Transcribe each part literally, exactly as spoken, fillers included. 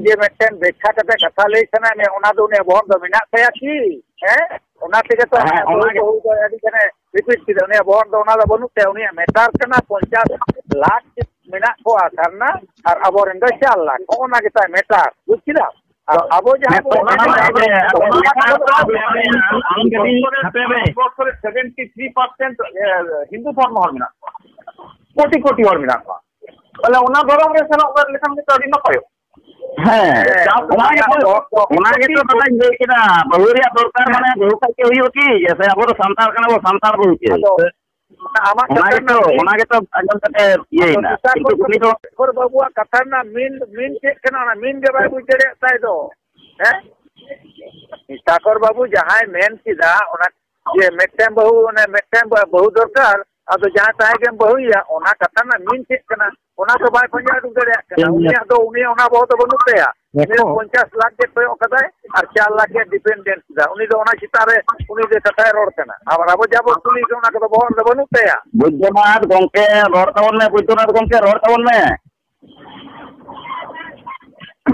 ᱡᱮ ᱢᱤᱫᱴᱮᱱ ᱵᱮᱠᱠᱷᱟ ᱠᱟᱛᱮ ᱠᱟᱛᱷᱟ ᱞᱟᱹᱭ ᱥᱟᱱᱟᱭᱮᱫ ᱢᱮᱭᱟ, ᱚᱱᱟ ᱫᱚ ᱩᱱᱤᱭᱟᱜ ᱵᱚᱦᱚᱜ ᱫᱚ ᱢᱮᱱᱟᱜ ᱛᱟᱭᱟ ᱠᱤ? ᱦᱮᱸ, ᱚᱱᱟ ᱛᱮᱜᱮ ᱛᱚ ᱦᱮᱸ, ᱚᱱᱟ ᱵᱟᱹᱦᱩ ᱜᱮ᱾ ᱵᱟᱹᱦᱩ ᱫᱚ ᱟᱹᱰᱤ ᱜᱟᱱᱮ ᱨᱤᱯᱤᱴ ᱠᱮᱫᱟ, ᱩᱱᱤᱭᱟᱜ ᱵᱚᱦᱚᱜ ᱫᱚ ᱚᱱᱟ ᱫᱚ ᱵᱟᱹᱱᱩᱜ ᱛᱟᱭᱟ᱾ ᱩᱱᱤᱭᱟᱜ ᱢᱮᱴᱟᱨ ᱠᱟᱱᱟ ᱯᱚᱧᱪᱟᱥ ᱞᱟᱠᱷ ᱢᱮᱱᱟᱜ ᱠᱚᱣᱟ ᱥᱟᱨᱱᱟ, ᱟᱨ ᱟᱵᱚᱨᱮᱱ ᱫᱚ ᱪᱟᱨ ᱞᱟᱠᱷ, ᱱᱚᱜᱼᱚ ᱱᱟ ᱜᱮᱛᱟᱭ ᱢᱮᱴᱟᱨ, ᱵᱩᱡ ᱠᱮᱫᱟᱢ? ᱟᱨ ᱟᱵᱚ ᱡᱟᱦᱟᱸ ᱦᱮᱸ, ᱵᱚᱱ ᱚᱱᱟ ᱢᱟ ᱦᱮᱸ ᱜᱮ, ᱟᱫᱚ ᱚᱱᱟ ᱢᱟ ᱟᱢ ᱫᱚ, ᱟᱢ ᱫᱚ, ᱦᱟᱯᱮ ᱢᱮ᱾ ᱵᱷᱟᱨᱚᱛᱵᱚᱨᱥᱚ ᱨᱮ ᱥᱮᱵᱷᱮᱱᱴᱤ ᱛᱷᱨᱤ ᱯᱟᱨᱥᱮᱱᱴ ᱦᱤᱱᱫᱩ ᱫᱷᱚᱨᱢᱚ ᱦᱚᱲ ᱢᱮᱱᱟᱜ ᱠᱚᱣᱟ, ᱠᱳᱴᱤ ᱠᱳᱴᱤ ᱦᱚᱲ ᱢᱮᱱᱟᱜ ᱠᱚᱣᱟ᱾ ᱛᱟᱦᱞᱮ ᱚᱱᱟ ᱫᱷᱚᱨᱚᱢ ᱨᱮ ᱥᱮᱱᱚᱜ ᱞᱮᱠᱷᱟᱱ ᱜᱮᱛᱚ ᱟᱹᱰᱤ ᱱᱟᱯᱟᱭᱚᱜᱼᱟ᱾ ᱦᱮᱸ, ᱦᱮᱸ, ᱚᱱᱟ ᱜᱮᱛᱚ, ᱚᱱᱟ ᱜᱮᱛᱚ ᱫᱟᱫᱟᱧ ᱞᱟᱹᱭ ᱠᱮᱫᱟ, ᱵᱟᱹᱦᱩ ᱨᱮᱭᱟᱜ ᱫᱚᱨᱠᱟᱨ ᱢᱟᱱᱮ ᱵᱟᱹᱦᱩ ᱠᱷᱟᱡ ᱜᱮ ᱦᱩᱭᱩᱜᱼᱟ ᱠᱤ? ᱡᱮᱥᱮ ᱟᱵᱚ ᱫᱚ ᱥᱟᱱᱛᱟᱲ ᱠᱟᱱᱟ ᱵᱚ, ᱥᱟᱱᱛᱟᱲ ᱵᱟᱹᱦᱩ ᱪᱮ? ᱟᱫᱚ ᱟᱢᱟᱜ ᱚᱱᱟ ᱠᱟᱛᱷᱟ ᱜᱮᱛᱚ, ᱨᱮᱱᱟᱜ ᱢᱤᱞ, ᱚᱱᱟ ᱜᱮᱛᱚ ᱟᱸᱡᱚᱢ ᱠᱟᱛᱮ ᱟᱫᱚ ᱤᱭᱟᱹᱭᱮᱱᱟ᱾ ᱱᱮᱛᱟᱨ ᱠᱤᱱᱛᱩ ᱠᱷᱚᱱ ᱩᱱᱤ ᱫᱚ ᱥᱚᱨᱠᱟᱨ ᱵᱟᱹᱵᱩᱣᱟᱜ ᱠᱟᱛᱷᱟ ᱨᱮᱱᱟᱜ ᱢᱤᱞ, ᱢᱤᱞ ᱪᱮᱫ ᱠᱟᱱᱟ? ᱚᱱᱟ ᱢᱤᱞ ᱜᱮ ᱵᱟᱭ ᱵᱩᱡᱽ ᱫᱟᱲᱮᱭᱟᱜ ᱛᱟᱭ ᱫᱚ᱾ ᱦᱮᱸ? ᱥᱟᱠᱚᱨ ᱵᱟᱹᱵᱩ ᱡᱟᱦᱟᱸᱭ ᱢᱮᱱ ᱠᱮᱫᱟ, ᱚᱱᱟ ᱡᱮ ᱢᱤᱫᱴᱮᱱ ᱵᱟᱹᱦᱩ, ᱚᱱᱮ ᱢᱤᱫᱴᱮᱱ ᱵᱟᱹ-, ᱵᱟᱹᱦᱩ ᱫᱚᱨᱠᱟᱨ, ᱟᱫᱚ ᱡᱟᱦᱟᱸᱭ ᱛᱟᱦᱮᱸ ᱜᱮᱢ ᱵᱟᱹᱦᱩᱭᱮᱭᱟ, ᱚᱱᱟ ᱠᱟᱛᱷᱟ ᱨᱮᱱᱟᱜ ᱢᱤᱱ ᱪᱮᱫ ᱠᱟᱱᱟ? ᱚᱱᱟ ᱫᱚ ᱵᱟᱭ ᱯᱟᱸᱡᱟ ᱩᱰᱩᱠ ᱫᱟᱲᱮᱭᱟᱜ ᱠᱟᱱᱟ᱾ ᱪᱮᱫ ᱩᱱᱤᱭᱟᱜ ᱫᱚ, ᱩᱱᱤᱭᱟᱜ ᱚᱱᱟ ᱵᱚᱦᱚᱜ ᱫᱚ ᱵᱟᱹᱱᱩᱜ ᱛᱟᱭᱟ᱾ ᱩᱱᱤ ᱫᱚ ᱯᱚᱧᱪᱟᱥ ᱞᱟᱠᱷ ᱜᱮ ᱠᱚᱭᱚᱜ ᱠᱟᱫᱟᱭ ᱟᱨ ᱪᱟᱨ ᱞᱟᱠᱷ ᱜᱮ ᱰᱤᱯᱮᱱᱰᱮᱱᱥ ᱫᱟ᱾ ᱩᱱᱤ ᱫᱚ ᱚᱱᱟ ᱪᱮᱛᱟᱱ ᱨᱮ ᱩᱱᱤ ᱫᱚ ᱠᱟᱛᱷᱟᱭ ᱨᱚᱲ ᱠᱟᱱᱟ᱾ ᱟᱵᱟᱨ ᱟᱵᱚ ᱡᱟᱦᱟᱸ ᱵᱚᱱ ᱠᱩᱞᱤ ᱠᱟᱱᱟ, ᱚᱱᱟ ᱠᱚᱫᱚ ᱵᱚᱦᱚᱜ ᱨᱮᱫᱚ ᱵᱟᱹᱱᱩᱜ ᱛᱟᱭᱟ᱾ ᱵᱳᱭᱫᱚᱱᱟᱛᱷ ᱜᱚᱝᱠᱮ, ᱨᱚᱲ ᱛᱟᱵᱚᱱ ᱢᱮ, ᱵᱳᱭᱫᱚᱱᱟᱛᱷ ᱜᱚᱝᱠᱮ, ᱨᱚᱲ ᱛᱟᱵᱚᱱ ᱢᱮ᱾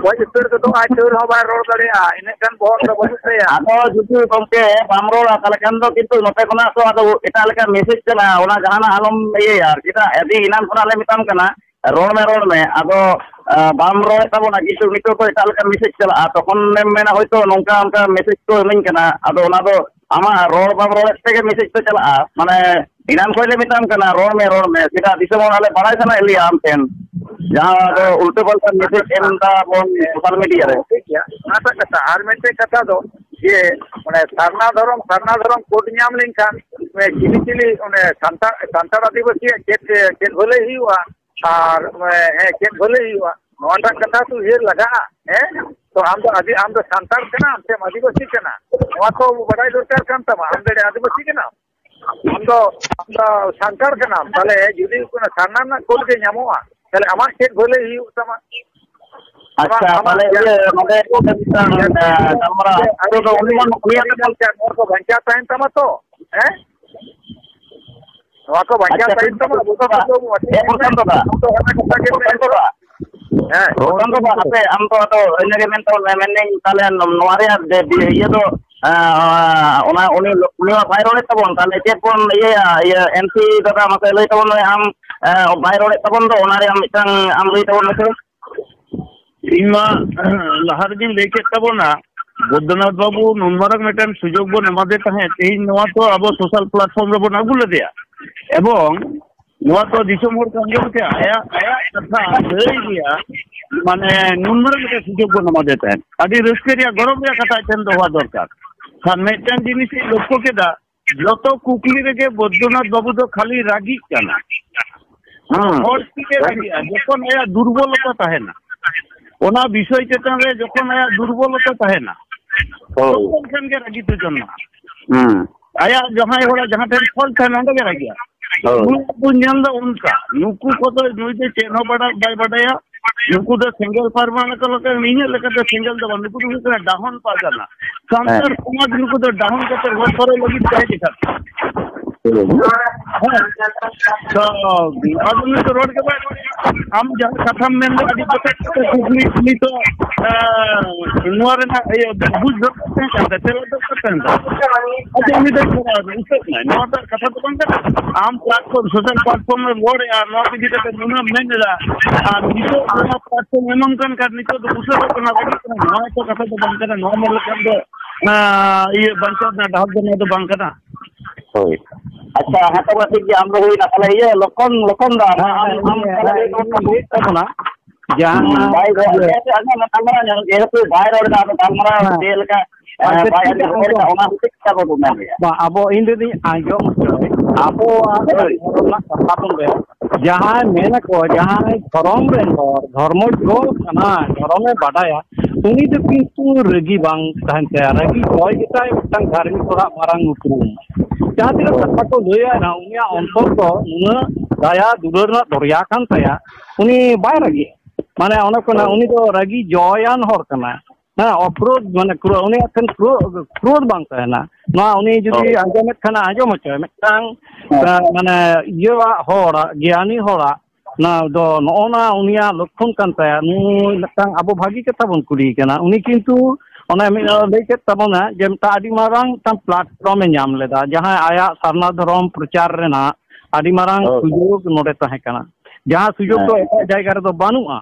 ᱜᱚᱡ ᱩᱛᱟᱹᱨ ᱜᱚᱫᱚᱜ ᱟᱭ, ᱛᱟᱹᱣ ᱨᱮᱦᱚᱸ ᱵᱟᱭ ᱨᱚᱲ ᱫᱟᱲᱮᱭᱟᱜᱼᱟ, ᱤᱱᱟᱹᱜ ᱜᱟᱱ ᱵᱚᱦᱚᱜ ᱫᱚ ᱵᱟᱹᱱᱩᱜ ᱛᱟᱭᱟ᱾ ᱟᱫᱚ ᱡᱩᱫᱤ ᱜᱚᱢᱠᱮ ᱵᱟᱢ ᱨᱚᱲᱟ, ᱛᱟᱦᱚᱞᱮ ᱠᱷᱟᱱ ᱫᱚ ᱠᱤᱱᱛᱩ ᱱᱚᱛᱮ ᱠᱷᱚᱱᱟᱜ ᱛᱚ ᱟᱫᱚ ᱮᱴᱟᱜ ᱞᱮᱠᱟ ᱢᱮᱥᱮᱡᱽ ᱪᱟᱞᱟᱜᱼᱟ, ᱚᱱᱟ ᱡᱟᱦᱟᱱᱟᱜ ᱟᱞᱚᱢ ᱤᱭᱟᱹᱭᱟ᱾ ᱪᱮᱫᱟᱜ ᱟᱹᱰᱤ ᱮᱱᱟᱱ ᱠᱷᱚᱱᱟᱜ ᱞᱮ ᱢᱮᱛᱟᱢ ᱠᱟᱱᱟ, ᱨᱚᱲ ᱢᱮ, ᱨᱚᱲ ᱢᱮ, ᱟᱫᱚ, ᱟ, ᱵᱟᱢ ᱨᱚᱲᱮᱫ ᱛᱟᱵᱚᱱᱟ᱾ ᱠᱤᱱᱛᱩ ᱱᱤᱛᱚᱜ ᱫᱚ ᱮᱴᱟᱜ ᱞᱮᱠᱟ ᱢᱮᱥᱮᱡᱽ ᱪᱟᱞᱟᱜᱼᱟ, ᱛᱚᱠᱷᱚᱱᱮᱢ ᱢᱮᱱᱟ ᱦᱚᱭᱛᱳ ᱱᱚᱝᱠᱟ ᱚᱱᱠᱟ ᱢᱮᱥᱮᱡᱽ ᱠᱚ ᱤᱢᱟᱹᱧ ᱠᱟᱱᱟ᱾ ᱟᱫᱚ ᱚᱱᱟ ᱫᱚ ᱟᱢᱟᱜ ᱨᱚᱲ ᱵᱟᱢ ᱨᱚᱲᱮᱫ ᱛᱮᱜᱮ ᱢᱮᱥᱮᱡᱽ ᱫᱚ ᱪᱟᱞᱟᱜᱼᱟ᱾ ᱢᱟᱱᱮ ᱮᱱᱟᱱ ᱠᱷᱚᱱ ᱞᱮ ᱢᱮᱛᱟᱢ ᱠᱟᱱᱟ, ᱨᱚᱲ ᱢᱮ, ᱨᱚᱲ ᱢᱮ, ᱪᱮᱫᱟᱜ ᱫᱤᱥᱚᱢ ᱦᱚᱲ ᱟᱞᱮ ᱵᱟᱲᱟᱭ ᱥᱟᱱᱟᱭᱮᱫ ᱞᱮᱭᱟ ᱟᱢ ᱴᱷᱮᱱ, ᱡᱟᱦᱟᱸ ᱫᱚ ᱩᱞᱴᱟᱹ ᱯᱟᱞᱴᱟ ᱢᱮᱥᱮᱡᱽ ᱮᱢ ᱮᱫᱟ ᱵᱚᱱ ᱥᱳᱥᱟᱞ ᱢᱤᱰᱤᱭᱟ ᱨᱮ᱾ ᱴᱷᱤᱠ ᱜᱮᱭᱟ, ᱚᱱᱟᱴᱟᱜ ᱠᱟᱛᱷᱟ᱾ ᱟᱨ ᱢᱤᱫᱴᱮᱡ ᱠᱟᱛᱷᱟ ᱫᱚ ᱡᱮ, ᱢᱟᱱᱮ, ᱥᱟᱨᱱᱟ ᱫᱷᱚᱨᱚᱢ, ᱥᱟᱨᱱᱟ ᱫᱷᱚᱨᱚᱢ ᱠᱳᱰ ᱧᱟᱢ ᱞᱮᱱᱠᱷᱟᱱ, ᱮ, ᱪᱤᱞᱤ ᱪᱤᱞᱤ ᱚᱱᱮ ᱥᱟᱱᱛᱟᱲ, ᱥᱟᱱᱛᱟᱲ ᱟᱹᱫᱤᱵᱟᱹᱥᱤᱭᱟᱜ ᱪᱮᱫ, ᱪᱮᱫ ᱵᱷᱟᱹᱞᱟᱹᱭ ᱦᱩᱭᱩᱜᱼᱟ? ᱟᱨ, ᱮ, ᱦᱮᱸ, ᱪᱮᱫ ᱵᱷᱟᱹᱞᱟᱹᱭ ᱦᱩᱭᱩᱜᱼᱟ? ᱱᱚᱣᱟᱴᱟᱜ ᱠᱟᱛᱷᱟ ᱛᱚ ᱩᱭᱦᱟᱹᱨ ᱞᱟᱜᱟᱜᱼᱟ᱾ ᱦᱮᱸ, ᱛᱚ ᱟᱢ ᱫᱚ ᱟᱹᱫᱤ-, ᱟᱢ ᱫᱚ ᱥᱟᱱᱛᱟᱲ ᱠᱟᱱᱟᱢ ᱥᱮᱢ ᱟᱹᱫᱤᱵᱟᱹᱥᱤ ᱠᱟᱱᱟ? ᱱᱚᱣᱟ ᱛᱚ ᱵᱟᱰᱟᱭ ᱫᱚᱨᱠᱟᱨ ᱠᱟᱱ ᱛᱟᱢᱟ᱾ ᱟᱢ ᱫᱚ ᱟᱹᱫᱤᱵᱟᱹᱥᱤ ᱠᱟᱱᱟᱢ, ᱟᱢ ᱫᱚ, ᱟᱢ ᱫᱚ ᱥᱟᱱᱛᱟᱲ ᱠᱟᱱᱟᱢ, ᱛᱟᱦᱞᱮ ᱡᱩᱫᱤ ᱚᱱᱟ ᱥᱟᱨᱱᱟ ᱨᱮᱱᱟᱜ ᱠᱳᱰ ᱜᱮ ᱧᱟᱢᱚᱜᱼᱟ, ᱛᱟᱦᱞᱮ ᱟᱢᱟᱜ ᱪᱮᱫ ᱵᱷᱟᱹᱞᱟᱹᱭ ᱦᱩᱭᱩᱜ ᱛᱟᱢᱟ? ᱟᱪᱪᱷᱟ, ᱟᱢᱟᱜ, ᱛᱟᱦᱞᱮ ᱟᱢᱟᱜ ᱤᱭᱟᱹ, ᱱᱚᱰᱮ ᱢᱤᱫᱴᱟᱝ, ᱮ, ᱜᱟᱞᱢᱟᱨᱟᱣ᱾ ᱟᱢ ᱫᱚ ᱩᱱᱤ ᱢᱟ, ᱩᱱᱤ ᱟᱜ ᱟᱹᱨᱤᱪᱟᱹᱞᱤ ᱠᱟᱞᱪᱟᱨ, ᱱᱚᱣᱟ ᱠᱚ ᱵᱟᱧᱪᱟᱣ ᱛᱟᱦᱮᱱ ᱛᱟᱢᱟ ᱛᱚ, ᱦᱮᱸ? ᱱᱚᱣᱟ ᱠᱚ ᱵᱟᱧᱪᱟᱣ ᱟᱪᱪᱷᱟ, ᱛᱟᱦᱮᱱ ᱴᱷᱤᱠ ᱛᱟᱢᱟ, ᱜᱮᱭᱟ, ᱟᱵᱚ ᱫᱚ ᱯᱨᱚᱥᱟᱱᱛᱚ ᱫᱟ᱾ ᱦᱮᱸ, ᱯᱨᱚᱥᱟᱱᱛᱚ ᱫᱟ᱾ ᱟᱢ ᱫᱚ ᱚᱱᱟ ᱠᱟᱛᱷᱟ ᱜᱮ ᱯᱨᱚᱥᱟᱱᱛᱚ ᱢᱮᱱ ᱫᱟ᱾ ᱦᱮᱸ, ᱨᱚᱲ ᱜᱚᱴᱟ ᱫᱚ ᱵᱟᱝ, ᱟᱯᱮ, ᱟᱢ ᱫᱚ ᱟᱫᱚ ᱤᱱᱟᱹᱜᱮ ᱢᱮᱱ ᱛᱟᱵᱚᱱ ᱢᱮ, ᱢᱮᱱᱫᱟᱹᱧ ᱛᱟᱦᱚᱞᱮ ᱱᱚᱣᱟ ᱨᱮᱭᱟᱜ ᱫᱮ-, ᱫᱮ-, ᱤᱭᱟᱹ ᱫᱚ, ᱮᱸ, ᱚᱱᱟ, ᱩᱱᱤ ᱞᱚ-, ᱩᱱᱤ ᱢᱟ ᱵᱟᱭ ᱨᱚᱲᱮᱫ ᱛᱟᱵᱚᱱ, ᱛᱟᱦᱚᱞᱮ ᱪᱮᱫ ᱵᱚᱱ ᱤᱭᱟᱹᱭᱟ? ᱤᱭᱟᱹ, ᱮᱢ ᱥᱤ ᱫᱟᱫᱟ, ᱢᱟᱥᱮ ᱞᱟᱹᱭ ᱛᱟᱵᱚᱱ ᱢᱮ ᱟᱢ, ᱮᱸ, ᱵᱟᱭ ᱨᱚᱲᱮᱫ ᱛᱟᱵᱚᱱ ᱫᱚ, ᱚᱱᱟ ᱨᱮᱭᱟᱜ ᱢᱤᱫᱴᱟᱝ ᱟᱢ ᱞᱟᱹᱭ ᱛᱟᱵᱚᱱ ᱢᱮᱥᱮ᱾ ᱤᱧ ᱢᱟ ᱞᱟᱦᱟ ᱨᱮᱜᱮᱧ ᱞᱟᱹᱭ ᱠᱮᱫ ᱛᱟᱵᱚᱱᱟ, ᱵᱳᱭᱫᱚᱱᱟᱛᱷ ᱵᱟᱵᱩ ᱱᱩᱱ ᱢᱟᱨᱟᱝ ᱢᱤᱫᱴᱮᱱ ᱥᱩᱡᱳᱜᱽ ᱵᱚᱱ ᱮᱢᱟᱫᱮ ᱛᱟᱦᱮᱸᱫ, ᱛᱮᱦᱮᱧ ᱱᱚᱣᱟ ᱛᱚ ᱟᱵᱚ social platform ᱨᱮᱵᱚᱱ ᱟᱹᱜᱩ ᱞᱮᱫᱮᱭᱟ, ᱮᱵᱚᱝ ᱱᱚᱣᱟ ᱛᱚ ᱫᱤᱥᱚᱢ ᱦᱚᱲ ᱠᱚ ᱟᱸᱡᱚᱢ ᱠᱮᱫᱟ, ᱟᱭᱟᱜ, ᱟᱭᱟᱜ ᱠᱟᱛᱷᱟ ᱞᱟᱹᱭ ᱜᱮᱭᱟ, ᱢᱟᱱᱮ ᱱᱩᱱ ᱢᱟᱨᱟᱝ ᱢᱤᱫᱴᱮᱱ ᱥᱩᱡᱳᱜᱽ ᱵᱚᱱ ᱮᱢᱟᱫᱮ ᱛᱟᱦᱮᱸᱫ᱾ ᱟᱹᱰᱤ ᱨᱟᱹᱥᱠᱟᱹ ᱨᱮᱭᱟᱜ, ᱜᱚᱨᱚᱵᱽ ᱨᱮᱭᱟᱜ ᱠᱟᱛᱷᱟ ᱮᱠᱮᱱ ᱫᱚᱦᱚ ᱫᱚᱨᱠᱟᱨ᱾ ᱠᱷᱟᱱ ᱢᱤᱫᱴᱮᱱ ᱡᱤᱱᱤᱥ ᱤᱧ ᱞᱚᱠᱠᱷᱚ ᱠᱮᱫᱟ, ᱡᱚᱛᱚ ᱠᱩᱠᱞᱤ ᱨᱮᱜᱮ ᱵᱳᱭᱫᱚᱱᱟᱛᱷ ᱵᱟᱵᱩ ᱫᱚ ᱠᱷᱟᱹᱞᱤ ᱨᱟᱹᱜᱤᱜ ᱠᱟᱱᱟ᱾ ᱦᱮᱸ᱾ ᱦᱚᱲ ᱛᱤᱨᱮ ᱨᱟᱹᱜᱤᱜᱼᱟ? ᱡᱚᱠᱷᱚᱱ ᱟᱭᱟᱜ ᱫᱩᱨᱵᱚᱞᱚᱛᱟ ᱛᱟᱦᱮᱱᱟ, ᱚᱱᱟ ᱵᱤᱥᱚᱭ ᱪᱮᱛᱟᱱ ᱨᱮ ᱡᱚᱠᱷᱚᱱ ᱟᱭᱟᱜ ᱫᱩᱨᱵᱚᱞᱚᱛᱟ ᱛᱟᱦᱮᱱᱟ, ᱦᱳᱭ᱾ ᱛᱚᱠᱷᱚᱱ ᱠᱷᱟᱱ ᱜᱮ ᱨᱟᱹᱜᱤ ᱫᱚ ᱡᱚᱱᱢᱚᱜᱼᱟ᱾ ᱦᱮᱸ᱾ ᱟᱭᱟᱜ ᱡᱟᱦᱟᱸᱭ ᱦᱚᱲᱟᱜ ᱡᱟᱦᱟᱸ ᱴᱷᱮᱱ ᱯᱷᱚᱞᱴ ᱛᱟᱦᱮᱱᱟ, ᱚᱸᱰᱮ ᱜᱮ ᱨᱟᱹᱜᱤᱜᱼᱟ᱾ ᱦᱳᱭ᱾ ᱱᱩᱭ ᱵᱚᱱ ᱧᱮᱞ ᱮᱫᱟ ᱚᱱᱠᱟ, ᱱᱩᱠᱩ ᱠᱚᱫᱚ ᱱᱩᱭ ᱫᱚ ᱪᱮᱫ ᱦᱚᱸ ᱵᱟᱰᱟᱭ, ᱵᱟᱭ ᱵᱟᱰᱟᱭᱟ, ᱱᱩᱠᱩ ᱫᱚ ᱥᱮᱸᱜᱮᱞ ᱯᱟᱨᱢᱟᱱᱟ ᱠᱚ ᱞᱮᱠᱟ, ᱤᱧᱟᱹᱜ ᱞᱮᱠᱟᱛᱮ ᱥᱮᱸᱜᱮᱞ ᱫᱚ ᱵᱟᱝ, ᱱᱩᱠᱩ ᱫᱚ ᱦᱩᱭᱩᱜ ᱠᱟᱱᱟ ᱰᱟᱦᱚᱱ ᱯᱟᱨᱜᱟᱱᱟ᱾ ᱥᱟᱱᱛᱟᱲ ᱦᱮᱸ᱾ ᱥᱚᱢᱟᱡᱽ ᱱᱩᱠᱩ ᱫᱚ ᱰᱟᱦᱚᱱ ᱠᱟᱛᱮ ᱜᱚᱡ ᱯᱚᱨᱮ ᱞᱟᱹᱜᱤᱫ ᱛᱮ ᱦᱮᱡ ᱟᱠᱟᱫ᱾ ᱦᱮᱸ᱾ ᱛᱚ, ᱟᱫᱚ ᱱᱩᱭ ᱫᱚ ᱨᱚᱲ ᱜᱮ ᱵᱟᱭ ᱨᱚᱲᱮᱫᱼᱟ᱾ ᱟᱢ ᱡᱟᱦᱟᱸ ᱠᱟᱛᱷᱟᱢ ᱢᱮᱱ ᱫᱟ, ᱟᱹᱰᱤ ᱡᱚᱛᱷᱟᱛ ᱠᱟᱛᱷᱟ, ᱠᱩᱠᱞᱤ, ᱩᱱᱤ ᱫᱚ, ᱮᱸ, ᱱᱚᱣᱟ ᱨᱮᱱᱟᱜ ᱤᱭᱟᱹ ᱵᱩᱡᱽ ᱫᱚᱨᱠᱟᱨ ᱛᱟᱦᱮᱸ ᱠᱟᱱ ᱛᱟᱭᱟ, ᱛᱮᱞᱟ ᱫᱚᱨᱠᱟᱨ ᱛᱟᱦᱮᱸ ᱠᱟᱱ ᱛᱟᱭᱟ᱾ ᱟᱪᱪᱷᱟ, ᱩᱱᱤ ᱫᱚ ᱪᱟᱞᱟᱣ ᱮᱱᱟ, ᱩᱥᱟᱹᱫ ᱮᱱᱟᱭ᱾ ᱱᱚᱣᱟ ᱫᱚ ᱠᱟᱛᱷᱟ ᱫᱚ ᱵᱟᱝ ᱠᱟᱱᱟ᱾ ᱟᱢ platform, social platform ᱨᱮ ᱨᱚᱲᱮᱜᱼᱟ, ᱱᱚᱣᱟ ᱠᱚ ᱤᱫᱤ ᱠᱟᱛᱮ ᱱᱩᱱᱟᱹᱜ ᱮᱢ ᱢᱮᱱ ᱮᱫᱟ, ᱟᱨ ᱱᱤᱛᱚᱜ ᱱᱚᱣᱟ platform ᱮᱢᱟᱢ ᱠᱟᱱ ᱠᱷᱟᱱ ᱱᱤᱛᱚᱜ ᱫᱚ ᱩᱥᱟᱹᱫᱚᱜ ᱠᱟᱱᱟ, ᱨᱟᱹᱜᱤᱜ ᱠᱟᱱᱟ, ᱱᱚᱣᱟ ᱠᱚ ᱠᱟᱛᱷᱟ ᱫᱚ ᱵᱟᱝ ᱠᱟᱱᱟ᱾ ᱱᱚᱣᱟ ᱢᱮᱱ ᱞᱮᱠᱷᱟᱱ ᱫᱚ, ᱟᱸ, ᱤᱭᱟᱹ ᱵᱟᱧᱪᱟᱣ ᱨᱮᱱᱟᱜ ᱰᱟᱦᱟᱨ ᱫᱚ ᱱᱚᱣᱟ ᱫᱚ ᱵᱟᱝ ᱠᱟᱱᱟ᱾ ᱦᱳᱭ᱾ ᱟᱪᱪᱷᱟ, ᱦᱮᱸ, ᱛᱚᱵᱮ ᱴᱷᱤᱠ ᱜᱮᱭᱟ, ᱟᱢ ᱫᱚ ᱦᱩᱭᱱᱟ᱾ ᱛᱟᱦᱞᱮ ᱤᱭᱟᱹ, ᱞᱚᱠᱷᱚᱱ, ᱞᱚᱠᱷᱚᱱ ᱫᱟ, ᱦᱮᱸ, ᱟᱢ, ᱦᱮᱸ, ᱟᱢ ᱤᱧ, ᱛᱟᱦᱞᱮ ᱦᱮᱸ, ᱞᱟᱹᱭ ᱛᱟᱵᱚᱱ ᱤᱧ ᱢᱮ᱾ ᱞᱟᱹᱭᱮᱫ ᱛᱟᱵᱚᱱᱟ, ᱡᱟᱦᱟᱸ ᱦᱩᱸ, ᱵᱟᱭ ᱨᱚᱲ, ᱡᱮᱦᱮᱛᱩ ᱵᱟᱭ ᱨᱚᱲ ᱮᱫᱟ, ᱟᱫᱚ ᱜᱟᱞᱢᱟᱨᱟᱣ ᱦᱮᱸ᱾ ᱪᱮᱫ ᱞᱮᱠᱟ, ᱟᱪᱪᱷᱟ, ᱵᱟᱭ ᱴᱷᱤᱠ ᱜᱮᱭᱟ, ᱨᱚᱲ ᱮᱫᱟ, ᱟᱸᱡᱚᱢ᱾ ᱚᱱᱟ ᱦᱚᱛᱮᱡ ᱛᱮ ᱟᱵᱚ ᱵᱚᱱ ᱢᱮᱱ ᱜᱮᱭᱟ᱾ ᱵᱟᱝ, ᱟᱵᱚ, ᱤᱧ ᱞᱟᱹᱭᱫᱟᱹᱧ, ᱟᱸᱡᱚᱢ ᱦᱚᱪᱚᱭ, ᱟᱵᱚᱣᱟᱜ ᱦᱳᱭ᱾ ᱫᱷᱚᱨᱚᱢ ᱨᱮᱱᱟᱜ ᱠᱟᱛᱷᱟ ᱵᱚᱱ ᱞᱟᱹᱭᱟ᱾ ᱡᱟᱦᱟᱸᱭ ᱢᱮᱱᱟᱠᱚ, ᱡᱟᱦᱟᱸᱭ ᱫᱷᱚᱨᱚᱢ ᱨᱮᱱ ᱦᱚᱲ, ᱫᱷᱚᱨᱢᱚ ᱡᱚ ᱠᱟᱱᱟᱭ, ᱫᱷᱚᱨᱚᱢᱮ ᱵᱟᱰᱟᱭᱟ, ᱩᱱᱤ ᱫᱚ ᱠᱤᱱᱛᱩ ᱨᱟᱹᱜᱤ ᱵᱟᱝ ᱛᱟᱦᱮᱱ ᱛᱟᱭᱟ᱾ ᱨᱟᱹᱜᱤ ᱡᱚᱭ ᱜᱮᱛᱟᱭ ᱢᱤᱫᱴᱟᱝ ᱫᱷᱟᱨᱢᱤᱠ ᱦᱚᱲᱟᱜ ᱢᱟᱨᱟᱝ ᱩᱯᱨᱩᱢ᱾ ᱡᱟᱦᱟᱸ ᱛᱤᱱᱟᱹᱜ ᱦᱳᱭ᱾ ᱠᱟᱛᱷᱟ ᱠᱚ ᱞᱟᱹᱭᱟ ᱱᱟ, ᱩᱱᱤᱭᱟᱜ ᱚᱱᱛᱚᱨ ᱫᱚ ᱱᱩᱱᱟᱹᱜ ᱫᱟᱭᱟ ᱫᱩᱞᱟᱹᱲ ᱨᱮᱱᱟᱜ ᱫᱚᱨᱭᱟ ᱠᱟᱱ ᱛᱟᱭᱟ, ᱩᱱᱤ ᱵᱟᱭ ᱨᱟᱹᱜᱤᱜᱼᱟ᱾ ᱢᱟᱱᱮ ᱚᱱᱮ ᱠᱚ ᱢᱮᱱᱟ, ᱦᱳᱭ᱾ ᱩᱱᱤ ᱫᱚ ᱨᱟᱹᱜᱤ ᱡᱚᱭᱟᱱ ᱦᱚᱲ ᱠᱟᱱᱟᱭ᱾ ᱦᱮᱸ, ᱚᱠᱨᱳᱫ, ᱢᱟᱱᱮ ᱠᱨᱳ-, ᱩᱱᱤᱭᱟᱜ ᱴᱷᱮᱱ ᱠᱨᱳ-, ᱠᱨᱳᱫᱷ ᱵᱟᱝ ᱛᱟᱦᱮᱱᱟ᱾ ᱱᱚᱣᱟ ᱩᱱᱤ ᱡᱩᱫᱤ ᱦᱳᱭ᱾ ᱟᱸᱡᱚᱢᱮᱫ ᱠᱷᱟᱱ ᱟᱸᱡᱚᱢ ᱦᱚᱪᱚᱭ, ᱢᱤᱫᱴᱟᱝ, ᱦᱮᱸ᱾ ᱟ, ᱢᱟᱱᱮ ᱤᱭᱟᱹᱣᱟᱜ ᱦᱚᱲ, ᱜᱮᱭᱟᱱᱤ ᱦᱚᱲᱟᱜ ᱚᱱᱟ ᱫᱚ ᱱᱚᱜᱼᱚ ᱱᱟ ᱩᱱᱤᱭᱟᱜ ᱞᱚᱠᱠᱷᱚᱱ ᱠᱟᱱ ᱛᱟᱭᱟ᱾ ᱱᱩᱭ ᱢᱤᱫᱴᱟᱝ ᱟᱵᱚ ᱵᱷᱟᱹᱜᱤ ᱠᱟᱛᱷᱟ ᱵᱚᱱ ᱠᱩᱞᱤᱭᱮ ᱠᱟᱱᱟ᱾ ᱩᱱᱤ ᱠᱤᱱᱛᱩ ᱚᱱᱮ ᱢᱤᱫ ᱞᱟᱹᱭ ᱠᱮᱫ ᱛᱟᱵᱚᱱᱟ ᱡᱮ ᱢᱤᱫᱴᱟᱝ ᱟᱹᱰᱤ ᱢᱟᱨᱟᱝ ᱢᱤᱫᱴᱟᱝ platform ᱮ ᱧᱟᱢ ᱞᱮᱫᱟ, ᱡᱟᱦᱟᱸᱭ ᱟᱭᱟᱜ ᱥᱟᱨᱱᱟ ᱫᱷᱚᱨᱚᱢ ᱯᱨᱚᱪᱟᱨ ᱨᱮᱱᱟᱜ ᱟᱹᱰᱤ ᱢᱟᱨᱟᱝ ᱦᱳᱭ᱾ ᱥᱩᱡᱳᱜᱽ ᱱᱚᱰᱮ ᱛᱟᱦᱮᱸ ᱠᱟᱱᱟ, ᱡᱟᱦᱟᱸ ᱥᱩᱡᱳᱜᱽ ᱫᱚ ᱦᱮᱸ᱾ ᱮᱴᱟᱜ ᱡᱟᱭᱜᱟ ᱨᱮᱫᱚ ᱵᱟᱹᱱᱩᱜᱼᱟ᱾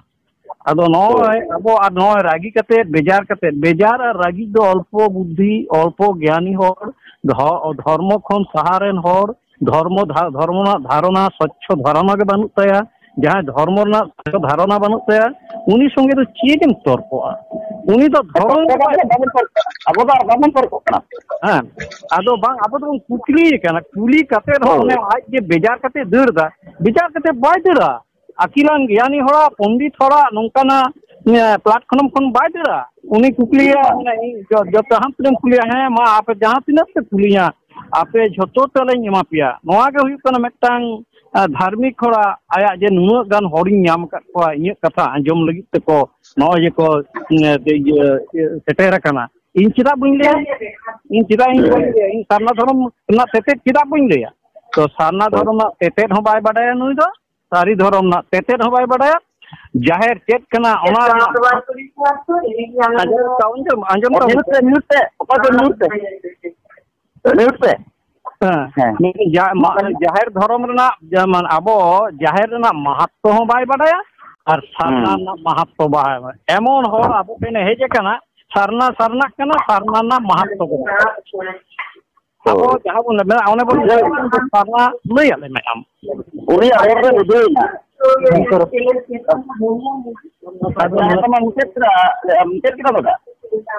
ᱟᱫᱚ ᱱᱚᱜᱼᱚᱭ ᱦᱳᱭ᱾ ᱟᱵᱚ ᱟᱨ ᱱᱚᱜᱼᱚᱭ ᱨᱟᱹᱜᱤ ᱠᱟᱛᱮ, ᱵᱮᱡᱟᱨ ᱠᱟᱛᱮ, ᱵᱮᱡᱟᱨ ᱟᱨ ᱨᱟᱹᱜᱤ ᱫᱚ ᱚᱞᱯᱚ ᱵᱩᱫᱽᱫᱷᱤ, ᱚᱞᱯᱚ ᱜᱮᱭᱟᱱᱤ ᱦᱚᱲ, ᱫᱷᱚ-, ᱫᱷᱚᱨᱢᱚ ᱠᱷᱚᱱ ᱥᱟᱦᱟ ᱨᱮᱱ ᱦᱚᱲ, ᱫᱷᱚᱨᱢᱚ ᱫᱷᱟ-, ᱫᱷᱚᱨᱢᱚ ᱨᱮᱱᱟᱜ ᱫᱷᱟᱨᱚᱱᱟ, ᱥᱚᱪᱪᱷᱚ ᱫᱷᱟᱨᱚᱱᱟ ᱜᱮ ᱵᱟᱹᱱᱩᱜ ᱛᱟᱭᱟ᱾ ᱡᱟᱦᱟᱸᱭ ᱫᱷᱚᱨᱢᱚ ᱨᱮᱱᱟᱜ ᱥᱚᱪᱪᱷᱚ ᱫᱷᱟᱨᱚᱱᱟ ᱵᱟᱹᱱᱩᱜ ᱛᱟᱭᱟ, ᱩᱱᱤ ᱥᱚᱸᱜᱮ ᱫᱚ ᱪᱮᱫ ᱮᱢ ᱛᱚᱨᱠᱚᱜᱼᱟ? ᱩᱱᱤ ᱫᱚ ᱫᱷᱚᱨᱚᱢ ᱜᱮ ᱵᱟᱭ ᱟᱵᱚ ᱫᱚ ᱟᱨ ᱵᱟᱵᱚᱱ ᱛᱚᱨᱠᱚᱜ ᱠᱟᱱᱟ᱾ ᱦᱮᱸ, ᱟᱫᱚ ᱵᱟᱝ, ᱟᱵᱚ ᱫᱚᱵᱚᱱ ᱠᱩᱠᱞᱤᱭᱮ ᱠᱟᱱᱟ, ᱠᱩᱞᱤ ᱠᱟᱛᱮ ᱨᱮᱦᱚᱸ ᱦᱳᱭ᱾ ᱚᱱᱮ ᱟᱡ ᱜᱮ ᱵᱮᱡᱟᱨ ᱠᱟᱛᱮ ᱫᱟᱹᱲ ᱫᱟ, ᱵᱮᱡᱟᱨ ᱠᱟᱛᱮ ᱵᱟᱭ ᱫᱟᱹᱲᱟ᱾ ᱟᱹᱠᱤᱞᱟᱱ ᱜᱮᱭᱟᱱᱤ ᱦᱚᱲᱟᱜ, ᱯᱚᱱᱰᱤᱛ ᱦᱚᱲᱟᱜ ᱱᱚᱝᱠᱟᱱᱟᱜ, ᱮ, platform ᱠᱷᱚᱱ ᱵᱟᱭ ᱫᱟᱹᱲᱟ᱾ ᱩᱱᱤ ᱠᱩᱠᱞᱤᱭᱟ, ᱢᱟᱱᱮ, ᱤᱧ ᱡᱚ-, ᱡᱚ-, ᱡᱟᱦᱟᱸ ᱛᱤᱱᱟᱹᱜ ᱮᱢ ᱠᱩᱞᱤᱭᱟ, "ᱦᱮᱸ ᱢᱟ, ᱟᱯᱮ ᱡᱟᱦᱟᱸ ᱛᱤᱱᱟᱹᱜ ᱯᱮ ᱠᱩᱞᱤᱧᱟ, ᱟᱯᱮ ᱡᱷᱚᱛᱚ ᱛᱟᱞᱮᱧ ᱮᱢᱟ ᱯᱮᱭᱟ᱾" ᱱᱚᱣᱟ ᱜᱮ ᱦᱩᱭᱩᱜ ᱠᱟᱱᱟ ᱢᱤᱫᱴᱟᱝ, ᱮ, ᱫᱷᱟᱨᱢᱤᱠ ᱦᱚᱲᱟᱜ ᱟᱭᱟᱜ ᱡᱮ ᱱᱩᱱᱟᱹᱜ ᱜᱟᱱ ᱦᱚᱲᱤᱧ ᱧᱟᱢ ᱟᱠᱟᱫ ᱠᱚᱣᱟ ᱤᱧᱟᱹᱜ ᱠᱟᱛᱷᱟ ᱟᱸᱡᱚᱢ ᱞᱟᱹᱜᱤᱫ ᱛᱮᱠᱚ ᱱᱚᱜᱼᱚᱭ ᱡᱮ ᱠᱚ, ᱮ, ᱤᱭᱟᱹ, ᱥᱮᱴᱮᱨ ᱟᱠᱟᱱᱟ᱾ ᱤᱧ ᱪᱮᱫᱟᱜ ᱵᱟᱹᱧ ᱞᱟᱹᱭᱟ? ᱤᱧ ᱪᱮᱫᱟᱜ ᱤᱧ ᱵᱟᱹᱧ ᱞᱟᱹᱭᱟ? ᱤᱧ ᱥᱟᱨᱱᱟ ᱫᱷᱚᱨᱚᱢ ᱨᱮᱱᱟᱜ ᱛᱮᱛᱮᱫ ᱪᱮᱫᱟᱜ ᱵᱟᱹᱧ ᱞᱟᱹᱭᱟ? ᱛᱚ ᱥᱟᱨᱱᱟ ᱦᱳᱭ᱾ ᱫᱷᱚᱨᱚᱢ ᱨᱮᱱᱟᱜ ᱛᱮᱛᱮᱫ ᱦᱚᱸ ᱵᱟᱭ ᱵᱟᱰᱟᱭᱟ ᱱᱩᱭ ᱫᱚ, ᱥᱟᱹᱨᱤ ᱫᱷᱚᱨᱚᱢ ᱨᱮᱱᱟᱜ ᱛᱮᱛᱮᱫ ᱦᱚᱸ ᱵᱟᱭ ᱵᱟᱰᱟᱭᱟ᱾ ᱡᱟᱦᱮᱨ ᱪᱮᱫ ᱠᱟᱱᱟ ᱚᱱᱟ ᱨᱮᱱᱟᱜ ᱟᱸᱡᱚᱢ ᱛᱟᱵᱚᱱ ᱪᱚ, ᱟᱸᱡᱚᱢ ᱛᱟᱵᱚᱱ ᱢᱤᱭᱩᱴ ᱯᱮ, ᱢᱤᱭᱩᱴ ᱯᱮ, ᱚᱠᱚᱭ ᱯᱮ ᱢᱤᱭᱩᱴ ᱯᱮ? ᱢᱤᱭᱩᱴ ᱯᱮ᱾ ᱦᱮᱸ᱾ ᱦᱮᱸ᱾ ᱢᱮᱱᱫᱟᱹᱧ ᱡᱟ-, ᱢᱟ-, ᱡᱟᱦᱮᱨ ᱫᱷᱚᱨᱚᱢ ᱨᱮᱱᱟᱜ ᱡᱮᱢᱚᱱ ᱟᱵᱚ ᱡᱟᱦᱮᱨ ᱨᱮᱱᱟᱜ ᱢᱟᱦᱟᱛᱢᱚ ᱦᱚᱸ ᱵᱟᱭ ᱵᱟᱰᱟᱭᱟ ᱟᱨ ᱥᱟᱨᱱᱟ ᱦᱩᱸ᱾ ᱨᱮᱱᱟᱜ ᱢᱟᱦᱟᱛᱢᱚ ᱵᱟᱭ ᱵᱟᱰᱟᱭᱟ᱾ ᱮᱢᱚᱱ ᱦᱚᱲ ᱟᱵᱚ ᱴᱷᱮᱱᱮ ᱦᱮᱡ ᱟᱠᱟᱱᱟ, ᱥᱟᱨᱱᱟ ᱥᱟᱨᱱᱟᱜ ᱠᱟᱱᱟ, ᱥᱟᱨᱱᱟ ᱨᱮᱱᱟᱜ ᱢᱟᱦᱟᱛᱢᱚ ᱠᱚ ᱵᱟᱰᱟᱭᱟ᱾ ᱟᱵᱚ ᱦᱳᱭ᱾ ᱡᱟᱦᱟᱸ ᱵᱚᱱ ᱢᱮᱱᱟ, ᱚᱱᱮ ᱵᱚᱱ ᱞᱟᱹᱭᱟ, ᱥᱟᱨᱱᱟ ᱞᱟᱹᱭᱟᱫ ᱞᱮ ᱢᱮ ᱟᱢ᱾ ᱩᱱᱤᱭᱟᱜ ᱨᱚᱲ ᱨᱮ ᱵᱩᱡᱷᱟᱹᱣ ᱮᱱᱟ᱾ ᱟᱫᱚ ᱱᱚᱣᱟ ᱢᱟ ᱢᱩᱪᱟᱹᱫ ᱠᱮᱫᱟ, ᱢᱩᱪᱟᱹᱫ ᱠᱮᱫᱟ ᱵᱚᱭᱦᱟ᱾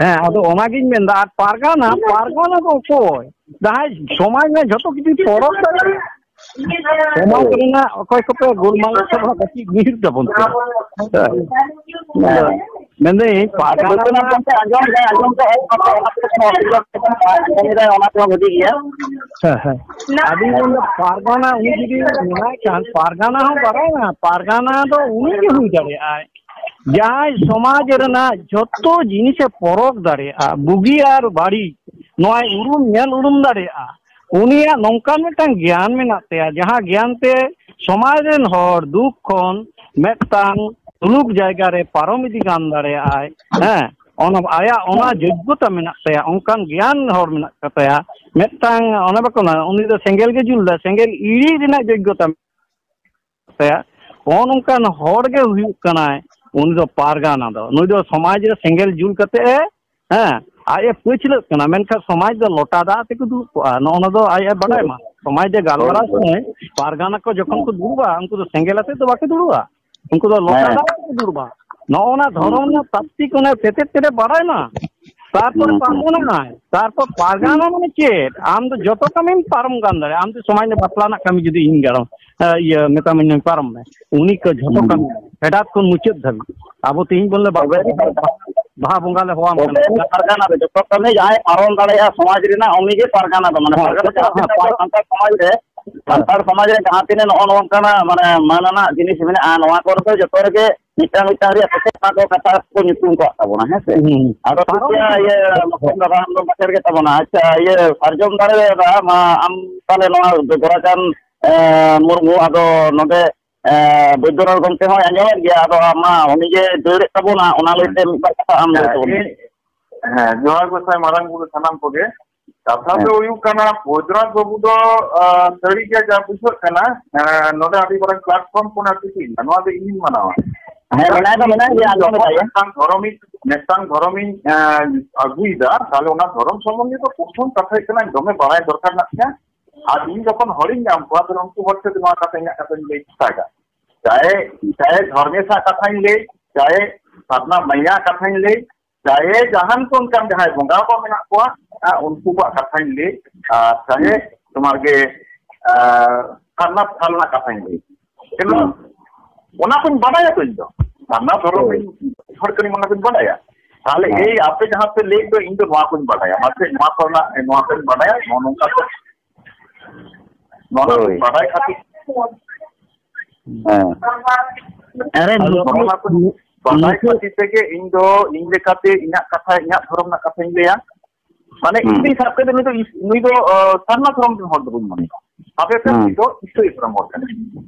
ᱦᱮᱸ, ᱟᱫᱚ ᱚᱱᱟᱜᱤᱧ ᱢᱮᱱᱫᱟ, ᱟᱨ ᱯᱟᱨᱜᱟᱱᱟ, ᱯᱟᱨᱜᱟᱱᱟ ᱫᱚ ᱚᱠᱚᱭ? ᱡᱟᱦᱟᱸᱭ ᱥᱚᱢᱟᱡᱽ ᱨᱮ ᱡᱷᱚᱛᱚ ᱠᱤᱪᱷᱩ ᱯᱚᱨᱚᱵᱽ ᱫᱟᱲᱮᱭᱟᱜᱼᱟ᱾ ᱥᱚᱢᱟᱡᱽ ᱨᱮᱱᱟᱜ ᱚᱠᱚᱭ ᱠᱚᱯᱮ ᱜᱳᱞᱢᱟᱞ ᱠᱟᱛᱮ ᱦᱚᱸ ᱠᱟᱹᱴᱤᱡ ᱢᱤᱦᱤᱨ ᱛᱟᱵᱚᱱ ᱯᱮ᱾ ᱦᱮᱸ᱾ ᱢᱮᱱᱫᱟᱹᱧ, ᱯᱟᱨᱜᱟᱱᱟ ᱵᱟᱹᱵᱩ ᱨᱮᱱᱟᱜ ᱟᱸᱡᱚᱢ ᱫᱟᱭ, ᱟᱸᱡᱚᱢ ᱫᱟᱭ, ᱚᱱᱟ ᱠᱚ ᱚᱥᱩᱵᱤᱫᱷᱟ ᱵᱟᱹᱱᱩᱜᱼᱟ, ᱟᱸᱡᱚᱢ ᱫᱟᱭ, ᱚᱱᱟ ᱠᱚ ᱵᱷᱟᱹᱜᱤ ᱜᱮᱭᱟ᱾ ᱦᱮᱸ, ᱦᱮᱸ᱾ ᱟᱹᱵᱤᱱ ᱨᱮᱱ ᱫᱚ ᱯᱟᱨᱜᱟᱱᱟ, ᱩᱱᱤ ᱡᱩᱫᱤ ᱢᱮᱱᱟᱭ ᱠᱷᱟᱱ, ᱯᱟᱨᱜᱟᱱᱟ ᱦᱚᱸ ᱵᱟᱲᱟᱭᱟ, ᱯᱟᱨᱜᱟᱱᱟ ᱫᱚ ᱩᱱᱤ ᱜᱮ ᱦᱩᱭ ᱫᱟᱲᱮᱭᱟᱜᱼᱟᱭ᱾ ᱡᱟᱦᱟᱸᱭ ᱥᱚᱢᱟᱡᱽ ᱨᱮᱱᱟᱜ ᱡᱷᱚᱛᱚ ᱡᱤᱱᱤᱥᱮ ᱯᱚᱨᱚᱠ ᱫᱟᱲᱮᱭᱟᱜᱼᱟ, ᱵᱩᱜᱤ ᱟᱨ ᱵᱟᱹᱲᱤᱡ, ᱱᱚᱣᱟᱭ ᱩᱨᱩᱢ, ᱧᱮᱞ ᱩᱨᱩᱢ ᱫᱟᱲᱮᱭᱟᱜᱼᱟ, ᱩᱱᱤᱭᱟᱜ ᱱᱚᱝᱠᱟᱱ ᱢᱤᱫᱴᱟᱝ ᱜᱮᱭᱟᱱ ᱢᱮᱱᱟᱜ ᱛᱟᱭᱟ, ᱡᱟᱦᱟᱸ ᱜᱮᱭᱟᱱ ᱛᱮ ᱥᱚᱢᱟᱡᱽ ᱨᱮᱱ ᱦᱚᱲ ᱫᱩᱠ ᱠᱷᱚᱱ ᱢᱤᱫᱴᱟᱝ ᱥᱩᱞᱩᱠ ᱡᱟᱭᱜᱟ ᱨᱮ ᱯᱟᱨᱚᱢ ᱤᱫᱤ ᱜᱟᱱ ᱫᱟᱲᱮᱭᱟᱜᱼᱟᱭ᱾ ᱦᱮᱸ, ᱚᱱᱟ ᱟᱭᱟᱜ ᱚᱱᱟ ᱡᱳᱜᱽᱜᱚᱛᱟ ᱢᱮᱱᱟᱜ ᱛᱟᱭᱟ, ᱚᱱᱠᱟᱱ ᱜᱮᱭᱟᱱ ᱦᱚᱲ ᱢᱮᱱᱟᱜ ᱛᱟᱭᱟ᱾ ᱢᱤᱫᱴᱟᱝ ᱚᱱᱮ ᱵᱟᱠᱚ ᱢᱮᱱᱟ, ᱩᱱᱤ ᱫᱚ ᱥᱮᱸᱜᱮᱞ ᱜᱮ ᱡᱩᱞ ᱫᱟ, ᱥᱮᱸᱜᱮᱞ ᱤᱲᱤᱡ ᱨᱮᱱᱟᱜ ᱡᱳᱜᱽᱜᱚᱛᱟ ᱛᱟᱭᱟ᱾ ᱱᱚᱜᱼᱚ ᱱᱚᱝᱠᱟᱱ ᱦᱚᱲ ᱜᱮ ᱦᱩᱭᱩᱜ ᱠᱟᱱᱟᱭ ᱩᱱᱤ ᱫᱚ ᱯᱟᱨᱜᱟᱱᱟ ᱫᱚ᱾ ᱱᱩᱭ ᱫᱚ ᱥᱚᱢᱟᱡᱽ ᱨᱮ ᱥᱮᱸᱜᱮᱞ ᱡᱩᱞ ᱠᱟᱛᱮ ᱮ, ᱦᱮᱸ, ᱟᱡ ᱮ ᱯᱟᱹᱪᱷᱞᱟᱹᱜ ᱠᱟᱱᱟ, ᱢᱮᱱᱠᱷᱟᱱ ᱥᱚᱢᱟᱡᱽ ᱫᱚ ᱞᱚᱴᱟ ᱫᱟᱜ ᱛᱮᱠᱚ ᱫᱩᱲᱩᱵ ᱠᱚᱜᱼᱟ᱾ ᱱᱚᱜᱼᱚ ᱱᱚᱣᱟ ᱫᱚ ᱟᱡ ᱮ ᱵᱟᱰᱟᱭ ᱢᱟ᱾ ᱥᱚᱢᱟᱡᱽ ᱨᱮ ᱜᱟᱞᱢᱟᱨᱟᱣ ᱥᱚᱢᱚᱭ ᱯᱟᱨᱜᱟᱱᱟ ᱠᱚ ᱡᱚᱠᱷᱚᱱ ᱠᱚ ᱫᱩᱲᱩᱵᱼᱟ, ᱩᱱᱠᱩ ᱫᱚ ᱥᱮᱸᱜᱮᱞ ᱟᱛᱮᱫ ᱫᱚ ᱵᱟᱠᱚ ᱫᱩᱲᱩᱵᱼᱟ, ᱩᱱᱠᱩ ᱫᱚ ᱞᱚᱴᱟ ᱫᱟᱜ ᱛᱮᱠᱚ ᱫᱩᱲᱩᱵᱼᱟ᱾ ᱱᱚᱜᱼᱚ ᱱᱟ ᱫᱷᱚᱨᱚᱢ ᱨᱮᱱᱟᱜ ᱛᱟᱠᱛᱤᱠ ᱚᱱᱟ ᱛᱮᱛᱮᱫ ᱛᱮᱛᱮᱫ ᱵᱟᱰᱟᱭ ᱢᱟ᱾ ᱛᱟᱨᱯᱚᱨ ᱯᱟᱨᱜᱟᱱᱟᱭ, ᱛᱟᱨᱯᱚᱨ ᱯᱟᱨᱜᱟᱱᱟ ᱢᱟᱱᱮ ᱪᱮᱫ? ᱟᱢ ᱫᱚ ᱡᱚᱛᱚ ᱠᱟᱹᱢᱤᱢ ᱯᱟᱨᱚᱢ ᱜᱟᱱ ᱫᱟᱲᱮᱭᱟᱜᱼᱟ᱾ ᱟᱢ ᱫᱚ ᱥᱚᱢᱟᱡᱽ ᱨᱮ ᱵᱟᱯᱞᱟ ᱨᱮᱱᱟᱜ ᱠᱟᱹᱢᱤ ᱡᱩᱫᱤ ᱤᱧ ᱜᱟᱲᱚ, ᱤᱭᱟᱹ, ᱢᱮᱛᱟᱢᱟᱹᱧ ᱯᱟᱨᱚᱢ ᱢᱮ, ᱩᱱᱤ ᱠᱚ ᱡᱷᱚᱛᱚ ᱠᱟᱹᱢᱤ ᱯᱷᱮᱰᱟᱛ ᱠᱷᱚᱱ ᱢᱩᱪᱟᱹᱫ ᱫᱷᱟᱹᱵᱤᱡ᱾ ᱟᱵᱚ ᱛᱮᱦᱮᱧ ᱵᱚᱞᱮ ᱵᱟᱯᱞᱟ ᱵᱟᱦᱟ ᱵᱚᱸᱜᱟ ᱞᱮ ᱦᱚᱦᱚᱣᱟᱢ ᱠᱟᱱᱟ᱾ ᱯᱟᱨᱜᱟᱱᱟ ᱫᱚ ᱡᱚᱛᱚ ᱠᱟᱹᱢᱤ ᱡᱟᱦᱟᱸᱭ ᱯᱟᱨᱚᱢ ᱫᱟᱲᱮᱭᱟᱜᱼᱟ ᱥᱚᱢᱟᱡᱽ ᱨᱮᱱᱟᱜ, ᱩᱱᱤᱜᱮ ᱯᱟᱨᱜᱟᱱᱟ ᱫᱚ᱾ ᱢᱟᱱᱮ ᱯᱟᱨᱜᱟᱱᱟ ᱫᱚ ᱟᱵᱚ ᱥᱟᱱᱛᱟᱲ ᱥᱚᱢᱟᱡᱽ ᱨᱮ, ᱥᱟᱱᱛᱟᱲ ᱥᱚᱢᱟᱡᱽ ᱨᱮ ᱡᱟᱦᱟᱸ ᱛᱤᱱᱟᱹᱜ ᱱᱚᱜᱼᱚ ᱱᱚᱝᱠᱟᱱᱟᱜ ᱢᱟᱱᱮ ᱢᱟᱹᱱ ᱟᱱᱟᱜ ᱡᱤᱱᱤᱥ ᱢᱮᱱᱟᱜᱼᱟ, ᱱᱚᱣᱟ ᱠᱚᱨᱮ ᱫᱚ ᱡᱚᱛᱚ ᱨᱮᱜᱮ ᱢᱤᱫᱴᱟᱝ ᱢᱤᱫᱴᱟᱝ ᱨᱮᱭᱟᱜ ᱯᱮᱥᱮᱡ ᱚᱱᱟ ᱠᱚ ᱠᱟᱛᱷᱟ ᱠᱚ ᱧᱩᱛᱩᱢ ᱠᱟᱜ ᱛᱟᱵᱚᱱᱟ, ᱦᱮᱸ ᱥᱮ? ᱟᱫᱚ ᱴᱷᱤᱠ ᱜᱮᱭᱟ, ᱤᱭᱟᱹ, ᱢᱚᱠᱚᱱ ᱫᱟᱫᱟ ᱟᱢ ᱫᱚ ᱵᱟᱠᱷᱮᱲ ᱜᱮ ᱛᱟᱵᱚᱱᱟ᱾ ᱟᱪᱪᱷᱟ, ᱤᱭᱟᱹ, ᱥᱟᱨᱡᱚᱢ ᱫᱟᱨᱮ ᱫᱟᱫᱟ, ᱢᱟ ᱟᱢ ᱛᱟᱦᱞᱮ ᱱᱚᱣᱟ ᱜᱳᱨᱟᱪᱟᱸᱫᱽ, ᱮ, ᱢᱩᱨᱢᱩ, ᱟᱫᱚ ᱱᱚᱰᱮ, ᱮ, ᱵᱳᱭᱫᱚᱱᱟᱛᱷ ᱜᱚᱢᱠᱮ ᱦᱚᱸᱭ ᱟᱸᱡᱚᱢᱮᱫ ᱜᱮᱭᱟ, ᱟᱫᱚ ᱟᱢ ᱢᱟ ᱩᱱᱤ ᱜᱮ ᱫᱟᱹᱲᱮᱫ ᱛᱟᱵᱚᱱᱟ, ᱚᱱᱟ ᱞᱟᱹᱭᱛᱮ ᱢᱤᱫ ᱵᱟᱨ ᱠᱟᱛᱷᱟ ᱟᱢ ᱞᱟᱹᱭ ᱛᱟᱵᱚᱱ ᱢᱮ᱾ ᱦᱮᱸ, ᱡᱚᱦᱟᱨ ᱜᱚᱸᱥᱟᱭ ᱢᱟᱨᱟᱝ ᱵᱩᱨᱩ ᱥᱟᱱᱟᱢ ᱠᱚᱜᱮ᱾ ᱠᱟᱛᱷᱟ ᱫᱚ ᱦᱩᱭᱩᱜ ᱠᱟᱱᱟ, ᱵᱳᱭᱫᱚᱱᱟᱛᱷ ᱵᱟᱹᱵᱩ ᱫᱚ, ᱟ, ᱥᱟᱹᱨᱤᱜᱮ ᱡᱟ ᱵᱩᱡᱷᱟᱹᱜ ᱠᱟᱱᱟ, ᱟ, ᱱᱚᱰᱮ ᱟᱹᱰᱤ ᱢᱟᱨᱟᱝ platform ᱠᱚ ᱚᱱᱟ ᱛᱤᱸᱜᱩᱭᱮᱱᱟ, ᱱᱚᱣᱟ ᱫᱚ ᱤᱧᱤᱧ ᱢᱟᱱᱟᱣᱟ᱾ ᱦᱮᱸ, ᱢᱮᱱᱟᱭ ᱫᱚ ᱢᱮᱱᱟᱭ ᱜᱮᱭᱟ, ᱟᱸᱡᱚᱢ ᱡᱚᱠᱷᱚᱱ ᱠᱟᱫᱟ ᱭᱟ᱾ ᱢᱤᱫᱴᱟᱝ ᱫᱷᱚᱨᱚᱢᱤᱧ, ᱢᱤᱫᱴᱟᱝ ᱫᱷᱚᱨᱚᱢᱤᱧ, ᱟ, ᱟᱹᱜᱩᱭᱮᱫᱟ, ᱛᱟᱦᱞᱮ ᱚᱱᱟ ᱫᱷᱚᱨᱚᱢ ᱥᱚᱢᱵᱚᱱᱫᱷᱮ ᱫᱚ ᱯᱨᱚᱛᱷᱚᱢ ᱠᱟᱛᱷᱟ ᱦᱩᱭᱩᱜ ᱠᱟᱱᱟ, ᱫᱚᱢᱮ ᱵᱟᱲᱟᱭ ᱫᱚᱨᱠᱟᱨ ᱢᱮᱱᱟᱜ ᱛᱤᱧᱟ᱾ ᱟᱨ ᱤᱧ ᱡᱚᱠᱷᱚᱱ ᱦᱚᱲᱤᱧ ᱧᱟᱢ ᱠᱚᱣᱟ, ᱛᱟᱦᱞᱮ ᱩᱱᱠᱩ ᱦᱚᱲ ᱴᱷᱮᱱ ᱱᱚᱣᱟ ᱠᱟᱛᱷᱟ, ᱤᱧᱟᱹᱜ ᱠᱟᱛᱷᱟᱧ ᱞᱟᱹᱭ ᱪᱮᱥᱴᱟᱭᱮᱫᱟ᱾ ᱪᱟᱦᱮ, ᱪᱟᱦᱮ ᱫᱷᱚᱨᱢᱮᱥᱟᱜ ᱠᱟᱛᱷᱟᱧ ᱞᱟᱹᱭ, ᱪᱟᱦᱮ ᱥᱟᱨᱱᱟ ᱢᱟᱹᱭᱟᱜ ᱠᱟᱛᱷᱟᱧ ᱞᱟᱹᱭ, ᱪᱟᱦᱮ ᱡᱟᱦᱟᱱ ᱠᱚ ᱚᱱᱠᱟᱱ ᱡᱟᱦᱟᱸᱭ ᱵᱚᱸᱜᱟ ᱠᱚ ᱢᱮᱱᱟᱜ ᱠᱚᱣᱟ, ᱟ, ᱩᱱᱠᱩ ᱠᱚᱣᱟᱜ ᱠᱟᱛᱷᱟᱧ ᱞᱟᱹᱭ, ᱟᱨ ᱪᱟᱦᱮ ᱛᱳᱢᱟᱨ ᱜᱮ, ᱟ, ᱥᱟᱨᱱᱟ ᱛᱷᱟᱱ ᱨᱮᱱᱟᱜ ᱠᱟᱛᱷᱟᱧ ᱞᱟᱹᱭ᱾ ᱮᱱᱦᱚᱸ ᱚᱱᱟ ᱠᱚᱧ ᱵᱟᱰᱟᱭᱟ ᱛᱚ ᱤᱧ ᱫᱚ᱾ ᱥᱟᱨᱱᱟ ᱫᱷᱚᱨᱚᱢ ᱨᱮᱱ ᱦᱚᱲ ᱠᱟᱹᱱᱟᱹᱧ, ᱚᱱᱟ ᱠᱚᱧ ᱵᱟᱰᱟᱭᱟ᱾ ᱛᱟᱦᱞᱮ ᱮᱭ ᱟᱯᱮ ᱡᱟᱦᱟᱸ ᱯᱮ ᱞᱟᱹᱭ ᱫᱚ, ᱤᱧ ᱫᱚ ᱱᱚᱣᱟ ᱠᱚᱧ ᱵᱟᱰᱟᱭᱟ᱾ ᱢᱟᱥᱮ ᱱᱚᱣᱟ ᱠᱚᱨᱮᱱᱟᱜ, ᱱᱚᱣᱟ ᱠᱚᱧ ᱵᱟᱰᱟᱭᱟ, ᱱᱚᱜᱼᱚ ᱱᱚᱝᱠᱟ ᱛᱮ᱾ ᱱᱚᱣᱟ ᱠᱚ ᱦᱳᱭ᱾ ᱵᱟᱰᱟᱭ ᱠᱷᱟᱹᱛᱤᱨ ᱦᱮᱸ᱾ ᱟᱨᱮ ᱟᱫᱚ ᱱᱩᱠᱩ, ᱱᱚᱜᱼᱚ ᱱᱟ ᱠᱚ ᱱᱩᱠᱩ ᱵᱟᱰᱟᱭ ᱠᱷᱟᱹᱛᱤᱨ ᱛᱮᱜᱮ ᱤᱧ ᱫᱚ ᱤᱧ ᱞᱮᱠᱟᱛᱮ ᱤᱧᱟᱹᱜ ᱠᱟᱛᱷᱟ, ᱤᱧᱟᱹᱜ ᱫᱷᱚᱨᱚᱢ ᱨᱮᱱᱟᱜ ᱠᱟᱛᱷᱟᱧ ᱞᱟᱹᱭᱟ᱾ ᱢᱟᱱᱮ ᱦᱩᱸ᱾ ᱤᱧ ᱫᱚᱧ ᱥᱟᱵ ᱠᱮᱫᱟ ᱱᱩᱭ ᱫᱚ ᱤᱥ-, ᱱᱩᱭ ᱫᱚ, ᱚ, ᱥᱟᱨᱱᱟ ᱫᱷᱚᱨᱚᱢ ᱨᱮᱱ ᱦᱚᱲ ᱫᱚ ᱵᱟᱹᱧ ᱢᱚᱱᱮᱭᱟ᱾ ᱟᱯᱮ ᱯᱮ ᱦᱩᱸ᱾ ᱩᱱᱤ ᱫᱚ ᱤᱥᱟᱹᱭ ᱫᱷᱚᱨᱚᱢ ᱦᱚᱲ ᱠᱟᱱᱟᱭ᱾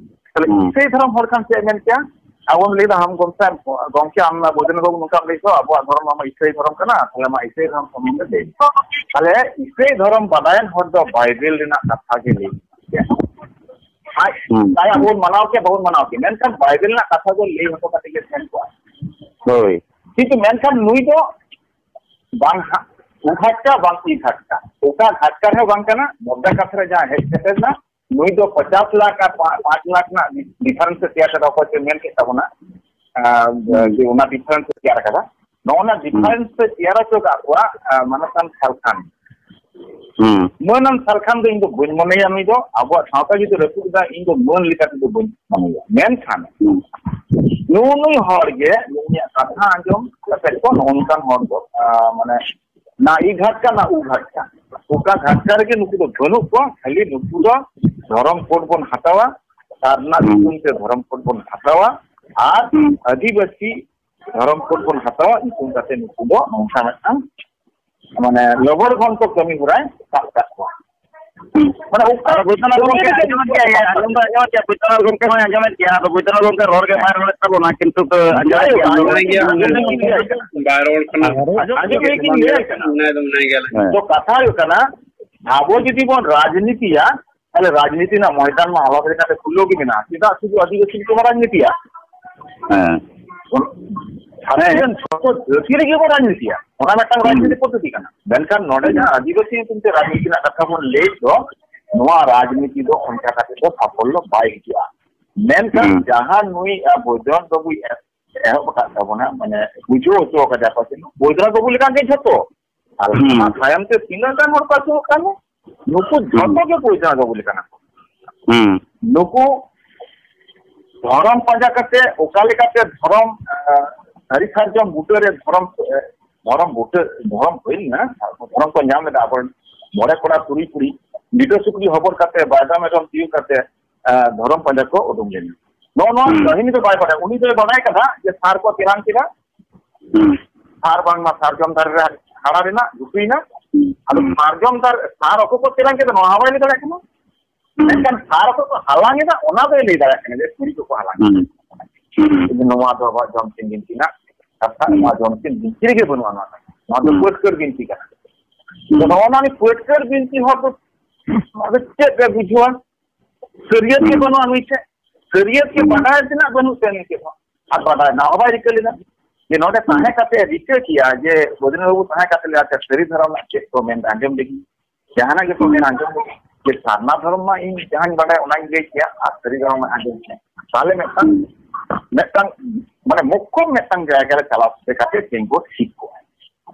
ᱛᱟᱦᱞᱮ ᱦᱩᱸ᱾ ᱤᱥᱟᱹᱭ ᱫᱷᱚᱨᱚᱢ ᱦᱚᱲ ᱠᱷᱟᱱ ᱪᱮᱫ ᱮ ᱢᱮᱱ ᱠᱮᱭᱟ? ᱟᱵᱚ ᱵᱚᱱ ᱞᱟᱹᱭ ᱮᱫᱟ, ᱦᱟᱢ ᱜᱚᱢᱠᱮ, ᱜᱚᱢᱠᱮ, ᱟᱢ ᱢᱟ ᱵᱳᱭᱫᱚᱱᱟᱛᱷ ᱵᱟᱵᱩ ᱱᱚᱝᱠᱟᱢ ᱞᱟᱹᱭ ᱠᱮᱫᱟ, ᱟᱵᱚᱣᱟᱜ ᱫᱷᱚᱨᱚᱢ ᱢᱟ ᱤᱥᱟᱹᱭ ᱫᱷᱚᱨᱚᱢ ᱠᱟᱱᱟ, ᱛᱟᱦᱞᱮ ᱢᱟ ᱤᱥᱟᱹᱭ ᱫᱷᱚᱨᱚᱢ ᱥᱚᱢᱵᱚᱱᱫᱷᱮ ᱞᱟᱹᱭ ᱢᱮ᱾ ᱛᱟᱦᱞᱮ ᱤᱥᱟᱹᱭ ᱫᱷᱚᱨᱚᱢ ᱵᱟᱰᱟᱭᱟᱱ ᱦᱚᱲ ᱫᱚ ᱵᱟᱭᱵᱮᱞ ᱨᱮᱱᱟᱜ ᱠᱟᱛᱷᱟ ᱜᱮ ᱞᱟᱹᱭ ᱠᱮᱭᱟ᱾ ᱟᱡ ᱦᱩᱸ᱾ ᱛᱟᱭ ᱟᱵᱚ ᱵᱚᱱ ᱢᱟᱱᱟᱣ ᱠᱮᱭᱟ, ᱵᱟᱵᱚᱱ ᱢᱟᱱᱟᱣ ᱠᱮᱭᱟ, ᱢᱮᱱᱠᱷᱟᱱ ᱵᱟᱭᱵᱮᱞ ᱨᱮᱱᱟᱜ ᱠᱟᱛᱷᱟ ᱫᱚ ᱞᱟᱹᱭ ᱦᱚᱴᱚ ᱠᱟᱛᱮ ᱜᱮ ᱛᱟᱦᱮᱱ ᱠᱚᱜᱼᱟ᱾ ᱦᱳᱭ᱾ ᱠᱤᱱᱛᱩ ᱢᱮᱱᱠᱷᱟᱱ ᱱᱩᱭ ᱫᱚ ᱵᱟᱝ ᱦᱟᱜ, ᱩ ᱜᱷᱟᱴᱠᱟ, ᱵᱟᱝ ᱤ ᱜᱷᱟᱴᱠᱟ, ᱚᱠᱟ ᱜᱷᱟᱴᱠᱟ ᱨᱮᱦᱚᱸ ᱵᱟᱝ ᱠᱟᱱᱟ᱾ ᱢᱚᱜᱽᱫᱟ ᱠᱟᱛᱷᱟ ᱨᱮ ᱡᱟᱦᱟᱸ ᱦᱮᱡ ᱥᱮᱴᱮᱨ ᱮᱱᱟ, ᱱᱩᱭ ᱫᱚ ᱯᱚᱪᱟᱥ ᱞᱟᱠᱷ ᱟᱨ ᱯᱟ-, ᱯᱟᱸᱪ ᱞᱟᱠᱷ ᱨᱮᱱᱟᱜ ᱰᱤ-, ᱰᱤᱯᱷᱟᱨᱮᱱᱥ ᱮ ᱛᱮᱭᱟᱨ ᱠᱟᱫᱟ, ᱚᱠᱚᱭ ᱪᱚ ᱢᱮᱱ ᱠᱮᱫ ᱛᱟᱵᱚᱱᱟ, ᱟᱸ, ᱦᱩᱸ᱾ ᱡᱮ ᱚᱱᱟ ᱰᱤᱯᱷᱟᱨᱮᱱᱥ ᱮ ᱛᱮᱭᱟᱨ ᱟᱠᱟᱫᱟ᱾ ᱱᱚᱜᱼᱚ ᱱᱟ ᱦᱩᱸ᱾ ᱰᱤᱯᱷᱟᱨᱮᱱᱥ ᱮ ᱛᱮᱭᱟᱨ ᱦᱚᱪᱚ ᱠᱟᱜ ᱠᱚᱣᱟ, ᱟᱸ, ᱢᱟᱱᱚᱛᱟᱱ ᱥᱟᱞᱠᱷᱟᱱ᱾ ᱦᱩᱸ᱾ ᱢᱟᱹᱱᱟᱱ ᱥᱟᱞᱠᱷᱟᱱ ᱫᱚ ᱤᱧ ᱫᱚ ᱵᱟᱹᱧ ᱢᱚᱱᱮᱭᱟ, ᱱᱩᱭ ᱫᱚ ᱟᱵᱚᱣᱟᱜ ᱥᱟᱶᱛᱟ ᱡᱩᱫᱤ ᱨᱟᱹᱯᱩᱫ ᱮᱫᱟ, ᱤᱧ ᱫᱚ ᱢᱟᱹᱱ ᱞᱮᱠᱟ ᱛᱮᱫᱚ ᱵᱟᱹᱧ ᱢᱚᱱᱮᱭᱟ᱾ ᱢᱮᱱᱠᱷᱟᱱ ᱦᱩᱸ᱾ ᱱᱩᱜᱼᱩ ᱱᱩᱭ ᱦᱚᱲ ᱜᱮ ᱱᱩᱭᱟᱜ ᱠᱟᱛᱷᱟ ᱟᱸᱡᱚᱢ ᱠᱟᱛᱮ ᱠᱚ ᱱᱚᱜᱼᱚ ᱱᱚᱝᱠᱟᱱ ᱦᱚᱲ ᱫᱚ, ᱟᱸ, ᱢᱟᱱᱮ ᱱᱟ ᱤ ᱜᱷᱟᱴᱠᱟ, ᱱᱟ ᱩ ᱜᱷᱟᱴᱠᱟ᱾ ᱚᱠᱟ ᱜᱷᱟᱴᱠᱟ ᱨᱮᱜᱮ ᱱᱩᱠᱩ ᱫᱚ ᱵᱟᱹᱱᱩᱜ ᱠᱚᱣᱟ, ᱠᱷᱟᱹᱞᱤ ᱱᱩᱠᱩ ᱫᱚ ᱫᱷᱚᱨᱚᱢ ᱠᱳᱰ ᱵᱚᱱ ᱦᱟᱛᱟᱣᱟ, ᱥᱟᱨᱱᱟ ᱦᱩᱸ᱾ ᱧᱩᱛᱩᱢ ᱛᱮ ᱫᱷᱚᱨᱚᱢ ᱠᱳᱰ ᱵᱚᱱ ᱦᱟᱛᱟᱣᱟ, ᱟᱨ ᱦᱩᱸ᱾ ᱟᱹᱫᱤᱵᱟᱹᱥᱤ ᱫᱷᱚᱨᱚᱢ ᱠᱳᱰ ᱵᱚᱱ ᱦᱟᱛᱟᱣᱟ ᱧᱩᱛᱩᱢ ᱠᱟᱛᱮ ᱱᱩᱠᱩ ᱫᱚ ᱱᱚᱝᱠᱟ ᱢᱤᱫᱴᱟᱝ, ᱢᱟᱱᱮ, ᱞᱚᱵᱚᱲ ᱜᱷᱚᱱᱴᱚ ᱠᱟᱹᱢᱤ ᱦᱚᱨᱟᱭ ᱥᱟᱵ ᱠᱟᱜ ᱠᱚᱣᱟ᱾ ᱦᱩᱸ᱾ ᱢᱟᱱᱮ ᱚᱠᱟ ᱟᱫᱚ ᱵᱳᱭᱫᱚᱱᱟᱛᱷ ᱜᱚᱢᱠᱮ ᱟᱸᱡᱚᱢᱮᱫ ᱜᱮᱭᱟ, ᱟᱸᱡᱚᱢ ᱫᱚ ᱟᱸᱡᱚᱢᱮᱫ ᱜᱮᱭᱟ, ᱵᱳᱭᱫᱚᱱᱟᱛᱷ ᱜᱚᱢᱠᱮ ᱦᱚᱸᱭ ᱟᱸᱡᱚᱢᱮᱫ ᱜᱮᱭᱟ, ᱟᱫᱚ ᱵᱳᱭᱫᱚᱱᱟᱛᱷ ᱜᱚᱢᱠᱮ ᱨᱚᱲ ᱜᱮ ᱵᱟᱭ ᱨᱚᱲᱮᱫ ᱛᱟᱵᱚᱱᱟ, ᱠᱤᱱᱛᱩ ᱠᱚ ᱟᱸᱡᱚᱢᱮᱫ ᱜᱮᱭᱟ᱾ ᱟᱸᱡᱚᱢᱮᱫ ᱜᱮᱭᱟ, ᱟᱸᱡᱚᱢᱮᱫ ᱜᱮᱭᱟ᱾ ᱵᱟᱭ ᱨᱚᱲ ᱠᱟᱱᱟ᱾ ᱟᱸᱡᱚᱢ ᱜᱮ ᱞᱤᱧ ᱞᱟᱹᱭ ᱠᱟᱱᱟ᱾ ᱦᱮᱸ᱾ ᱛᱚ ᱠᱟᱛᱷᱟ ᱦᱩᱭᱩᱜ ᱠᱟᱱᱟ, ᱟᱵᱚ ᱡᱩᱫᱤ ᱵᱚᱱ ᱨᱟᱡᱽᱱᱤᱛᱤᱭᱟ, ᱛᱟᱦᱞᱮ ᱨᱟᱡᱽᱱᱤᱛᱤ ᱨᱮᱱᱟᱜ ᱢᱚᱭᱫᱟᱱ ᱢᱟ ᱟᱞᱟᱫᱟ ᱞᱮᱠᱟᱛᱮ ᱠᱷᱩᱞᱟᱹᱣ ᱜᱮ ᱢᱮᱱᱟᱜᱼᱟ᱾ ᱪᱮᱫᱟᱜ ᱥᱩᱫᱷᱩ ᱟᱹᱫᱤᱵᱟᱹᱥᱤ ᱜᱮᱵᱚᱱ ᱨᱟᱡᱽᱱᱤᱛᱤᱭᱟ? ᱦᱮᱸ᱾ ᱥᱟᱹᱨᱤ ᱦᱮᱸ᱾ ᱡᱚᱛᱚ ᱡᱟᱹᱛᱤ ᱨᱮᱜᱮ ᱵᱚᱱ ᱨᱟᱡᱽᱱᱤᱛᱤᱭᱟ᱾ ᱚᱱᱟ ᱢᱤᱫᱴᱟᱝ ᱦᱩᱸ᱾ ᱨᱟᱡᱽᱱᱤᱛᱤ ᱯᱚᱫᱽᱫᱷᱚᱛᱤ ᱠᱟᱱᱟ᱾ ᱢᱮᱱᱠᱷᱟᱱ ᱱᱚᱰᱮ ᱦᱩᱸ᱾ ᱡᱟᱦᱟᱸ ᱟᱹᱫᱤᱵᱟᱹᱥᱤ ᱧᱩᱛᱩᱢ ᱛᱮ ᱨᱟᱡᱽᱱᱤᱛᱤ ᱨᱮᱱᱟᱜ ᱠᱟᱛᱷᱟ ᱵᱚᱱ ᱞᱟᱹᱭᱮᱫ ᱫᱚ, ᱱᱚᱣᱟ ᱨᱟᱡᱽᱱᱤᱛᱤ ᱫᱚ ᱚᱱᱠᱟ ᱠᱟᱛᱮ ᱫᱚ ᱥᱟᱯᱷᱚᱞᱞᱚ ᱵᱟᱭ ᱦᱤᱡᱩᱜᱼᱟ᱾ ᱢᱮᱱᱠᱷᱟᱱ ᱦᱩᱸ᱾ ᱡᱟᱦᱟᱸ ᱱᱩᱭ, ᱟᱵᱚ ᱡᱚᱱ ᱵᱟᱹᱵᱩᱭ ᱮᱦᱚᱵ ᱟᱠᱟᱫ ᱛᱟᱵᱚᱱᱟ, ᱢᱟᱱᱮ ᱵᱩᱡᱷᱟᱹᱣ ᱦᱚᱪᱚ ᱠᱟᱫᱟ ᱠᱚ ᱡᱮ ᱵᱳᱭᱫᱚᱱᱟᱛᱷ ᱵᱟᱹᱵᱩ ᱞᱮᱠᱟ ᱜᱮ ᱡᱷᱚᱛᱚ᱾ ᱟᱨ ᱦᱩᱸ᱾ ᱚᱱᱟ ᱛᱟᱭᱚᱢ ᱛᱮ ᱛᱤᱱᱟᱹᱜ ᱜᱟᱱ ᱦᱚᱲ ᱠᱚ ᱟᱹᱪᱩᱨᱚᱜ ᱠᱟᱱᱟ, ᱱᱩᱠᱩ ᱦᱩᱸ᱾ ᱡᱷᱚᱛᱚ ᱜᱮ ᱵᱳᱭᱫᱚᱱᱟᱛᱷ ᱵᱟᱹᱵᱩ ᱞᱮᱠᱟᱱᱟᱜ ᱠᱚ᱾ ᱦᱩᱸ᱾ ᱱᱩᱠᱩ ᱫᱷᱚᱨᱚᱢ ᱯᱟᱸᱡᱟ ᱠᱟᱛᱮ ᱚᱠᱟ ᱞᱮᱠᱟᱛᱮ ᱫᱷᱚᱨᱚᱢ, ᱟᱸ, ᱥᱟᱹᱨᱤ ᱥᱟᱨᱡᱚᱢ ᱵᱩᱴᱟᱹ ᱨᱮ ᱫᱷᱚᱨᱚᱢ, ᱮ, ᱫᱷᱚᱨᱚᱢ ᱵᱩᱴᱟᱹ, ᱫᱷᱚᱨᱚᱢ ᱦᱩᱭ ᱞᱮᱱᱟ, ᱫᱷᱚᱨᱚᱢ ᱠᱚ ᱧᱟᱢ ᱞᱮᱫᱟ ᱟᱵᱚᱨᱮᱱ ᱢᱚᱬᱮ ᱠᱚᱲᱟ ᱛᱩᱨᱩᱭ ᱠᱩᱲᱤ, ᱞᱤᱴᱟᱹ ᱥᱩᱠᱨᱤ ᱦᱚᱵᱚᱨ ᱠᱟᱛᱮ, ᱵᱟᱭᱫᱟ ᱢᱮᱨᱚᱢ ᱛᱤᱭᱳᱜ ᱠᱟᱛᱮ, ᱮ, ᱫᱷᱚᱨᱚᱢ ᱯᱟᱸᱡᱟ ᱠᱚ ᱩᱰᱩᱝ ᱞᱮᱱᱟ᱾ ᱱᱚᱜᱼᱚ ᱱᱚᱣᱟ ᱦᱩᱸ᱾ ᱠᱟᱹᱦᱱᱤ ᱫᱚ ᱵᱟᱭ ᱵᱟᱲᱟᱭᱟ᱾ ᱩᱱᱤ ᱫᱚᱭ ᱵᱟᱲᱟᱭ ᱠᱟᱫᱟ ᱡᱮ ᱥᱟᱨ ᱠᱚ ᱛᱮᱨᱟᱝ ᱠᱮᱫᱟ, ᱦᱩᱸ᱾ ᱥᱟᱨ ᱵᱟᱝᱢᱟ ᱥᱟᱨᱡᱚᱢ ᱫᱟᱨᱮ ᱨᱮ ᱦᱟᱨᱟ ᱞᱮᱱᱟ, ᱜᱷᱩᱴᱩᱭᱮᱱᱟ᱾ ᱦᱩᱸ᱾ ᱟᱫᱚ ᱦᱩᱸ᱾ ᱥᱟᱨᱡᱚᱢ ᱫᱟᱨᱮ, ᱥᱟᱨ ᱚᱠᱚᱭ ᱠᱚ ᱛᱮᱨᱟᱝ ᱠᱮᱫᱟ, ᱱᱚᱣᱟ ᱦᱚᱸ ᱵᱟᱭ ᱞᱟᱹᱭ ᱫᱟᱲᱮᱭᱟᱜ ᱠᱟᱱᱟ᱾ ᱢᱮᱱᱠᱷᱟᱱ ᱥᱟᱨ ᱠᱚᱠᱚ ᱦᱟᱞᱟᱝ ᱮᱫᱟ, ᱚᱱᱟ ᱫᱚᱭ ᱞᱟᱹᱭ ᱫᱟᱲᱮᱭᱟᱜ ᱠᱟᱱᱟ ᱡᱮ ᱠᱩᱲᱤ ᱠᱚᱠᱚ ᱦᱟᱞᱟᱝ ᱮᱫᱟ᱾ ᱦᱩᱸ᱾ ᱦᱩᱸ᱾ ᱠᱤᱱᱛᱩ ᱱᱚᱣᱟ ᱫᱚ ᱟᱵᱚᱣᱟᱜ ᱡᱚᱢ ᱥᱤᱢ ᱵᱤᱱᱛᱤ ᱨᱮᱱᱟᱜ ᱠᱟᱛᱷᱟ, ᱦᱩᱸ᱾ ᱱᱚᱣᱟ ᱡᱚᱢ ᱥᱤᱢ ᱵᱤᱱᱛᱤ ᱨᱮᱜᱮ ᱵᱟᱹᱱᱩᱜᱼᱟ᱾ ᱱᱚᱣᱟ ᱫᱚ, ᱱᱚᱣᱟ ᱫᱚ ᱦᱩᱸ᱾ ᱯᱟᱹᱴᱠᱟᱹᱨ ᱵᱤᱱᱛᱤ ᱠᱟᱱᱟ᱾ ᱦᱩᱸ᱾ ᱛᱚ ᱱᱚᱜᱼᱚ ᱱᱚᱣᱟ ᱯᱟᱹᱴᱠᱟᱹᱨ ᱵᱤᱱᱛᱤ ᱦᱚᱲ ᱫᱚ ᱱᱚᱣᱟ ᱫᱚ ᱪᱮᱫ ᱮ ᱵᱩᱡᱷᱟᱹᱣᱟ? ᱥᱟᱹᱨᱤᱭᱟᱹᱛ ᱜᱮ ᱦᱩᱸ᱾ ᱵᱟᱹᱱᱩᱜᱼᱟ ᱱᱩᱭ ᱴᱷᱮᱱ, ᱥᱟᱹᱨᱤᱭᱟᱹᱛ ᱜᱮ ᱦᱩᱸ᱾ ᱵᱟᱰᱟᱭ ᱛᱮᱱᱟᱜ ᱵᱟᱹᱱᱩᱜ ᱛᱟᱭᱟ ᱱᱩᱭ ᱴᱷᱮᱱ ᱦᱚᱸ᱾ ᱟᱨ ᱵᱟᱰᱟᱭ ᱨᱮᱱᱟᱜ ᱦᱚᱸ ᱵᱟᱭ ᱨᱤᱠᱟᱹ ᱞᱮᱫᱟ᱾ ᱡᱮ ᱱᱚᱰᱮ ᱦᱩᱸ᱾ ᱛᱟᱦᱮᱸ ᱠᱟᱛᱮ ᱨᱤᱠᱟᱹ ᱠᱮᱭᱟ ᱡᱮ ᱵᱚᱫᱨᱤᱱᱟᱛᱷ ᱵᱟᱵᱩ ᱛᱟᱦᱮᱸ ᱠᱟᱛᱮ ᱞᱟᱹᱭᱟ, "ᱟᱪᱪᱷᱟ, ᱥᱟᱹᱨᱤ ᱫᱷᱚᱨᱚᱢ ᱨᱮᱱᱟᱜ ᱪᱮᱫ ᱠᱚ ᱢᱮᱱᱫᱟ, ᱟᱸᱡᱚᱢ ᱞᱟᱹᱜᱤᱫ, ᱡᱟᱦᱟᱱᱟᱜ ᱜᱮᱠᱚ ᱦᱩᱸ᱾ ᱢᱮᱱᱟ ᱟᱸᱡᱚᱢ ᱞᱟᱹᱜᱤᱫ, ᱡᱮ ᱥᱟᱨᱱᱟ ᱫᱷᱚᱨᱚᱢ ᱢᱟ ᱤᱧ ᱡᱟᱦᱟᱸᱧ ᱵᱟᱰᱟᱭᱟ ᱚᱱᱟᱧ ᱞᱟᱹᱭ ᱠᱮᱭᱟ, ᱟᱨ ᱥᱟᱹᱨᱤ ᱫᱷᱚᱨᱚᱢ ᱢᱟ ᱟᱸᱡᱚᱢ ᱠᱮᱭᱟ, ᱛᱟᱦᱞᱮ ᱢᱤᱫᱴᱟᱝ, ᱦᱩᱸ᱾ ᱢᱤᱫᱴᱟᱝ ᱢᱟᱱᱮ ᱢᱚᱠᱠᱷᱚᱢ ᱢᱤᱫᱴᱟᱝ ᱡᱟᱭᱜᱟ ᱨᱮ ᱪᱟᱞᱟᱣ ᱥᱮᱴᱮᱨ ᱠᱟᱛᱮ ᱛᱤᱸᱜᱩ ᱴᱷᱤᱠ ᱠᱚᱜᱼᱟ᱾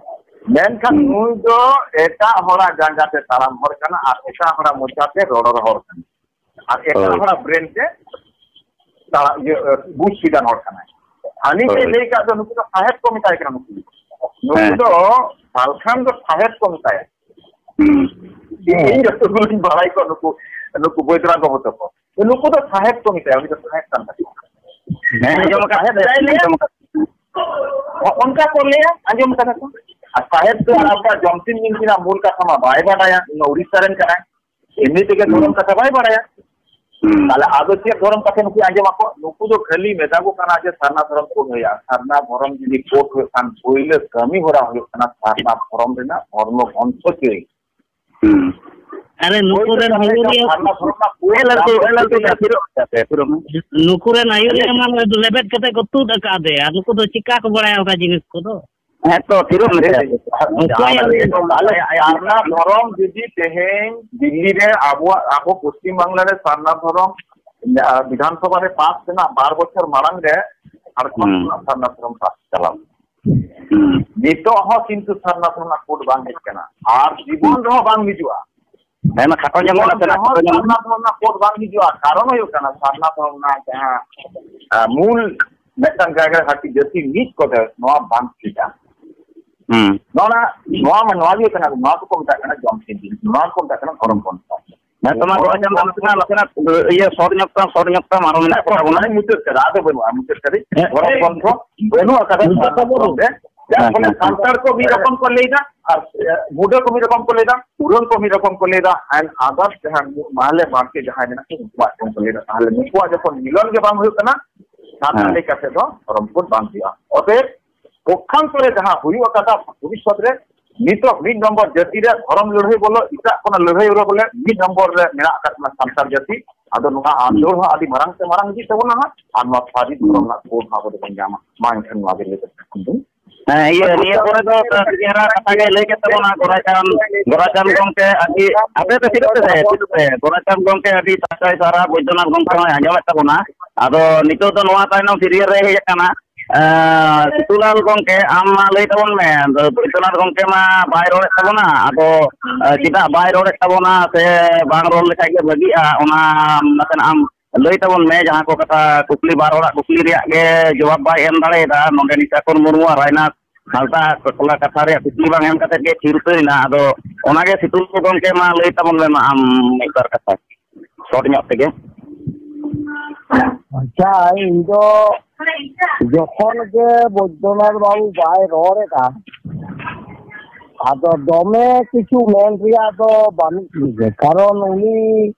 ᱢᱮᱱᱠᱷᱟᱱ ᱦᱩᱸ᱾ ᱱᱩᱭ ᱫᱚ ᱮᱴᱟᱜ ᱦᱚᱲᱟᱜ ᱡᱟᱸᱜᱟ ᱛᱮ ᱛᱟᱲᱟᱢ ᱦᱚᱲ ᱠᱟᱱᱟ ᱟᱨ ᱮᱴᱟᱜ ᱦᱚᱲᱟᱜ ᱢᱚᱪᱟ ᱛᱮ ᱨᱚᱲ ᱦᱚᱲ ᱠᱟᱱᱟ ᱟᱨ ᱮᱴᱟᱜ ᱦᱳᱭ᱾ ᱦᱚᱲᱟᱜ ᱵᱨᱮᱱ ᱛᱮ ᱛᱟᱲᱟᱢ, ᱤᱭᱟᱹ, ᱵᱩᱡᱽ ᱥᱤᱫᱟᱱ ᱦᱚᱲ ᱠᱟᱱᱟᱭ᱾ ᱦᱟᱹᱱᱤ ᱛᱮ ᱦᱳᱭ᱾ ᱞᱟᱹᱭ ᱠᱟᱜ ᱫᱚ ᱱᱩᱠᱩ ᱫᱚ ᱥᱟᱦᱮᱵ ᱠᱚ ᱢᱮᱛᱟᱭ ᱠᱟᱱᱟ, ᱱᱩᱠᱩ ᱫᱚ᱾ ᱱᱩᱠᱩ ᱦᱮᱸ᱾ ᱫᱚ ᱥᱟᱞᱠᱷᱟᱱ ᱫᱚ ᱥᱟᱦᱮᱵ ᱠᱚ ᱢᱮᱛᱟᱭᱟ᱾ ᱦᱩᱸ᱾ ᱤᱧ ᱡᱚᱛᱚ ᱫᱩᱨᱤᱧ ᱵᱟᱲᱟᱭ ᱠᱚᱣᱟ ᱱᱩᱠᱩ, ᱱᱩᱠᱩ ᱵᱳᱭᱫᱽᱨᱟ ᱜᱚᱵᱚ ᱛᱟᱠᱚ᱾ ᱱᱩᱠᱩ ᱫᱚ ᱥᱟᱦᱮᱵ ᱠᱚ ᱢᱮᱛᱟᱭᱟ, ᱩᱱᱤ ᱫᱚ ᱥᱟᱦᱮᱵ ᱠᱟᱱ ᱛᱟᱠᱚᱣᱟ᱾ ᱦᱮᱸ, ᱟᱸᱡᱚᱢ ᱟᱠᱟᱫ ᱥᱟᱦᱮᱵ ᱜᱮᱭᱟ, ᱪᱮᱫᱟᱭ ᱞᱟᱹᱭᱟ? ᱟᱸᱡᱚᱢ ᱟᱠᱟᱫ ᱜᱮᱭᱟ᱾ ᱚᱱᱠᱟ ᱠᱚ ᱞᱟᱹᱭᱟ, ᱟᱸᱡᱚᱢ ᱠᱟᱫᱟ ᱠᱚ᱾ ᱟᱨ ᱥᱟᱦᱮᱵ ᱫᱚ ᱟᱵᱚᱣᱟᱜ ᱡᱚᱢᱥᱤᱢ ᱵᱤᱱᱛᱤ ᱨᱮᱱᱟᱜ ᱢᱩᱞ ᱠᱟᱛᱷᱟ ᱢᱟ ᱵᱟᱭ ᱵᱟᱰᱟᱭᱟ, ᱩᱱᱤ ᱩᱲᱤᱥᱥᱟ ᱨᱮᱱ ᱠᱟᱱᱟᱭ᱾ ᱮᱢᱱᱤ ᱛᱮᱜᱮ ᱦᱩᱸ᱾ ᱫᱷᱚᱨᱚᱢ ᱠᱟᱛᱷᱟ ᱵᱟᱭ ᱵᱟᱲᱟᱭᱟ᱾ ᱦᱩᱸ᱾ ᱛᱟᱦᱞᱮ ᱟᱫᱚ ᱪᱮᱫ ᱫᱷᱚᱨᱚᱢ ᱠᱟᱛᱷᱟ ᱱᱩᱠᱩ ᱟᱸᱡᱚᱢ ᱟᱠᱚ? ᱱᱩᱠᱩ ᱫᱚ ᱠᱷᱟᱹᱞᱤ ᱢᱮᱛᱟ ᱠᱚ ᱠᱟᱱᱟ ᱡᱮ ᱥᱟᱨᱱᱟ ᱫᱷᱚᱨᱚᱢ ᱠᱳᱰ ᱦᱩᱭᱩᱜᱼᱟ᱾ ᱥᱟᱨᱱᱟ ᱫᱷᱚᱨᱚᱢ ᱡᱩᱫᱤ ᱠᱳᱰ ᱦᱩᱭᱩᱜ ᱠᱷᱟᱱ ᱯᱳᱭᱞᱳ ᱠᱟᱹᱢᱤ ᱦᱚᱨᱟ ᱦᱩᱭᱩᱜ ᱠᱟᱱᱟ ᱥᱟᱨᱱᱟ ᱫᱷᱚᱨᱚᱢ ᱨᱮᱱᱟᱜ ᱫᱷᱚᱨᱢᱚ ᱜᱨᱚᱱᱛᱷᱚ ᱪᱟᱹᱭ᱾ ᱦᱩᱸ᱾ ᱟᱨᱮ ᱱᱩᱠᱩ ᱯᱳᱭᱞᱳ ᱨᱮᱱ ᱠᱟᱛᱷᱟ ᱦᱩᱭᱩᱜ ᱟᱹᱭᱩᱨᱤᱭᱟᱹ, ᱠᱟᱱᱟ ᱥᱟᱨᱱᱟ ᱫᱷᱚᱨᱚᱢ ᱨᱮᱱᱟᱜ ᱠᱳᱰ ᱮ ᱞᱟᱹᱴᱩ, ᱮ ᱞᱟᱹᱴᱩ, ᱯᱩᱨᱟᱹ ᱢᱮ᱾ ᱞᱮᱵᱮᱫ ᱠᱟᱛᱮ ᱠᱚ ᱛᱩᱫ ᱟᱠᱟᱫ ᱫᱮᱭᱟ᱾ ᱱᱩᱠᱩ ᱫᱚ ᱪᱤᱠᱟ ᱠᱚ ᱵᱟᱲᱟᱭᱟ ᱚᱱᱠᱟ ᱡᱤᱱᱤᱥ ᱠᱚᱫᱚ? ᱦᱮᱸ ᱛᱚ, ᱛᱷᱤᱨᱚᱜ ᱢᱮᱥᱮ᱾ ᱚᱠᱚᱭ ᱡᱟᱦᱟᱸ ᱞᱟᱹᱭ ᱞᱟᱹᱭ ᱠᱮᱫᱟ? ᱛᱟᱦᱞᱮ ᱥᱟᱨᱱᱟ ᱫᱷᱚᱨᱚᱢ ᱡᱩᱫᱤ ᱛᱮᱦᱮᱧ ᱫᱤᱞᱞᱤ ᱨᱮ ᱟᱵᱚᱣᱟᱜ, ᱟᱵᱚ ᱯᱚᱥᱪᱤᱢ ᱵᱟᱝᱞᱟ ᱨᱮ ᱥᱟᱨᱱᱟ ᱫᱷᱚᱨᱚᱢ, ᱟ, ᱵᱤᱫᱷᱟᱱ ᱥᱚᱵᱷᱟ ᱨᱮ ᱯᱟᱥ ᱨᱮᱱᱟᱜ ᱵᱟᱨ ᱵᱚᱪᱷᱚᱨ ᱢᱟᱲᱟᱝ ᱨᱮ ᱡᱷᱟᱲᱠᱷᱚᱸᱰ ᱦᱩᱸ᱾ ᱠᱷᱚᱱᱟᱜ ᱥᱟᱨᱱᱟ ᱫᱷᱚᱨᱚᱢ ᱯᱟᱥ ᱪᱟᱞᱟᱣ᱾ ᱦᱩᱸ᱾ ᱱᱤᱛᱚᱜ ᱦᱚᱸ ᱠᱤᱱᱛᱩ ᱥᱟᱨᱱᱟ ᱫᱷᱚᱨᱚᱢ ᱨᱮᱱᱟᱜ ᱠᱳᱰ ᱵᱟᱝ ᱦᱮᱡ ᱠᱟᱱᱟ, ᱟᱨ ᱡᱤᱵᱚᱱ ᱨᱮᱦᱚᱸ ᱵᱟᱝ ᱦᱤᱡᱩᱜᱼᱟ᱾ ᱦᱮᱸ, ᱢᱟ ᱠᱷᱟᱴᱚ ᱧᱚᱜ ᱢᱮ ᱡᱤᱵᱚᱱ ᱱᱟᱥᱮᱱᱟᱜ, ᱨᱮᱦᱚᱸ ᱠᱷᱟᱴᱚ ᱧᱚᱜ ᱢᱮ᱾ ᱥᱟᱨᱱᱟ ᱫᱷᱚᱨᱚᱢ ᱨᱮᱱᱟᱜ ᱠᱳᱰ ᱵᱟᱝ ᱦᱤᱡᱩᱜᱼᱟ᱾ ᱠᱟᱨᱚᱱ ᱦᱩᱭᱩᱜ ᱠᱟᱱᱟ, ᱥᱟᱨᱱᱟ ᱫᱷᱚᱨᱚᱢ ᱨᱮᱱᱟᱜ ᱡᱟᱦᱟᱸ, ᱟ, ᱢᱩᱞ ᱢᱤᱫᱴᱟᱝ ᱡᱟᱭᱜᱟ ᱨᱮ ᱦᱟᱹᱴᱤᱧ ᱡᱟᱹᱛᱤ ᱢᱤᱫ ᱠᱚᱛᱮ ᱱᱚᱣᱟ ᱵᱟᱝ ᱴᱷᱤᱠᱟ᱾ ᱦᱩᱸ᱾ ᱱᱚᱣᱟ, ᱱᱚᱣᱟ ᱢᱟ ᱱᱚᱣᱟ ᱜᱮ ᱠᱟᱱᱟ, ᱱᱚᱣᱟ ᱫᱚᱠᱚ ᱢᱮᱛᱟᱜ ᱠᱟᱱᱟ ᱡᱚᱢ ᱥᱤᱢ ᱵᱤᱱᱛᱤ, ᱱᱚᱣᱟ ᱫᱚᱠᱚ ᱢᱮᱛᱟᱜ ᱠᱟᱱᱟ ᱫᱷᱚᱨᱚᱢ ᱜᱨᱚᱱᱛᱷᱚ᱾ ᱦᱮᱸ, ᱛᱚ ᱢᱟ, ᱫᱚᱦᱚᱭ ᱛᱟᱢ ᱱᱟᱥᱮᱱᱟᱜ, ᱱᱟᱥᱮᱱᱟᱜ, ᱤᱭᱟᱹ, short ᱧᱚᱜ ᱛᱟᱢ, short ᱧᱚᱜ ᱛᱟᱢ, ᱟᱨᱦᱚᱸ ᱢᱮᱱᱟᱜ ᱠᱚᱣᱟ ᱵᱚᱱᱟ᱾ ᱚᱱᱟᱧ ᱢᱩᱪᱟᱹᱫ ᱠᱟᱫᱟ, ᱟᱫᱚ ᱵᱟᱹᱱᱩᱜᱼᱟ, ᱢᱩᱪᱟᱹᱫ ᱠᱟᱫᱟᱧ᱾ ᱦᱮᱸ, ᱫᱷᱚᱨᱚᱢ ᱦᱮᱸ᱾ ᱜᱨᱚᱱᱛᱷᱚ ᱵᱟᱹᱱᱩᱜ ᱟᱠᱟᱫᱟ, ᱢᱩᱪᱟᱹᱫ ᱥᱟᱨᱱᱟ ᱛᱟᱵᱚᱱ᱾ ᱫᱷᱚᱨᱚᱢ ᱨᱮ᱾ ᱡᱟᱨ ᱦᱮᱸ, ᱯᱷᱚᱞᱮ ᱦᱮᱸ, ᱦᱮᱸ᱾ ᱥᱟᱱᱛᱟᱲ ᱠᱚ ᱢᱤᱫ ᱨᱚᱠᱚᱢ ᱠᱚ ᱞᱟᱹᱭᱫᱟ, ᱟᱨ, ᱮ, ᱢᱩᱰᱟᱹ ᱠᱚ ᱢᱤᱫ ᱨᱚᱠᱚᱢ ᱠᱚ ᱞᱟᱹᱭᱫᱟ, ᱩᱨᱟᱹᱝ ᱠᱚ ᱢᱤᱫ ᱨᱚᱠᱚᱢ ᱠᱚ ᱞᱟᱹᱭᱫᱟ, and others ᱡᱟᱦᱟᱸ ᱢᱟᱦᱞᱮ ᱵᱟᱲᱛᱤ ᱡᱟᱦᱟᱸᱭ ᱢᱮᱱᱟᱜ ᱠᱚ ᱩᱱᱠᱩᱣᱟᱜ ᱨᱚᱠᱚᱢ ᱠᱚ ᱞᱟᱹᱭᱫᱟ᱾ ᱛᱟᱦᱞᱮ ᱱᱩᱠᱩᱣᱟᱜ ᱡᱚᱠᱷᱚᱱ ᱢᱤᱞᱚᱱ ᱜᱮ ᱵᱟᱝ ᱦᱩᱭᱩᱜ ᱠᱟᱱᱟ, ᱥᱟᱱᱛᱟᱲ ᱦᱮᱸ᱾ ᱞᱮᱠᱟ ᱛᱮᱫᱚ ᱯᱚᱨᱚᱢᱯᱚᱨ ᱵᱟᱝ ᱦᱩᱭᱩᱜᱼᱟ᱾ ᱚᱛᱚᱮᱵ ᱯᱚᱠᱠᱷᱟᱱᱛᱚᱨᱮ ᱡᱟᱦᱟᱸ ᱦᱩᱭᱩᱜ ᱟᱠᱟᱫᱟ ᱵᱷᱚᱵᱤᱥᱥᱚᱛ ᱨᱮ, ᱱᱤᱛᱚᱜ ᱢᱤᱫ ᱱᱚᱢᱵᱚᱨ ᱡᱟᱹᱛᱤ ᱨᱮ ᱫᱷᱚᱨᱚᱢ ᱞᱟᱹᱲᱦᱟᱹᱭ ᱵᱚᱞᱚ, ᱮᱴᱟᱜ ᱠᱳᱱᱳ ᱞᱟᱹᱲᱦᱟᱹᱭ ᱨᱮ ᱵᱚᱞᱮ ᱢᱤᱫ ᱱᱚᱢᱵᱚᱨ ᱨᱮ ᱢᱮᱱᱟᱜ ᱟᱠᱟᱫ ᱵᱚᱱᱟ ᱥᱟᱱᱛᱟᱲ ᱡᱟᱹᱛᱤ᱾ ᱟᱫᱚ ᱱᱚᱣᱟ ᱟᱸᱫᱳᱲ ᱦᱚᱸ ᱟᱹᱰᱤ ᱢᱟᱨᱟᱝ ᱛᱮ ᱢᱟᱨᱟᱝ ᱤᱫᱤᱜ ᱛᱟᱵᱚᱱᱟ ᱦᱟᱸᱜ, ᱟᱨ ᱱᱚᱣᱟ ᱥᱟᱹᱨᱤ ᱫᱷᱚᱨᱚᱢ ᱨᱮᱱᱟᱜ ᱠᱳᱰ ᱦᱚᱸ ᱟᱵᱚ ᱫᱚᱵᱚᱱ ᱧᱟᱢᱟ᱾ ᱢᱟ ᱮᱱᱠᱷᱟᱱ ᱱᱚᱣᱟ ᱜᱮ ᱞᱟᱹᱭ ᱠᱟᱛᱮ ᱠᱷᱟᱱ ᱫᱚ᱾ ᱦᱮᱸ, ᱤᱭᱟᱹ, ᱱᱤᱭᱟᱹ ᱯᱚᱨᱮ ᱫᱚ ᱟᱹᱰᱤ ᱪᱮᱦᱨᱟ ᱠᱟᱛᱷᱟ ᱜᱮ ᱞᱟᱹᱭ ᱠᱮᱫ ᱛᱟᱵᱚᱱᱟ ᱜᱚᱨᱟᱪᱟᱸᱫᱽ, ᱜᱚᱨᱟᱪᱟᱸᱫᱽ ᱜᱚᱢᱠᱮ ᱟᱹᱰᱤ, ᱟᱯᱮ ᱯᱮ ᱪᱮᱫ ᱯᱮ ᱞᱟᱹᱭᱟ? ᱪᱮᱫ ᱯᱮ? ᱜᱚᱨᱟᱪᱟᱸᱫᱽ ᱜᱚᱢᱠᱮ ᱟᱹᱰᱤ ᱥᱟᱨᱦᱟᱣ ᱥᱟᱨᱦᱟᱣ ᱵᱳᱭᱫᱚᱱᱟᱛᱷ ᱜᱚᱢᱠᱮ ᱦᱚᱸᱭ ᱟᱸᱡᱚᱢᱮᱫ ᱛᱟᱵᱚᱱᱟ᱾ ᱟᱫᱚ ᱱᱤᱛᱚᱜ ᱫᱚ ᱱᱚᱣᱟ ᱛᱟᱭᱱᱚᱢ serial ᱨᱮ ᱦᱮᱡ ᱟᱠᱟᱱᱟ᱾ ᱮᱸ, ᱥᱤᱛᱩᱞᱟᱞ ᱜᱚᱢᱠᱮ, ᱟᱢ ᱢᱟ ᱞᱟᱹᱭ ᱛᱟᱵᱚᱱ ᱢᱮ, ᱵᱳᱭᱫᱚᱱᱟᱛᱷ ᱜᱚᱢᱠᱮ ᱢᱟ ᱵᱟᱭ ᱨᱚᱲᱮᱫ ᱛᱟᱵᱚᱱᱟ, ᱟᱫᱚ, ᱮᱸ, ᱪᱮᱫᱟᱜ ᱵᱟᱭ ᱨᱚᱲᱮᱫ ᱛᱟᱵᱚᱱᱟ ᱥᱮ ᱵᱟᱝ ᱨᱚᱲ ᱞᱮᱠᱷᱟᱡ ᱜᱮ ᱵᱷᱟᱹᱜᱤᱜᱼᱟ, ᱚᱱᱟ ᱱᱟᱥᱮᱱᱟᱜ ᱟᱢ ᱞᱟᱹᱭ ᱛᱟᱵᱚᱱ ᱢᱮ᱾ ᱡᱟᱦᱟᱸ ᱠᱚ ᱠᱟᱛᱷᱟ, ᱠᱩᱠᱞᱤ, ᱵᱟᱨ ᱦᱚᱲᱟᱜ ᱠᱩᱠᱞᱤ ᱨᱮᱭᱟᱜ ᱜᱮ ᱡᱚᱵᱟᱵ ᱵᱟᱭ ᱮᱢ ᱫᱟᱲᱮᱭᱟᱫᱟ ᱱᱚᱰᱮ ᱱᱤᱥᱟᱠᱚᱨ ᱢᱩᱨᱢᱩ ᱟᱨ ᱨᱟᱭᱱᱟᱛᱷ ᱦᱟᱸᱥᱫᱟ ᱴᱚᱞᱟ ᱠᱟᱛᱷᱟ ᱨᱮᱭᱟᱜ ᱠᱩᱠᱞᱤ ᱵᱟᱝ ᱮᱢ ᱠᱟᱛᱮ ᱜᱮ ᱛᱷᱤᱨ ᱩᱛᱟᱹᱨ ᱮᱱᱟ᱾ ᱟᱫᱚ ᱚᱱᱟᱜᱮ ᱥᱤᱛᱩᱞ ᱜᱚᱢᱠᱮ ᱢᱟ ᱞᱟᱹᱭ ᱛᱟᱵᱚᱱ ᱢᱮ ᱢᱟ ᱟᱢ ᱢᱤᱫ ᱵᱟᱨ ᱠᱟᱛᱷᱟ᱾ ᱥᱚᱨᱴ ᱧᱚᱜ ᱛᱮᱜᱮ᱾ ᱟᱪᱪᱷᱟ, ᱤᱧ ᱫᱚ ᱡᱚᱠᱷᱚᱱ ᱜᱮ ᱵᱳᱭᱫᱚᱱᱟᱛᱷ ᱵᱟᱵᱩ ᱵᱟᱭ ᱨᱚᱲ ᱮᱫᱟ, ᱟᱫᱚ ᱫᱚᱢᱮ ᱠᱤᱪᱷᱩ ᱢᱮᱱ ᱨᱮᱭᱟᱜ ᱫᱚ ᱵᱟᱹᱱᱩᱜ ᱜᱮ, ᱠᱟᱨᱚᱱ ᱩᱱᱤ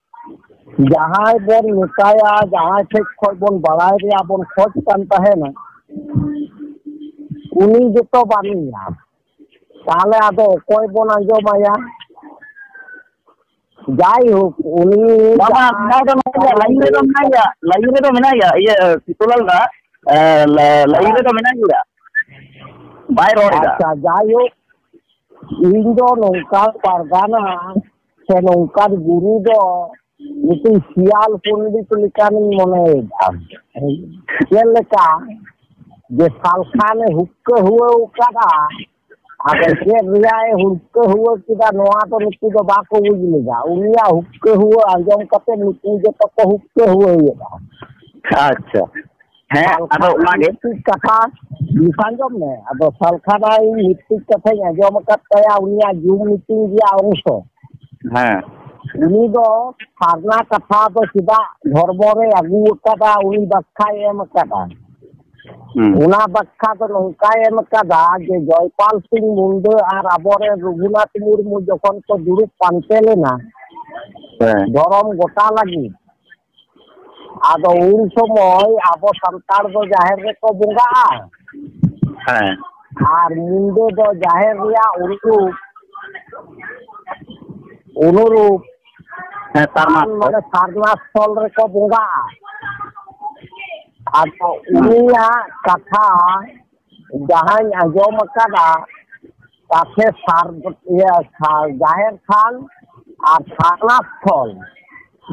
ᱡᱟᱦᱟᱸᱭ ᱵᱚᱱ ᱢᱮᱛᱟᱭᱟ, ᱡᱟᱦᱟᱸᱭ ᱴᱷᱮᱡ ᱠᱷᱚᱡ ᱵᱚᱱ ᱵᱟᱲᱟᱭ ᱨᱮᱭᱟᱜ ᱵᱚᱱ ᱠᱷᱚᱡ ᱠᱟᱱ ᱛᱟᱦᱮᱱᱟ, ᱩᱱᱤ ᱜᱮᱛᱚ ᱵᱟᱹᱱᱩᱭᱟ᱾ ᱛᱟᱦᱞᱮ ᱟᱫᱚ ᱚᱠᱚᱭ ᱵᱚᱱ ᱟᱸᱡᱚᱢᱟᱭᱟ? ᱡᱟᱭᱦᱳᱠ, ᱩᱱᱤ ᱵᱟᱵᱟ, ᱡᱟᱦᱟᱸᱭ ᱢᱮᱱᱟᱭ ᱫᱚ ᱢᱮᱱᱟᱭ ᱜᱮᱭᱟ, ᱞᱟᱭᱤᱱ ᱨᱮᱫᱚ ᱢᱮᱱᱟᱭ ᱜᱮᱭᱟ, ᱞᱟᱭᱤᱱ ᱨᱮᱫᱚ ᱢᱮᱱᱟᱭ ᱜᱮᱭᱟ, ᱤᱭᱟᱹ, ᱥᱤᱛᱩᱞᱟᱞ ᱫᱟ, ᱮ, ᱞᱟ-, ᱞᱟᱭᱤᱱ ᱨᱮᱫᱚ ᱢᱮᱱᱟᱭ ᱜᱮᱭᱟ, ᱵᱟᱭ ᱨᱚᱲ ᱮᱫᱟ᱾ ᱟᱪᱪᱷᱟ, ᱡᱟᱭᱦᱳᱠ, ᱤᱧ ᱫᱚ ᱱᱚᱝᱠᱟ ᱯᱟᱨᱜᱟᱱᱟ ᱥᱮ ᱱᱚᱝᱠᱟᱱ ᱜᱩᱨᱩ ᱫᱚ ᱢᱤᱫᱴᱤᱡ ᱥᱤᱭᱟᱞ ᱯᱚᱱᱰᱤᱛ ᱞᱮᱠᱟᱱᱤᱧ ᱢᱚᱱᱮᱭᱮᱫᱟ᱾ ᱪᱮᱫ ᱞᱮᱠᱟ ᱡᱮ ᱥᱟᱞᱠᱷᱟᱱᱮ ᱦᱩᱠᱠᱟᱹ ᱦᱩᱣᱟᱹ ᱟᱠᱟᱫᱟ, ᱟᱫᱚ ᱪᱮᱫ ᱨᱮᱭᱟᱜ ᱮ ᱦᱩᱠᱠᱟᱹ ᱦᱩᱣᱟᱹ ᱠᱮᱫᱟ, ᱱᱚᱣᱟ ᱫᱚ ᱱᱩᱠᱩ ᱫᱚ ᱵᱟᱠᱚ ᱵᱩᱡᱽ ᱞᱮᱫᱟ᱾ ᱩᱱᱤᱭᱟᱜ ᱦᱩᱠᱠᱟᱹ ᱦᱩᱣᱟᱹ ᱟᱸᱡᱚᱢ ᱠᱟᱛᱮ ᱱᱩᱠᱩ ᱡᱚᱛᱚ ᱠᱚ ᱦᱩᱠᱠᱟᱹ ᱦᱩᱣᱟᱹᱭᱮᱫᱟ᱾ ᱟᱪᱪᱷᱟ, ᱦᱮᱸ, ᱟᱫᱚ ᱥᱟᱞᱠᱷᱟᱱ ᱚᱱᱟᱜᱮ᱾ ᱢᱤᱫᱴᱤᱡ ᱠᱟᱛᱷᱟ ᱟᱸᱡᱚᱢ ᱢᱮ, ᱟᱫᱚ ᱥᱟᱞᱠᱷᱟᱱ ᱟᱭ ᱢᱤᱫᱴᱤᱡ ᱠᱟᱛᱷᱟᱧ ᱟᱸᱡᱚᱢ ᱟᱠᱟᱫ ᱛᱟᱭᱟ, ᱩᱱᱤᱭᱟᱜ ᱡᱩᱢ ᱢᱤᱴᱤᱝ ᱨᱮᱭᱟᱜ ᱚᱝᱥᱚ᱾ ᱦᱮᱸ᱾ ᱩᱱᱤ ᱫᱚ ᱥᱟᱨᱱᱟ ᱠᱟᱛᱷᱟ ᱫᱚ ᱪᱮᱫᱟᱜ ᱫᱷᱚᱨᱢᱚ ᱨᱮ ᱟᱹᱜᱩ ᱟᱠᱟᱫᱟ, ᱩᱱᱤ ᱵᱟᱠᱷᱟᱭ ᱮᱢ ᱟᱠᱟᱫᱟ᱾ ᱦᱩᱸ᱾ ᱚᱱᱟ ᱵᱟᱠᱷᱨᱟ ᱫᱚ ᱱᱚᱝᱠᱟᱭ ᱮᱢ ᱠᱟᱫᱟ ᱡᱮ ᱡᱚᱭᱯᱟᱞ ᱥᱤᱝ ᱢᱩᱱᱰᱟᱹ ᱟᱨ ᱟᱵᱚᱨᱮᱱ ᱨᱚᱜᱷᱩᱱᱟᱛᱷ ᱢᱩᱨᱢᱩ ᱡᱚᱠᱷᱚᱱ ᱠᱚ ᱫᱩᱲᱩᱵ ᱯᱟᱱᱛᱮ ᱞᱮᱱᱟ, ᱦᱮᱸ᱾ ᱫᱷᱚᱨᱚᱢ ᱜᱚᱴᱟ ᱞᱟᱹᱜᱤᱫ, ᱟᱫᱚ ᱩᱱ ᱥᱚᱢᱚᱭ ᱟᱵᱚ ᱥᱟᱱᱛᱟᱲ ᱫᱚ ᱡᱟᱦᱮᱨ ᱨᱮᱠᱚ ᱵᱚᱸᱜᱟᱜᱼᱟ᱾ ᱦᱮᱸ᱾ ᱟᱨ ᱢᱩᱱᱰᱟᱹ ᱫᱚ ᱡᱟᱦᱮᱨ ᱨᱮᱭᱟᱜ ᱩᱱᱩᱨᱩᱯ, ᱩᱱᱩᱨᱩᱯ ᱦᱮᱸ, ᱥᱟᱨᱱᱟ ᱢᱟᱱᱮ ᱥᱟᱨᱱᱟ ᱥᱛᱷᱚᱞ ᱨᱮᱠᱚ ᱵᱚᱸᱜᱟᱜᱼᱟ᱾ ᱟᱫᱚ ᱦᱮᱸ᱾ ᱩᱱᱤᱭᱟᱜ ᱠᱟᱛᱷᱟ ᱡᱟᱦᱟᱸᱧ ᱟᱸᱡᱚᱢ ᱟᱠᱟᱫᱟ, ᱛᱟᱛᱮ ᱥᱟᱨ-, ᱤᱭᱟᱹ, ᱥᱟᱨ-, ᱡᱟᱦᱮᱨ ᱛᱷᱟᱱ ᱟᱨ ᱥᱟᱨᱱᱟ ᱥᱛᱷᱚᱞ,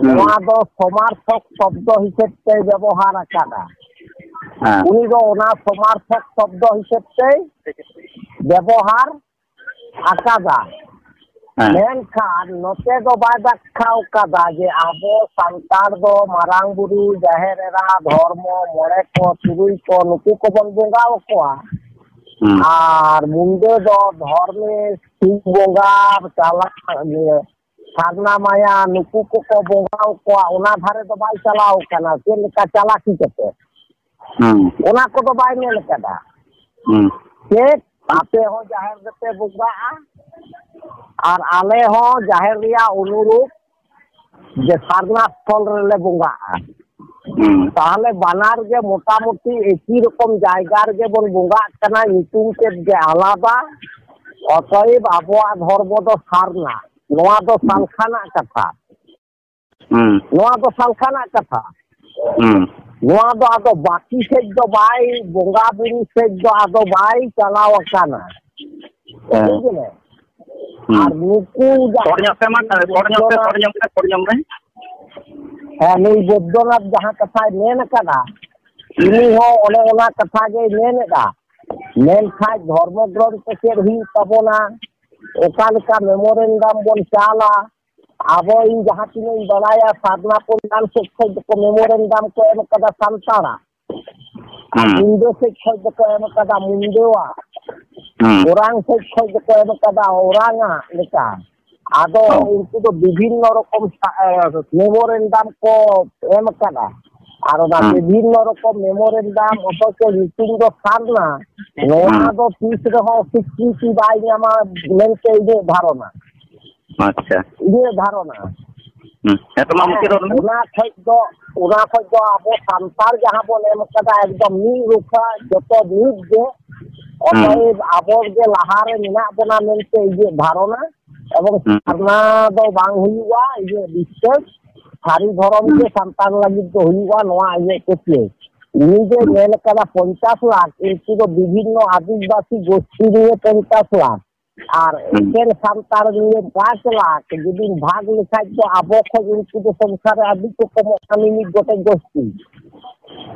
ᱦᱩᱸ᱾ ᱱᱚᱣᱟ ᱫᱚ ᱥᱚᱢᱟᱨᱛᱷᱚᱠ ᱥᱚᱵᱫᱚ ᱦᱤᱥᱟᱹᱵ ᱛᱮ ᱵᱮᱵᱚᱦᱟᱨ ᱟᱠᱟᱫᱟ᱾ ᱦᱮᱸ᱾ ᱩᱱᱤ ᱫᱚ ᱚᱱᱟ ᱥᱚᱢᱟᱨᱛᱷᱚᱠ ᱥᱚᱵᱫᱚ ᱦᱤᱥᱟᱹᱵ ᱛᱮ ᱵᱮᱵᱚᱦᱟᱨ ᱟᱠᱟᱫᱟ᱾ ᱦᱮᱸ᱾ ᱢᱮᱱᱠᱷᱟᱱ ᱱᱚᱛᱮ ᱫᱚ ᱵᱟᱭ ᱵᱟᱠᱷᱟᱣ ᱠᱟᱫᱟ ᱡᱮ ᱟᱵᱚ ᱥᱟᱱᱛᱟᱲ ᱫᱚ ᱢᱟᱨᱟᱝ ᱵᱩᱨᱩ, ᱡᱟᱦᱮᱨ ᱮᱨᱟ, ᱫᱷᱚᱨᱢᱚ, ᱢᱚᱬᱮ ᱠᱚ, ᱛᱩᱨᱩᱭ ᱠᱚ, ᱱᱩᱠᱩ ᱠᱚᱵᱚᱱ ᱵᱚᱸᱜᱟ ᱟᱠᱚᱣᱟ᱾ ᱦᱩᱸ᱾ ᱟᱨ ᱢᱩᱱᱰᱟᱹ ᱫᱚ ᱫᱷᱚᱨᱢᱮᱥ, ᱥᱤᱵ ᱵᱚᱸᱜᱟ, ᱪᱟᱞᱟᱜ, ᱤᱭᱟᱹ, ᱥᱟᱨᱱᱟ ᱢᱟᱭᱟ, ᱱᱩᱠᱩ ᱠᱚᱠᱚ ᱵᱚᱸᱜᱟ ᱟᱠᱚᱣᱟ, ᱚᱱᱟ ᱫᱷᱟᱨᱮ ᱫᱚ ᱵᱟᱭ ᱪᱟᱞᱟᱣ ᱠᱟᱱᱟ᱾ ᱪᱮᱫ ᱞᱮᱠᱟ ᱪᱟᱞᱟᱠᱤ ᱠᱟᱛᱮ? ᱦᱩᱸ᱾ ᱚᱱᱟ ᱠᱚᱫᱚ ᱵᱟᱭ ᱢᱮᱱ ᱠᱟᱫᱟ᱾ ᱦᱩᱸ᱾ ᱪᱮᱫ ᱟᱯᱮ ᱦᱚᱸ ᱡᱟᱦᱮᱨ ᱨᱮᱯᱮ ᱵᱚᱸᱜᱟᱜᱼᱟ ᱟᱨ ᱟᱞᱮ ᱦᱚᱸ ᱡᱟᱦᱮᱨ ᱨᱮᱭᱟᱜ ᱚᱱᱩᱨᱩᱯ ᱡᱮ ᱥᱟᱨᱱᱟ ᱥᱛᱷᱚᱞ ᱨᱮᱞᱮ ᱵᱚᱸᱜᱟᱜᱼᱟ᱾ ᱦᱩᱸ᱾ ᱛᱟᱦᱚᱞᱮ ᱵᱟᱱᱟᱨ ᱜᱮ ᱢᱚᱴᱟᱢᱩᱴᱤ ᱮᱠᱤ ᱨᱚᱠᱚᱢ ᱡᱟᱭᱜᱟ ᱨᱮᱜᱮ ᱵᱚᱱ ᱵᱚᱸᱜᱟᱜ ᱠᱟᱱᱟ, ᱧᱩᱛᱩᱢ ᱛᱮᱫ ᱜᱮ ᱟᱞᱟᱫᱟ᱾ ᱚᱛᱚᱭᱮᱵ ᱟᱵᱚᱣᱟᱜ ᱫᱷᱚᱨᱢᱚ ᱫᱚ ᱥᱟᱨᱱᱟ, ᱱᱚᱣᱟ ᱫᱚ ᱦᱩᱸ᱾ ᱥᱟᱞᱠᱷᱟᱱᱟᱜ ᱠᱟᱛᱷᱟ᱾ ᱦᱩᱸ᱾ ᱱᱚᱣᱟ ᱫᱚ ᱥᱟᱞᱠᱷᱟᱱᱟᱜ ᱠᱟᱛᱷᱟ᱾ ᱦᱩᱸ᱾ ᱱᱚᱣᱟ ᱫᱚ ᱟᱫᱚ ᱵᱟᱹᱠᱤ ᱥᱮᱫ ᱫᱚ ᱵᱟᱭ, ᱵᱚᱸᱜᱟ ᱵᱩᱨᱩ ᱥᱮᱫ ᱫᱚ ᱟᱫᱚ ᱵᱟᱭ ᱪᱟᱞᱟᱣ ᱟᱠᱟᱱᱟ᱾ ᱦᱮᱸ᱾ ᱵᱩᱡᱷᱟᱹᱣ ᱠᱮᱫᱟ? ᱦᱩᱸ᱾ ᱟᱨ ᱱᱩᱠᱩ ᱡᱟᱦᱟᱸ ᱠᱚᱲ ᱧᱚᱜ ᱯᱮ ᱢᱟ, ᱠᱚᱲ ᱧᱚᱜ ᱯᱮ, ᱠᱚᱲ ᱧᱚᱜ ᱯᱮ, ᱠᱚᱲ ᱧᱚᱜ ᱯᱮ᱾ ᱦᱮᱸ, ᱱᱩᱭ ᱵᱳᱫᱽᱫᱚᱱᱟᱛᱷ ᱡᱟᱦᱟᱸ ᱠᱟᱛᱷᱟᱭ ᱢᱮᱱ ᱟᱠᱟᱫᱟ, ᱩᱱᱤ ᱦᱚᱸ ᱚᱱᱮ ᱚᱱᱟ ᱠᱟᱛᱷᱟ ᱜᱮᱭ ᱢᱮᱱ ᱮᱫᱟ᱾ ᱢᱮᱱᱠᱷᱟᱱ ᱫᱷᱚᱨᱢᱚ ᱜᱨᱚᱱᱛᱷ ᱪᱮᱫ ᱦᱩᱭᱩᱜ ᱛᱟᱵᱚᱱᱟ, ᱚᱠᱟ ᱞᱮᱠᱟ memorandum ᱵᱚᱱ ᱪᱟᱞᱟ, ᱟᱵᱚ ᱤᱧ ᱡᱟᱦᱟᱸ ᱛᱤᱱᱟᱹᱜ ᱤᱧ ᱵᱟᱲᱟᱭᱟ, ᱥᱟᱨᱱᱟ ᱯᱚᱨᱤᱵᱟᱨ ᱥᱮᱫ ᱠᱷᱚᱱ ᱫᱚᱠᱚ memorandum ᱠᱚ ᱮᱢ ᱠᱟᱫᱟ ᱥᱟᱱᱛᱟᱲᱟᱜ᱾ ᱟᱨ ᱦᱩᱸ᱾ ᱢᱩᱱᱰᱟᱹ ᱥᱮᱫ ᱠᱷᱚᱱ ᱫᱚᱠᱚ ᱮᱢ ᱠᱟᱫᱟ ᱢᱩᱱᱰᱟᱹᱣᱟᱜ᱾ ᱦᱩᱸ᱾ ᱳᱨᱟᱝ ᱥᱮᱫ ᱠᱷᱚᱱ ᱫᱚᱠᱚ ᱮᱢ ᱠᱟᱫᱟ ᱳᱨᱟᱝᱟᱜ ᱞᱮᱠᱟ᱾ ᱟᱫᱚ ᱦᱩᱸ᱾ ᱩᱱᱠᱩ ᱫᱚ ᱵᱤᱵᱷᱤᱱᱱᱚ ᱨᱚᱠᱚᱢ ᱥᱟ-, ᱮ, memorandum ᱠᱚ ᱮᱢ ᱠᱟᱫᱟ᱾ ᱟᱨ ᱚᱱᱟ ᱦᱩᱸ᱾ ᱵᱤᱵᱷᱤᱱᱱᱚ ᱨᱚᱠᱚᱢ ᱢᱮᱢᱳᱨᱮᱱᱰᱟᱢ, ᱚᱛᱷᱚᱪᱚ ᱧᱩᱛᱩᱢ ᱫᱚ ᱥᱟᱨᱱᱟ, ᱱᱚᱣᱟ ᱦᱩᱸ᱾ ᱫᱚ ᱛᱤᱥ ᱨᱮᱦᱚᱸ ᱥᱤᱠᱨᱤᱛᱤ ᱵᱟᱭ ᱧᱟᱢᱟ ᱢᱮᱱᱛᱮ ᱤᱧᱟᱹᱜ ᱫᱷᱟᱨᱚᱱᱟ᱾ ᱟᱪᱪᱷᱟ᱾ ᱤᱧᱟᱹᱜ ᱫᱷᱟᱨᱚᱱᱟ᱾ ᱦᱩᱸ᱾ ᱦᱮᱸ ᱛᱚ, ᱢᱟ ᱢᱩᱪᱟᱹᱫ ᱨᱚᱲ ᱢᱮ᱾ ᱚᱱᱟ ᱠᱷᱚᱡ ᱫᱚ, ᱚᱱᱟ ᱠᱷᱚᱡ ᱫᱚ ᱟᱵᱚ ᱥᱟᱱᱛᱟᱲ ᱡᱟᱦᱟᱸ ᱵᱚᱱ ᱮᱢ ᱠᱟᱫᱟ, ᱮᱠᱫᱚᱢ ᱢᱤᱫ ᱨᱩᱠᱷᱟ, ᱡᱚᱛᱚ ᱢᱤᱫ ᱜᱮ᱾ ᱦᱩᱸ᱾ ᱚᱛᱚᱮᱵ ᱟᱵᱚ ᱜᱮ ᱞᱟᱦᱟᱨᱮ ᱢᱮᱱᱟᱜ ᱵᱚᱱᱟ ᱢᱮᱱᱛᱮ ᱤᱧᱟᱹᱜ ᱫᱷᱟᱨᱚᱱᱟ᱾ ᱮᱵᱚᱝ ᱦᱩᱸ᱾ ᱥᱟᱨᱱᱟ ᱫᱚ ᱵᱟᱝ ᱦᱩᱭᱩᱜᱼᱟ, ᱤᱧᱟᱹᱜ ᱵᱤᱥᱥᱟᱹᱥ᱾ ᱥᱟᱹᱨᱤ ᱫᱷᱚᱨᱚᱢ ᱦᱩᱸ᱾ ᱜᱮ ᱥᱟᱱᱛᱟᱲ ᱞᱟᱹᱜᱤᱫ ᱫᱚ ᱦᱩᱭᱩᱜᱼᱟ, ᱱᱚᱣᱟ ᱤᱧᱟᱹᱜ ᱯᱟᱹᱛᱭᱟᱹᱣ᱾ ᱩᱱᱤ ᱡᱮ ᱦᱩᱸ᱾ ᱢᱮᱱ ᱠᱟᱫᱟ ᱯᱚᱧᱪᱟᱥ ᱞᱟᱠᱷ, ᱩᱱᱠᱩ ᱫᱚ ᱵᱤᱵᱷᱤᱱᱱᱚ ᱟᱹᱫᱤᱵᱟᱹᱥᱤ ᱜᱳᱥᱴᱤ ᱱᱤᱭᱮ ᱯᱚᱧᱪᱟᱥ ᱞᱟᱠᱷ᱾ ᱟᱨ ᱦᱩᱸ᱾ ᱮᱠᱮᱱ ᱥᱟᱱᱛᱟᱲ ᱱᱤᱭᱮ ᱯᱟᱸᱪ ᱞᱟᱠᱷ ᱡᱩᱫᱤᱢ ᱵᱷᱟᱜᱽ ᱞᱮᱠᱷᱟᱡ ᱫᱚ ᱟᱵᱚ ᱠᱷᱚᱡ ᱩᱱᱠᱩ ᱫᱚ ᱥᱚᱝᱠᱷᱟ ᱨᱮ ᱟᱹᱰᱤ ᱠᱚ ᱠᱚᱢᱚᱜ ᱠᱟᱱᱟ, ᱢᱤᱢᱤᱫ ᱜᱚᱴᱮᱡ ᱜᱳᱥᱴᱤ᱾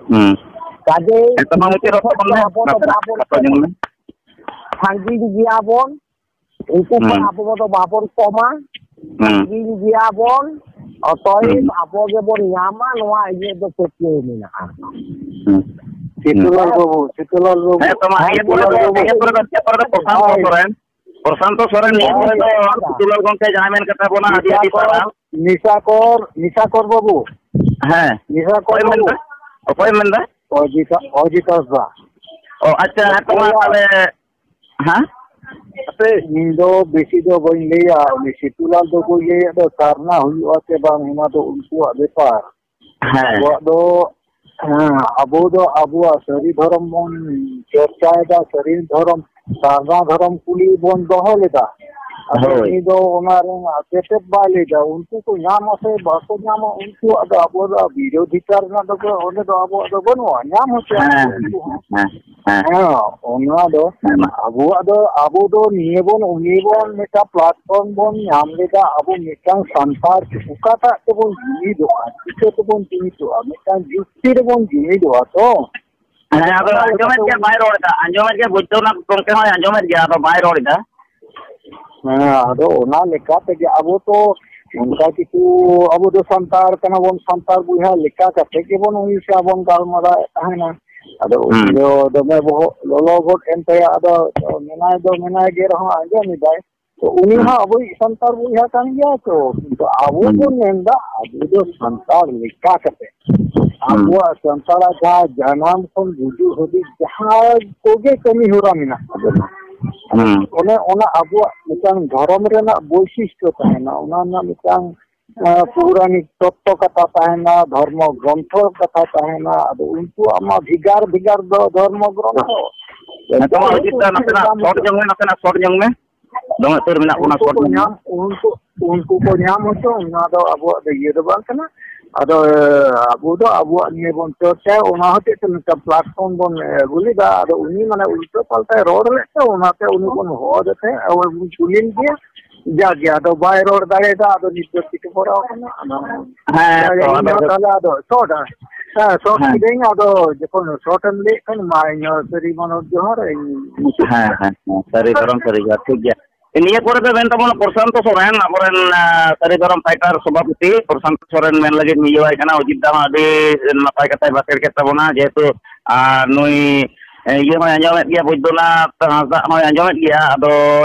ᱦᱩᱸ᱾ ᱠᱟᱡᱮᱭ ᱦᱮᱸ, ᱛᱚ ᱢᱟ ᱩᱱᱠᱩ ᱢᱩᱪᱟᱹᱫ ᱨᱚᱲ ᱠᱷᱚᱡ ᱫᱚ ᱛᱟᱵᱚᱱ ᱢᱮ, ᱟᱵᱚ ᱫᱚ ᱱᱟᱥᱮᱱᱟᱜ ᱵᱟᱵᱚᱱ ᱠᱟᱛᱷᱟ ᱟᱸᱡᱚᱢ ᱢᱮ᱾ ᱥᱟᱺᱜᱤᱧ ᱜᱮᱭᱟ ᱵᱚᱱ, ᱩᱱᱠᱩ ᱠᱷᱚᱡ ᱦᱩᱸ᱾ ᱟᱵᱚ ᱫᱚ ᱵᱟᱵᱚᱱ ᱠᱚᱢᱟ, ᱦᱩᱸ᱾ ᱥᱟᱺᱜᱤᱧ ᱜᱮᱭᱟ ᱵᱚᱱ, ᱚᱛᱚᱭᱮᱵ ᱦᱩᱸ᱾ ᱟᱵᱚ ᱜᱮᱵᱚᱱ ᱧᱟᱢᱟ, ᱱᱚᱣᱟ ᱤᱧᱟᱹᱜ ᱫᱚ ᱯᱟᱹᱛᱭᱟᱹᱣ ᱢᱮᱱᱟᱜᱼᱟ᱾ ᱦᱩᱸ᱾ ᱥᱤᱛᱩᱞᱟᱞ ᱵᱟᱹᱵᱩ, ᱥᱤᱛᱩᱞᱟᱞ ᱵᱟᱹᱵᱩ᱾ ᱦᱮᱸ, ᱛᱚ ᱢᱟ, ᱦᱮᱸ, ᱤᱭᱟᱹ ᱯᱚᱨᱮ ᱫᱚ, ᱥᱤᱛᱩᱞᱟᱞ ᱵᱟᱹᱵᱩ᱾ ᱤᱭᱟᱹ ᱯᱚᱨᱮ ᱫᱚ, ᱤᱭᱟᱹ ᱯᱚᱨᱮ ᱫᱚ ᱯᱨᱚᱥᱟᱱᱛᱚ ᱦᱳᱭ᱾ ᱥᱚᱨᱮᱱ᱾ ᱯᱨᱚᱥᱟᱱᱛᱚ ᱥᱚᱨᱮᱱ ᱱᱤᱭᱟᱹ ᱦᱳᱭ, ᱯᱚᱨᱮ ᱫᱚ ᱦᱳᱭ᱾ ᱥᱤᱛᱩᱞᱟᱞ ᱜᱚᱢᱠᱮ ᱡᱟᱦᱟᱸᱭ ᱢᱮᱱ ᱠᱟᱛᱷᱟ ᱵᱚᱱᱟ, ᱟᱹᱰᱤ, ᱟᱹᱰᱤ ᱱᱤᱥᱟᱠᱚᱨ, ᱥᱟᱨᱦᱟᱣ᱾ ᱱᱤᱥᱟᱠᱚᱨ, ᱱᱤᱥᱟᱠᱚᱨ ᱵᱟᱹᱵᱩ᱾ ᱦᱮᱸ᱾ ᱱᱤᱥᱟᱠᱚᱨ ᱚᱠᱚᱭ ᱵᱟᱹᱵᱩ᱾ ᱢᱮᱱᱫᱟ? ᱚᱠᱚᱭ ᱢᱮᱱᱫᱟ? ᱚᱡᱤᱛᱟ-, ᱚᱡᱤᱛ ᱦᱟᱸᱥᱫᱟ᱾ ᱚ, ᱟᱪᱪᱷᱟ, ᱦᱮᱸ ᱛᱚ ᱢᱟ ᱚᱠᱚᱭᱟᱜ? ᱛᱟᱦᱞᱮ, ᱦᱮᱸ? ᱦᱟᱯᱮ, ᱤᱧ ᱫᱚ ᱵᱮᱥᱤ ᱫᱚ ᱵᱟᱹᱧ ᱞᱟᱹᱭᱟ, ᱩᱱᱤ ᱥᱤᱛᱩᱞᱟᱞ ᱫᱚ ᱵᱟᱹᱧ ᱞᱟᱹᱭᱟ, ᱫᱚ ᱥᱟᱨᱱᱟ ᱦᱩᱭᱩᱜᱼᱟ ᱥᱮ ᱵᱟᱝ, ᱚᱱᱟ ᱫᱚ ᱩᱱᱠᱩᱣᱟᱜ ᱵᱮᱯᱟᱨ᱾ ᱦᱮᱸ᱾ ᱟᱵᱚᱣᱟᱜ ᱫᱚ, ᱦᱮᱸ, ᱟᱵᱚ ᱫᱚ ᱟᱵᱚᱣᱟᱜ ᱥᱟᱹᱨᱤ ᱫᱷᱚᱨᱚᱢ ᱵᱚᱱ ᱪᱚᱨᱪᱟᱭᱮᱫᱟ, ᱥᱟᱹᱨᱤ ᱫᱷᱚᱨᱚᱢ, ᱥᱟᱨᱱᱟ ᱫᱷᱚᱨᱚᱢ ᱠᱩᱞᱤ ᱵᱚᱱ ᱫᱚᱦᱚ ᱞᱮᱫᱟ᱾ ᱟᱫᱚ ᱦᱳᱭ᱾ ᱩᱱᱤ ᱫᱚ ᱚᱱᱟ ᱨᱮᱱᱟᱜ ᱛᱮᱛᱮᱫ ᱵᱟᱭ ᱞᱟᱹᱭᱫᱟ᱾ ᱩᱱᱠᱩ ᱠᱚ ᱧᱟᱢᱟ ᱥᱮ ᱵᱟᱠᱚ ᱧᱟᱢᱟ, ᱩᱱᱠᱩᱣᱟᱜ ᱫᱚ ᱟᱵᱚ ᱫᱚ ᱵᱤᱨᱳᱫᱷᱤᱛᱟ ᱨᱮᱱᱟᱜ ᱫᱚ ᱚᱸᱰᱮ ᱫᱚ ᱟᱵᱚᱣᱟᱜ ᱫᱚ ᱵᱟᱹᱱᱩᱜᱼᱟ, ᱧᱟᱢ ᱦᱚᱪᱚ ᱦᱮᱸ, ᱩᱱᱠᱩ ᱦᱚᱸ᱾ ᱦᱮᱸ, ᱦᱮᱸ᱾ ᱦᱮᱸ, ᱚᱱᱟ ᱫᱚ ᱦᱮᱸ, ᱢᱟ᱾ ᱟᱵᱚᱣᱟᱜ ᱫᱚ, ᱟᱵᱚ ᱫᱚ ᱱᱤᱭᱟᱹ ᱵᱚᱱ, ᱩᱱᱤ ᱵᱚᱱ ᱢᱤᱫᱴᱟᱝ platform ᱵᱚᱱ ᱧᱟᱢ ᱞᱮᱫᱟ, ᱟᱵᱚ ᱢᱤᱫᱴᱟᱝ ᱥᱟᱱᱛᱟᱲ ᱚᱠᱟᱴᱟᱜ ᱛᱮᱵᱚᱱ ᱡᱩᱢᱤᱫᱚᱜᱼᱟ, ᱪᱤᱠᱟᱹ ᱛᱮᱵᱚᱱ ᱡᱩᱢᱤᱫᱚᱜᱼᱟ, ᱢᱤᱫᱴᱟᱝ ᱡᱩᱠᱛᱤ ᱨᱮᱵᱚᱱ ᱡᱩᱢᱤᱫᱚᱜᱼᱟ ᱛᱚ᱾ ᱦᱮᱸ, ᱟᱫᱚ ᱚᱱᱟ ᱟᱸᱡᱚᱢᱮᱫ ᱞᱮᱠᱟᱛᱮ ᱜᱮᱭᱟ, ᱵᱟᱭ ᱨᱚᱲ ᱮᱫᱟ, ᱟᱸᱡᱚᱢᱮᱫ ᱜᱮᱭᱟ, ᱵᱳᱭᱫᱚᱱᱟᱛᱷ ᱜᱚᱢᱠᱮ ᱦᱚᱸᱭ ᱟᱸᱡᱚᱢᱮᱫ ᱜᱮᱭᱟ, ᱟᱫᱚ ᱵᱟᱭ ᱨᱚᱲ ᱮᱫᱟ᱾ ᱦᱮᱸ, ᱟᱫᱚ ᱚᱱᱟ ᱞᱮᱠᱟ ᱛᱮᱜᱮ ᱟᱵᱚ ᱛᱚ ᱚᱱᱠᱟ ᱠᱤᱪᱷᱩ, ᱟᱵᱚ ᱫᱚ ᱥᱟᱱᱛᱟᱲ ᱠᱟᱱᱟ ᱵᱚᱱ, ᱥᱟᱱᱛᱟᱲ ᱵᱚᱭᱦᱟ ᱞᱮᱠᱟ ᱠᱟᱛᱮ ᱜᱮᱵᱚᱱ ᱩᱱᱤ ᱥᱟᱶ ᱵᱚᱱ ᱜᱟᱞᱢᱟᱨᱟᱣᱮᱫ ᱛᱟᱦᱮᱱᱟ᱾ ᱟᱫᱚ ᱩᱱᱤ ᱦᱩᱸ᱾ ᱫᱚ ᱫᱚᱢᱮ ᱵᱚᱦᱚᱜ ᱞᱚᱞᱚ ᱜᱚᱫ ᱮᱱ ᱛᱟᱭᱟ᱾ ᱟᱫᱚ ᱢᱮᱱᱟᱭ ᱫᱚ ᱢᱮᱱᱟᱭ ᱜᱮ ᱨᱮᱦᱚᱸ ᱟᱸᱡᱚᱢ ᱮᱫᱟᱭ᱾ ᱛᱚ ᱩᱱᱤ ᱦᱩᱸ᱾ ᱦᱚᱸ ᱟᱵᱚᱭᱤᱡ ᱥᱟᱱᱛᱟᱲ ᱵᱚᱭᱦᱟ ᱠᱟᱱ ᱜᱮᱭᱟ ᱛᱚ, ᱠᱤᱱᱛᱩ ᱟᱵᱚ ᱦᱩᱸ᱾ ᱵᱚᱱ ᱢᱮᱱᱫᱟ ᱟᱵᱚ ᱫᱚ ᱥᱟᱱᱛᱟᱲ ᱞᱮᱠᱟ ᱠᱟᱛᱮ᱾ ᱟᱵᱚᱣᱟᱜ ᱥᱟᱱᱛᱟᱲᱟᱜ ᱡᱟᱦᱟᱸ ᱡᱟᱱᱟᱢ ᱠᱷᱚᱱ ᱜᱩᱡᱩᱜ ᱦᱟᱹᱵᱤᱡ ᱡᱟᱦᱟᱸ ᱠᱚᱜᱮ ᱠᱟᱹᱢᱤ ᱦᱚᱨᱟ ᱢᱮᱱᱟᱜ ᱛᱟᱵᱚᱱᱟ, ᱦᱩᱸ᱾ ᱚᱱᱮ ᱚᱱᱟ ᱟᱵᱚᱣᱟᱜ ᱢᱤᱫᱴᱟᱝ ᱫᱷᱚᱨᱚᱢ ᱨᱮᱱᱟᱜ ᱵᱳᱭᱥᱤᱥᱴᱚ ᱛᱟᱦᱮᱱᱟ, ᱚᱱᱟ ᱨᱮᱱᱟᱜ ᱢᱤᱫᱴᱟᱝ, ᱟᱸ, ᱯᱳᱣᱨᱟᱱᱤᱠ ᱛᱚᱛᱛᱚ ᱠᱟᱛᱷᱟ ᱛᱟᱦᱮᱱᱟ, ᱫᱷᱚᱨᱢᱚ ᱜᱨᱚᱱᱛᱷᱚ ᱠᱟᱛᱷᱟ ᱛᱟᱦᱮᱱᱟ᱾ ᱟᱫᱚ ᱩᱱᱠᱩᱣᱟᱜ ᱢᱟ ᱵᱷᱮᱜᱟᱨ ᱵᱷᱮᱜᱟᱨ ᱫᱚ ᱫᱷᱚᱨᱢᱚ ᱜᱨᱚᱱᱛᱷᱚ᱾ ᱱᱤᱛᱚᱜ ᱢᱟ ᱚᱡᱤᱛ ᱫᱟ, ᱱᱟᱥᱮᱱᱟᱜ ᱥᱚᱴ ᱧᱚᱜ ᱢᱮ, ᱱᱟᱥᱮᱱᱟᱜ ᱥᱚᱴ ᱧᱚᱜ ᱢᱮ᱾ ᱫᱚᱢᱮ ᱩᱛᱟᱹᱨ ᱢᱮᱱᱟᱜ ᱵᱚᱱᱟ ᱩᱱᱠᱩ ᱥᱚᱴ ᱠᱚ ᱧᱚᱜ ᱢᱮ᱾ ᱧᱟᱢ, ᱩᱱᱠᱩ, ᱩᱱᱠᱩ ᱠᱚ ᱧᱟᱢ ᱦᱚᱪᱚ, ᱚᱱᱟ ᱫᱚ ᱟᱵᱚᱣᱟᱜ ᱫᱚ ᱤᱭᱟᱹ ᱫᱚ ᱵᱟᱝ ᱠᱟᱱᱟ᱾ ᱟᱫᱚ, ᱮ, ᱟᱵᱚ ᱫᱚ ᱟᱵᱚᱣᱟᱜ ᱱᱤᱭᱟᱹ ᱵᱚᱱ ᱪᱚᱨᱪᱟᱭᱟ, ᱚᱱᱟ ᱦᱚᱛᱮᱡ ᱛᱮ ᱢᱤᱫᱴᱟᱝ platform ᱵᱚᱱ, ᱮ, ᱟᱹᱜᱩ ᱞᱮᱫᱟ᱾ ᱟᱫᱚ ᱩᱱᱤ ᱢᱟᱱᱮ ᱩᱞᱴᱟᱹ ᱯᱟᱞᱴᱟᱭ ᱨᱚᱲ ᱞᱮᱫ ᱛᱮ, ᱚᱱᱟᱛᱮ ᱩᱱᱤ ᱵᱚᱱ ᱦᱚᱦᱚ ᱟᱫᱮ ᱛᱟᱦᱮᱸᱫ, ᱟᱵᱚ ᱵᱚᱱ ᱠᱩᱞᱤ ᱞᱮᱫᱮᱭᱟ᱾ ᱡᱟᱜᱮ, ᱟᱫᱚ ᱵᱟᱭ ᱨᱚᱲ ᱫᱟᱲᱮᱭᱟᱫᱟ, ᱟᱫᱚ ᱱᱤᱛ ᱫᱚ ᱪᱤᱠᱟᱹ ᱵᱚᱨᱟᱣ ᱠᱟᱱᱟ᱾ ᱟᱫᱚ ᱦᱮᱸ, ᱡᱟᱜᱮ, ᱛᱚ, ᱤᱧ ᱟᱫᱚ ᱦᱚᱸ ᱛᱟᱦᱞᱮ ᱟᱫᱚ ᱥᱚᱴ, ᱦᱮᱸ, ᱥᱚᱴ ᱦᱮᱸ᱾ ᱠᱤᱫᱟᱹᱧ᱾ ᱟᱫᱚ ᱡᱚᱠᱷᱚᱱ ᱥᱚᱴ ᱮᱢ ᱞᱟᱹᱭᱮᱫ ᱠᱷᱟᱱ, ᱢᱟ, ᱤᱧ ᱦᱚᱸ ᱥᱟᱹᱨᱤ ᱢᱚᱱᱚᱛ ᱡᱚᱦᱟᱨ, ᱤᱧ ᱢᱩᱪᱟᱹᱫ ᱦᱮᱸ, ᱠᱮᱫᱟ᱾ ᱦᱮᱸ, ᱦᱮᱸ, ᱥᱟᱹᱨᱤ ᱫᱷᱚᱨᱚᱢ ᱥᱟᱹᱨᱤ ᱡᱚᱦᱟᱨ, ᱴᱷᱤᱠ ᱜᱮᱭᱟ᱾ ᱱᱤᱭᱟᱹ ᱯᱚᱨᱮ ᱫᱚ ᱢᱮᱱ ᱛᱟᱵᱚᱱᱟ ᱯᱨᱚᱥᱟᱱᱛᱚ ᱥᱚᱨᱮᱱ, ᱟᱵᱚᱨᱮᱱ, ᱟ, ᱥᱟᱹᱨᱤ ᱫᱷᱚᱨᱚᱢ ᱯᱷᱟᱭᱴᱟᱨ ᱥᱚᱵᱷᱟᱯᱚᱛᱤ ᱯᱨᱚᱥᱟᱱᱛᱚ ᱥᱚᱨᱮᱱ ᱢᱮᱱ ᱞᱟᱹᱜᱤᱫ ᱤᱧ ᱤᱭᱟᱹᱣᱟᱭ ᱠᱟᱱᱟ᱾ ᱚᱡᱤᱛ ᱫᱟ ᱦᱚᱸ ᱟᱹᱰᱤ ᱱᱟᱯᱟᱭ ᱠᱟᱛᱷᱟᱭ ᱵᱟᱠᱷᱮᱲ ᱠᱮᱫ ᱛᱟᱵᱚᱱᱟ, ᱡᱮᱦᱮᱛᱩ, ᱟ, ᱱᱩᱭ, ᱮ, ᱤᱭᱟᱹ ᱦᱚᱸᱭ ᱟᱸᱡᱚᱢᱮᱫ ᱜᱮᱭᱟ, ᱵᱳᱭᱫᱚᱱᱟᱛᱷ ᱦᱟᱸᱥᱫᱟ ᱦᱚᱸᱭ ᱟᱸᱡᱚᱢᱮᱫ ᱜᱮᱭᱟ᱾ ᱟᱫᱚ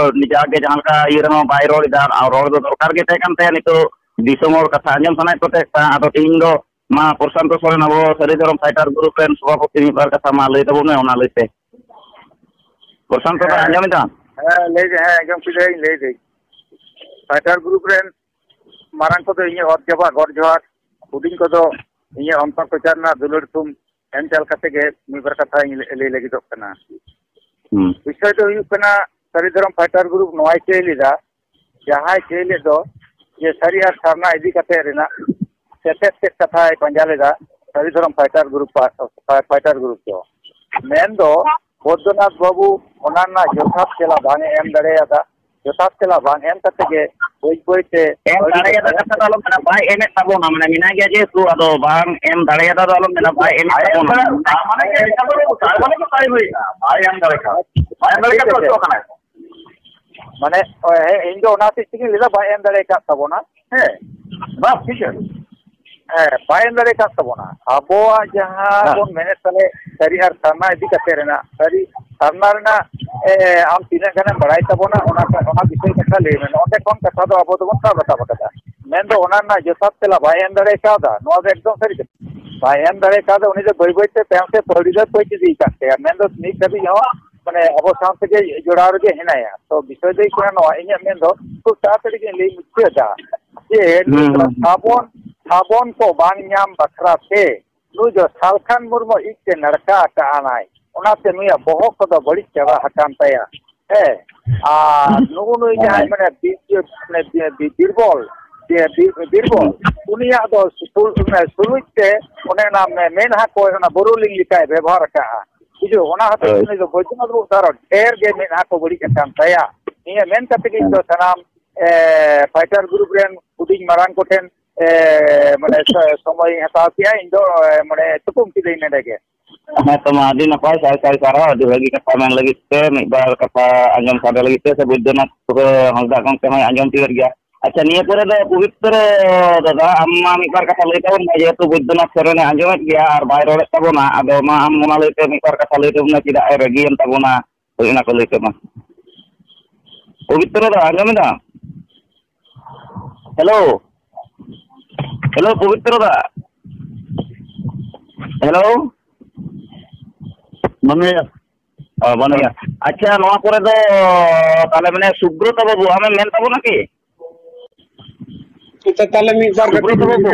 ᱡᱟᱜᱮ ᱡᱟᱦᱟᱸ ᱞᱮᱠᱟ ᱤᱭᱟᱹ ᱨᱮᱦᱚᱸ ᱵᱟᱭ ᱨᱚᱲ ᱮᱫᱟ, ᱟᱨ ᱨᱚᱲ ᱫᱚ ᱫᱚᱨᱠᱟᱨ ᱜᱮ ᱛᱟᱦᱮᱸ ᱠᱟᱱ ᱛᱟᱭᱟ᱾ ᱱᱤᱛᱚᱜ ᱫᱤᱥᱚᱢ ᱦᱚᱲ ᱠᱟᱛᱷᱟ ᱟᱸᱡᱚᱢ ᱥᱟᱱᱟᱭᱮᱫ ᱠᱚ ᱛᱟᱦᱮᱸ ᱠᱟᱱᱟ᱾ ᱟᱫᱚ ᱛᱮᱦᱮᱧ ᱫᱚ ᱢᱟ ᱯᱨᱚᱥᱟᱱᱛᱚ ᱥᱚᱨᱮᱱ, ᱟᱵᱚ ᱥᱟᱹᱨᱤ ᱫᱷᱚᱨᱚᱢ ᱯᱷᱟᱭᱴᱟᱨ ᱜᱨᱩᱯ ᱨᱮᱱ ᱥᱚᱵᱷᱟᱯᱚᱛᱤ, ᱢᱤᱫ ᱵᱟᱨ ᱠᱟᱛᱷᱟ ᱢᱟ ᱞᱟᱹᱭ ᱛᱟᱵᱚᱱ ᱢᱮ, ᱚᱱᱟ ᱞᱟᱹᱭ ᱛᱮ᱾ ᱯᱨᱚᱥᱟᱱᱛᱚ ᱫᱟ, ᱦᱮᱸ᱾ ᱟᱸᱡᱚᱢ ᱮᱫᱟᱢ? ᱦᱮᱸ, ᱞᱟᱹᱭ ᱫᱟᱹᱧ, ᱦᱮᱸ, ᱟᱸᱡᱚᱢ ᱠᱤᱫᱟᱹᱧ, ᱞᱟᱹᱭ ᱫᱟᱹᱧ᱾ ᱯᱷᱟᱭᱴᱟᱨ ᱜᱨᱩᱯ ᱨᱮᱱ ᱢᱟᱨᱟᱝ ᱠᱚᱫᱚ ᱤᱧᱟᱹᱜ ᱚᱛ ᱡᱟᱯᱟᱜ ᱜᱚᱰ ᱡᱚᱦᱟᱨ, ᱦᱩᱰᱤᱧ ᱠᱚᱫᱚ ᱤᱧᱟᱹᱜ ᱚᱱᱛᱚᱨ ᱠᱚᱪᱟ ᱨᱮᱱᱟᱜ ᱫᱩᱞᱟᱹᱲ ᱛᱷᱩᱢ ᱮᱢ ᱪᱟᱞ ᱠᱟᱛᱮ ᱜᱮ ᱢᱤᱫ ᱵᱟᱨ ᱠᱟᱛᱷᱟᱧ ᱞᱟᱹᱭ, ᱞᱟᱹᱭ ᱞᱟᱹᱜᱤᱫᱚᱜ ᱠᱟᱱᱟ᱾ ᱦᱩᱸ᱾ ᱵᱤᱥᱚᱭ ᱫᱚ ᱦᱩᱭᱩᱜ ᱠᱟᱱᱟ, ᱥᱟᱹᱨᱤ ᱫᱷᱚᱨᱚᱢ ᱯᱷᱟᱭᱴᱟᱨ ᱜᱨᱩᱯ ᱱᱚᱣᱟᱭ ᱪᱟᱹᱭ ᱞᱮᱫᱟ, ᱡᱟᱦᱟᱸᱭ ᱪᱟᱹᱭ ᱞᱮᱫ ᱫᱚ ᱡᱮ ᱥᱟᱹᱨᱤ ᱟᱨ ᱥᱟᱨᱱᱟ ᱤᱫᱤ ᱠᱟᱛᱮ ᱨᱮᱱᱟᱜ ᱥᱮᱪᱮᱫ ᱛᱮᱫ ᱠᱟᱛᱷᱟᱭ ᱯᱟᱸᱡᱟ ᱞᱮᱫᱟ ᱥᱟᱹᱨᱤ ᱫᱷᱚᱨᱚᱢ ᱯᱷᱟᱭᱴᱟᱨ ᱜᱨᱩᱯ ᱯᱟ-, ᱯᱷᱟ-, ᱯᱷᱟᱭᱴᱟᱨ ᱜᱨᱩᱯ ᱫᱚ᱾ ᱢᱮᱱᱫᱚ ᱵᱳᱫᱽᱫᱚᱱᱟᱛᱷ ᱵᱟᱹᱵᱩ ᱚᱱᱟ ᱨᱮᱱᱟᱜ ᱡᱚᱛᱷᱟᱛ ᱛᱮᱞᱟ ᱵᱟᱝ ᱮ ᱮᱢ ᱫᱟᱲᱮᱭᱟᱫᱟ᱾ ᱡᱚᱛᱷᱟᱛ ᱛᱮᱞᱟ ᱵᱟᱝ ᱮᱢ ᱠᱟᱛᱮ ᱜᱮ ᱵᱟᱹᱭ ᱵᱟᱹᱭ ᱛᱮ ᱮᱢ ᱫᱟᱲᱮᱭᱟᱫᱟ ᱠᱟᱛᱷᱟ ᱫᱚ ᱟᱞᱚᱢ ᱢᱮᱱᱟ, ᱵᱟᱭ ᱮᱢᱮᱫ ᱛᱟᱵᱚᱱᱟ, ᱢᱟᱱᱮ ᱢᱮᱱᱟᱭ ᱜᱮᱭᱟ ᱡᱮᱦᱮᱛᱩ, ᱟᱫᱚ ᱵᱟᱝ ᱮᱢ ᱫᱟᱲᱮᱭᱟᱫᱟ ᱫᱚ ᱟᱞᱚᱢ ᱢᱮᱱᱟ, ᱵᱟᱭ ᱮᱢᱮᱫ ᱛᱟᱵᱚᱱᱟ᱾ ᱛᱟᱨ ᱢᱟᱱᱮ ᱪᱮᱫ? ᱮᱴᱟᱜ ᱠᱚᱫᱚ ᱛᱟᱨ ᱢᱟᱱᱮ ᱫᱚ ᱵᱟᱭ ᱦᱩᱭ ᱠᱟᱱᱟ, ᱵᱟᱭ ᱮᱢ ᱫᱟᱲᱮ ᱠᱟᱣᱫᱟ, ᱵᱟᱭ ᱮᱢ ᱫᱟᱲᱮ ᱠᱟᱣᱫᱟ ᱚᱪᱚᱜ ᱠᱟᱱᱟᱭ᱾ ᱢᱟᱱᱮ, ᱦᱮᱸ, ᱤᱧ ᱫᱚ ᱚᱱᱟ ᱦᱚᱛᱮᱡ ᱛᱮᱜᱤᱧ ᱞᱟᱹᱭᱫᱟ, ᱵᱟᱭ ᱮᱢ ᱫᱟᱲᱮ ᱟᱠᱟᱫ ᱛᱟᱵᱚᱱᱟ᱾ ᱦᱮᱸ, ᱵᱟᱥ, ᱴᱷᱤᱠ ᱟᱪᱷᱮ᱾ ᱦᱮᱸ, ᱵᱟᱭ ᱮᱢ ᱫᱟᱲᱮ ᱟᱠᱟᱫ ᱛᱟᱵᱚᱱᱟ᱾ ᱟᱵᱚᱣᱟᱜ ᱡᱟᱦᱟᱸ ᱦᱮᱸ᱾ ᱵᱚᱱ ᱢᱮᱱᱮᱫ ᱛᱟᱞᱮ, ᱥᱟᱹᱨᱤ ᱟᱨ ᱥᱟᱨᱱᱟ ᱤᱫᱤ ᱠᱟᱛᱮ ᱨᱮᱱᱟᱜ, ᱥᱟᱹᱨᱤ ᱥᱟᱨᱱᱟ ᱨᱮᱱᱟᱜ, ᱮ, ᱟᱢ ᱛᱤᱱᱟᱹᱜ ᱜᱟᱱᱮᱢ ᱵᱟᱲᱟᱭ ᱛᱟᱵᱚᱱᱟ, ᱚᱱᱟ, ᱚᱱᱟ ᱵᱤᱥᱚᱭ ᱠᱟᱛᱷᱟ ᱞᱟᱹᱭ ᱢᱮ᱾ ᱱᱚᱸᱰᱮ ᱠᱷᱚᱱ ᱠᱟᱛᱷᱟ ᱫᱚ ᱟᱵᱚ ᱫᱚᱵᱚᱱ ᱥᱟᱵ ᱨᱟᱠᱟᱵ ᱟᱠᱟᱫᱟ᱾ ᱢᱮᱱ ᱢᱮᱱᱫᱚ ᱚᱱᱟ ᱨᱮᱱᱟᱜ ᱡᱚᱛᱷᱟᱛ ᱛᱮᱞᱟ ᱵᱟᱭ ᱮᱢ ᱫᱟᱲᱮ ᱠᱟᱣᱫᱟ᱾ ᱱᱚᱣᱟ ᱫᱚ ᱮᱠᱫᱚᱢ ᱥᱟᱹᱨᱤ ᱠᱟᱛᱷᱟ᱾ ᱵᱟᱭ ᱮᱢ ᱫᱟᱲᱮ ᱠᱟᱣᱫᱟ, ᱩᱱᱤ ᱫᱚ ᱵᱟᱹᱭ ᱵᱟᱹᱭ ᱛᱮ ᱛᱟᱭᱚᱢ ᱛᱮ ᱯᱟᱹᱣᱲᱤ ᱫᱚᱭ ᱯᱟᱹᱪ ᱤᱫᱤ ᱠᱟᱱ ᱛᱟᱭᱟ᱾ ᱢᱮᱱᱫᱚ ᱱᱤᱛ ᱫᱷᱟᱹᱵᱤᱡ ᱦᱚᱸ ᱢᱟᱱᱮ ᱟᱵᱚ ᱥᱟᱶ ᱛᱮᱜᱮ ᱡᱚᱲᱟᱣ ᱨᱮᱜᱮ ᱦᱮᱱᱟᱭᱟ᱾ ᱛᱚ ᱵᱤᱥᱚᱭ ᱫᱚ ᱦᱩᱭᱩᱜ ᱠᱟᱱᱟ ᱱᱚᱣᱟ, ᱤᱧᱟᱹᱜ ᱢᱮᱱ ᱫᱚ ᱠᱷᱩᱵ ᱛᱟᱲᱟᱛᱟᱲᱤ ᱜᱤᱧ ᱞᱟᱹᱭ ᱢᱩᱪᱟᱹᱫᱟ ᱡᱮ ᱱᱩᱭ ᱦᱩᱸ, ᱫᱚ ᱦᱩᱸ᱾ ᱛᱷᱟᱯᱚᱱ, ᱛᱷᱟᱯᱚᱱ ᱠᱚ ᱵᱟᱝ ᱧᱟᱢ ᱵᱟᱠᱷᱨᱟ ᱛᱮ ᱱᱩᱭ ᱫᱚ ᱥᱟᱞᱠᱷᱟᱱ ᱢᱩᱨᱢᱩ ᱤᱡ ᱛᱮ ᱱᱟᱲᱠᱟ ᱟᱠᱟᱱᱟᱭ, ᱚᱱᱟᱛᱮ ᱱᱩᱭᱟᱜ ᱵᱚᱦᱚᱜ ᱠᱚᱫᱚ ᱵᱟᱹᱲᱤᱡ ᱪᱟᱵᱟ ᱟᱠᱟᱱ ᱛᱟᱭᱟ᱾ ᱦᱮᱸ, ᱟᱨ ᱱᱩᱜᱼᱩ ᱱᱩᱭ ᱡᱟᱦᱟᱸᱭ ᱦᱮᱸ᱾ ᱢᱟᱱᱮ ᱵᱤ-, ᱢᱟᱱᱮ ᱵᱤ-, ᱵᱤᱨᱵᱚᱞ, ᱡᱮ ᱵᱤ-, ᱵᱤᱨᱵᱚᱞ, ᱦᱩᱸ᱾ ᱩᱱᱤᱭᱟᱜ ᱫᱚ ᱥᱩ-, ᱢᱟᱱᱮ ᱥᱩᱞᱩᱡ ᱛᱮ ᱚᱱᱮ ᱚᱱᱟ ᱢᱮ-, ᱢᱮᱫᱦᱟ ᱠᱚ ᱚᱱᱟ ᱵᱳᱨᱳᱞᱤᱝ ᱞᱮᱠᱟᱭ ᱵᱮᱵᱚᱦᱟᱨ ᱟᱠᱟᱜᱼᱟ᱾ ᱵᱩᱡᱷᱟᱹᱣ, ᱚᱱᱟ ᱦᱚᱛᱮᱡ ᱛᱮ ᱦᱳᱭ᱾ ᱩᱱᱤ ᱫᱚ ᱵᱳᱭᱫᱚᱱᱟᱛᱷ ᱵᱟᱹᱵᱩ ᱫᱚ ᱟᱨᱚ ᱰᱷᱮᱨ ᱜᱮ ᱢᱮᱫᱦᱟ ᱠᱚ ᱵᱟᱹᱲᱤᱡ ᱟᱠᱟᱱ ᱛᱟᱭᱟ᱾ ᱱᱤᱭᱟᱹ ᱢᱮᱱ ᱠᱟᱛᱮ ᱜᱮ ᱤᱧ ᱫᱚ ᱦᱮᱸ᱾ ᱥᱟᱱᱟᱢ, ᱮ, ᱯᱷᱟᱭᱴᱟᱨ ᱜᱨᱩᱯ ᱨᱮᱱ ᱦᱩᱰᱤᱧ ᱢᱟᱨᱟᱝ ᱠᱚᱴᱷᱮᱱ, ᱮ, ᱢᱟᱱᱮ ᱥᱚ-, ᱥᱚᱢᱚᱭ ᱤᱧ ᱦᱟᱛᱟᱣ ᱠᱮᱜᱼᱟ᱾ ᱤᱧ ᱫᱚ, ᱮ, ᱢᱟᱱᱮ ᱛᱩᱠᱩᱢ ᱠᱤᱫᱟᱹᱧ ᱱᱚᱰᱮ ᱜᱮ᱾ ᱦᱮᱸ ᱛᱚ, ᱢᱟ ᱟᱹᱰᱤ ᱱᱟᱯᱟᱭ, ᱥᱟᱭ ᱥᱟᱭ ᱥᱟᱨᱦᱟᱣ ᱟᱹᱰᱤ ᱵᱷᱟᱹᱜᱤ ᱠᱟᱛᱷᱟ ᱢᱮᱱ ᱞᱟᱹᱜᱤᱫ ᱛᱮ, ᱢᱤᱫ ᱵᱟᱨ ᱠᱟᱛᱷᱟ ᱟᱸᱡᱚᱢ ᱥᱟᱰᱮ ᱞᱟᱹᱜᱤᱫ ᱛᱮ, ᱥᱮ ᱵᱳᱭᱫᱚᱱᱟᱛᱷ ᱛᱚᱵᱮ ᱦᱟᱸᱥᱫᱟᱜ ᱜᱚᱢᱠᱮ ᱦᱚᱸᱭ ᱟᱸᱡᱚᱢ ᱛᱤᱭᱳᱜ ᱜᱮᱭᱟ᱾ ᱟᱪᱪᱷᱟ, ᱱᱤᱭᱟᱹ ᱯᱚᱨᱮ ᱫᱚ ᱯᱚᱵᱤᱛᱨᱚ ᱫᱟᱫᱟ, ᱟᱢ ᱢᱟ ᱢᱤᱫ ᱵᱟᱨ ᱠᱟᱛᱷᱟ ᱞᱟᱹᱭ ᱛᱟᱵᱚᱱ ᱢᱮ, ᱡᱮᱦᱮᱛᱩ ᱵᱳᱭᱫᱚᱱᱟᱛᱷ ᱥᱚᱨᱮᱱᱮ ᱟᱸᱡᱚᱢᱮᱫ ᱜᱮᱭᱟ ᱟᱨ ᱵᱟᱭ ᱨᱚᱲᱮᱫ ᱛᱟᱵᱚᱱᱟ᱾ ᱟᱫᱚ ᱢᱟ ᱟᱢ ᱚᱱᱟ ᱞᱟᱹᱭᱛᱮ ᱢᱤᱫ ᱵᱟᱨ ᱠᱟᱛᱷᱟ ᱞᱟᱹᱭ ᱛᱟᱵᱚᱱ ᱢᱮ, ᱪᱮᱫᱟᱜ ᱮ ᱨᱟᱹᱜᱤᱭᱮᱱ ᱛᱟᱵᱚᱱᱟ? ᱦᱳᱭ, ᱚᱱᱟ ᱠᱚ ᱞᱟᱹᱭ ᱛᱮ ᱢᱟ᱾ ᱯᱚᱵᱤᱛᱨᱚ ᱫᱟ, ᱟᱸᱡᱚᱢ ᱮᱫᱟᱢ? ᱦᱮᱞᱳ, ᱦᱮᱞᱳ, ᱯᱚᱵᱤᱛᱨᱚ ᱫᱟ, ᱦᱮᱞᱳ᱾ ᱢᱟᱱᱮ, ᱚ, ᱵᱟᱹᱱᱩᱭᱟ᱾ ᱟᱪᱪᱷᱟ, ᱱᱚᱣᱟ ᱠᱚᱨᱮ ᱫᱚ ᱛᱟᱦᱞᱮ ᱢᱟᱱᱮ ᱥᱩᱵᱨᱚᱛᱚ ᱵᱟᱹᱵᱩ, ᱟᱢᱮᱢ ᱢᱮᱱ ᱛᱟᱵᱚᱱᱟ ᱠᱤ? ᱟᱪᱪᱷᱟ, ᱛᱟᱦᱞᱮ ᱢᱤᱫ ᱵᱟᱨ ᱠᱟᱹᱴᱤᱡ ᱥᱩᱵᱨᱚᱛᱚ ᱵᱟᱹᱵᱩ᱾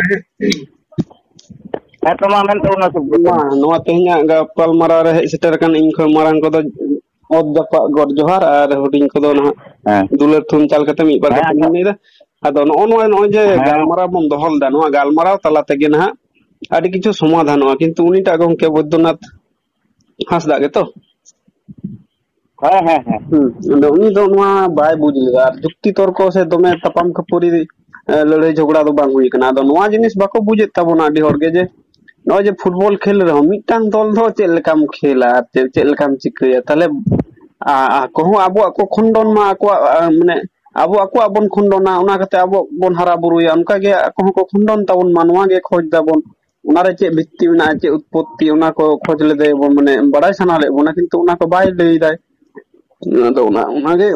ᱦᱮᱸ ᱛᱚ, ᱢᱟ ᱢᱮᱱ ᱛᱟᱵᱚᱱ ᱢᱮ, ᱥᱩᱵᱨᱚᱛᱚ᱾ ᱢᱟ, ᱱᱚᱣᱟ ᱛᱮᱦᱮᱧᱟᱜ ᱜᱟᱯᱟᱞᱢᱟᱨᱟᱣ ᱨᱮ ᱦᱮᱡ ᱥᱮᱴᱮᱨ ᱟᱠᱟᱱ ᱤᱧ ᱠᱷᱚᱱ ᱢᱟᱨᱟᱝ ᱠᱚᱫᱚ ᱚᱛ ᱡᱟᱯᱟᱜ ᱜᱚᱰ ᱡᱚᱦᱟᱨ ᱟᱨ ᱦᱩᱰᱤᱧ ᱠᱚᱫᱚ ᱱᱟᱦᱟᱜ ᱦᱮᱸ᱾ ᱫᱩᱞᱟᱹᱲ ᱛᱷᱩᱢ ᱪᱟᱞ ᱠᱟᱛᱮ ᱢᱤᱫ ᱵᱟᱨ ᱦᱮᱸ, ᱠᱟᱛᱷᱟ ᱟᱪᱪᱷᱟ᱾ ᱞᱤᱧ ᱞᱟᱹᱭᱫᱟ᱾ ᱟᱫᱚ ᱱᱚᱜᱼᱚ ᱱᱚᱣᱟ, ᱱᱚᱜᱼᱚᱭ ᱡᱮ ᱦᱮᱸ᱾ ᱜᱟᱞᱢᱟᱨᱟᱣ ᱵᱚᱱ ᱫᱚᱦᱚ ᱞᱮᱫᱟ, ᱱᱚᱣᱟ ᱜᱟᱞᱢᱟᱨᱟᱣ ᱛᱟᱞᱟ ᱛᱮᱜᱮ ᱱᱟᱦᱟᱜ ᱟᱹᱰᱤ ᱠᱤᱪᱷᱩ ᱥᱚᱢᱟᱫᱷᱟᱱᱚᱜᱼᱟ, ᱠᱤᱱᱛᱩ ᱩᱱᱤᱴᱟᱜ ᱜᱚᱢᱠᱮ ᱵᱳᱭᱫᱚᱱᱟᱛᱷ ᱦᱟᱸᱥᱫᱟ ᱜᱮᱛᱚ? ᱦᱮᱸ, ᱦᱮᱸ, ᱦᱮᱸ᱾ ᱦᱩᱸ, ᱟᱫᱚ ᱩᱱᱤ ᱫᱚ ᱱᱚᱣᱟ ᱵᱟᱭ ᱵᱩᱡᱽ ᱞᱮᱫᱟ᱾ ᱟᱨ ᱡᱩᱠᱛᱤ ᱛᱚᱨᱠᱚ ᱥᱮ ᱫᱚᱢᱮ ᱛᱟᱯᱟᱢ ᱠᱷᱟᱹᱯᱟᱹᱨᱤ, ᱮ, ᱞᱟᱹᱲᱦᱟᱹᱭ ᱡᱷᱚᱜᱽᱲᱟ ᱫᱚ ᱵᱟᱝ ᱦᱩᱭ ᱠᱟᱱᱟ᱾ ᱟᱫᱚ ᱱᱚᱣᱟ ᱡᱤᱱᱤᱥ ᱵᱟᱠᱚ ᱵᱩᱡᱮᱫ ᱛᱟᱵᱚᱱᱟ ᱟᱹᱰᱤ ᱦᱚᱲ ᱜᱮ, ᱡᱮ ᱱᱚᱜᱼᱚᱭ ᱡᱮ ᱯᱷᱩᱴᱵᱚᱞ ᱠᱷᱮᱞ ᱨᱮᱦᱚᱸ ᱢᱤᱫᱴᱟᱝ ᱫᱚᱞ ᱫᱚ ᱪᱮᱫ ᱞᱮᱠᱟᱢ ᱠᱷᱮᱞᱟ ᱟᱨ ᱪᱮᱫ, ᱪᱮᱫ ᱞᱮᱠᱟᱢ ᱪᱤᱠᱟᱹᱭᱟ? ᱛᱟᱦᱞᱮ ᱟ-, ᱟᱠᱚ ᱦᱚᱸ ᱟᱵᱚᱣᱟᱜ ᱠᱚ ᱠᱷᱚᱱᱰᱚᱱ ᱢᱟ, ᱟᱠᱚᱣᱟᱜ, ᱟ, ᱢᱟᱱᱮ ᱟᱵᱚ ᱟᱠᱚᱣᱟᱜ ᱵᱚᱱ ᱠᱷᱚᱱᱰᱚᱱᱟ, ᱚᱱᱟ ᱠᱟᱛᱮ ᱟᱵᱚ ᱵᱚᱱ ᱦᱟᱨᱟ ᱵᱩᱨᱩᱭᱟ, ᱚᱱᱠᱟ ᱜᱮ ᱟᱠᱚ ᱦᱚᱸᱠᱚ ᱠᱷᱚᱱᱰᱚᱱ ᱛᱟᱵᱚᱱ ᱢᱟ, ᱱᱚᱣᱟ ᱜᱮ ᱠᱷᱚᱡᱽ ᱫᱟᱵᱚᱱ᱾ ᱚᱱᱟᱨᱮ ᱪᱮᱫ ᱵᱷᱤᱛᱛᱤ ᱢᱮᱱᱟᱜᱼᱟ, ᱪᱮᱫ ᱩᱛᱯᱚᱛᱛᱤ, ᱚᱱᱟ ᱠᱚ ᱠᱷᱚᱡᱽ ᱞᱮᱫᱮ ᱵᱚᱱ, ᱢᱟᱱᱮ ᱵᱟᱲᱟᱭ ᱥᱟᱱᱟ ᱞᱮᱫ ᱵᱚᱱᱟ, ᱠᱤᱱᱛᱩ ᱚᱱᱟ ᱠᱚ ᱵᱟᱭ ᱞᱟᱹᱭ ᱫᱟᱭ᱾ ᱟᱫᱚ ᱚᱱᱟ, ᱚᱱᱟᱜᱮ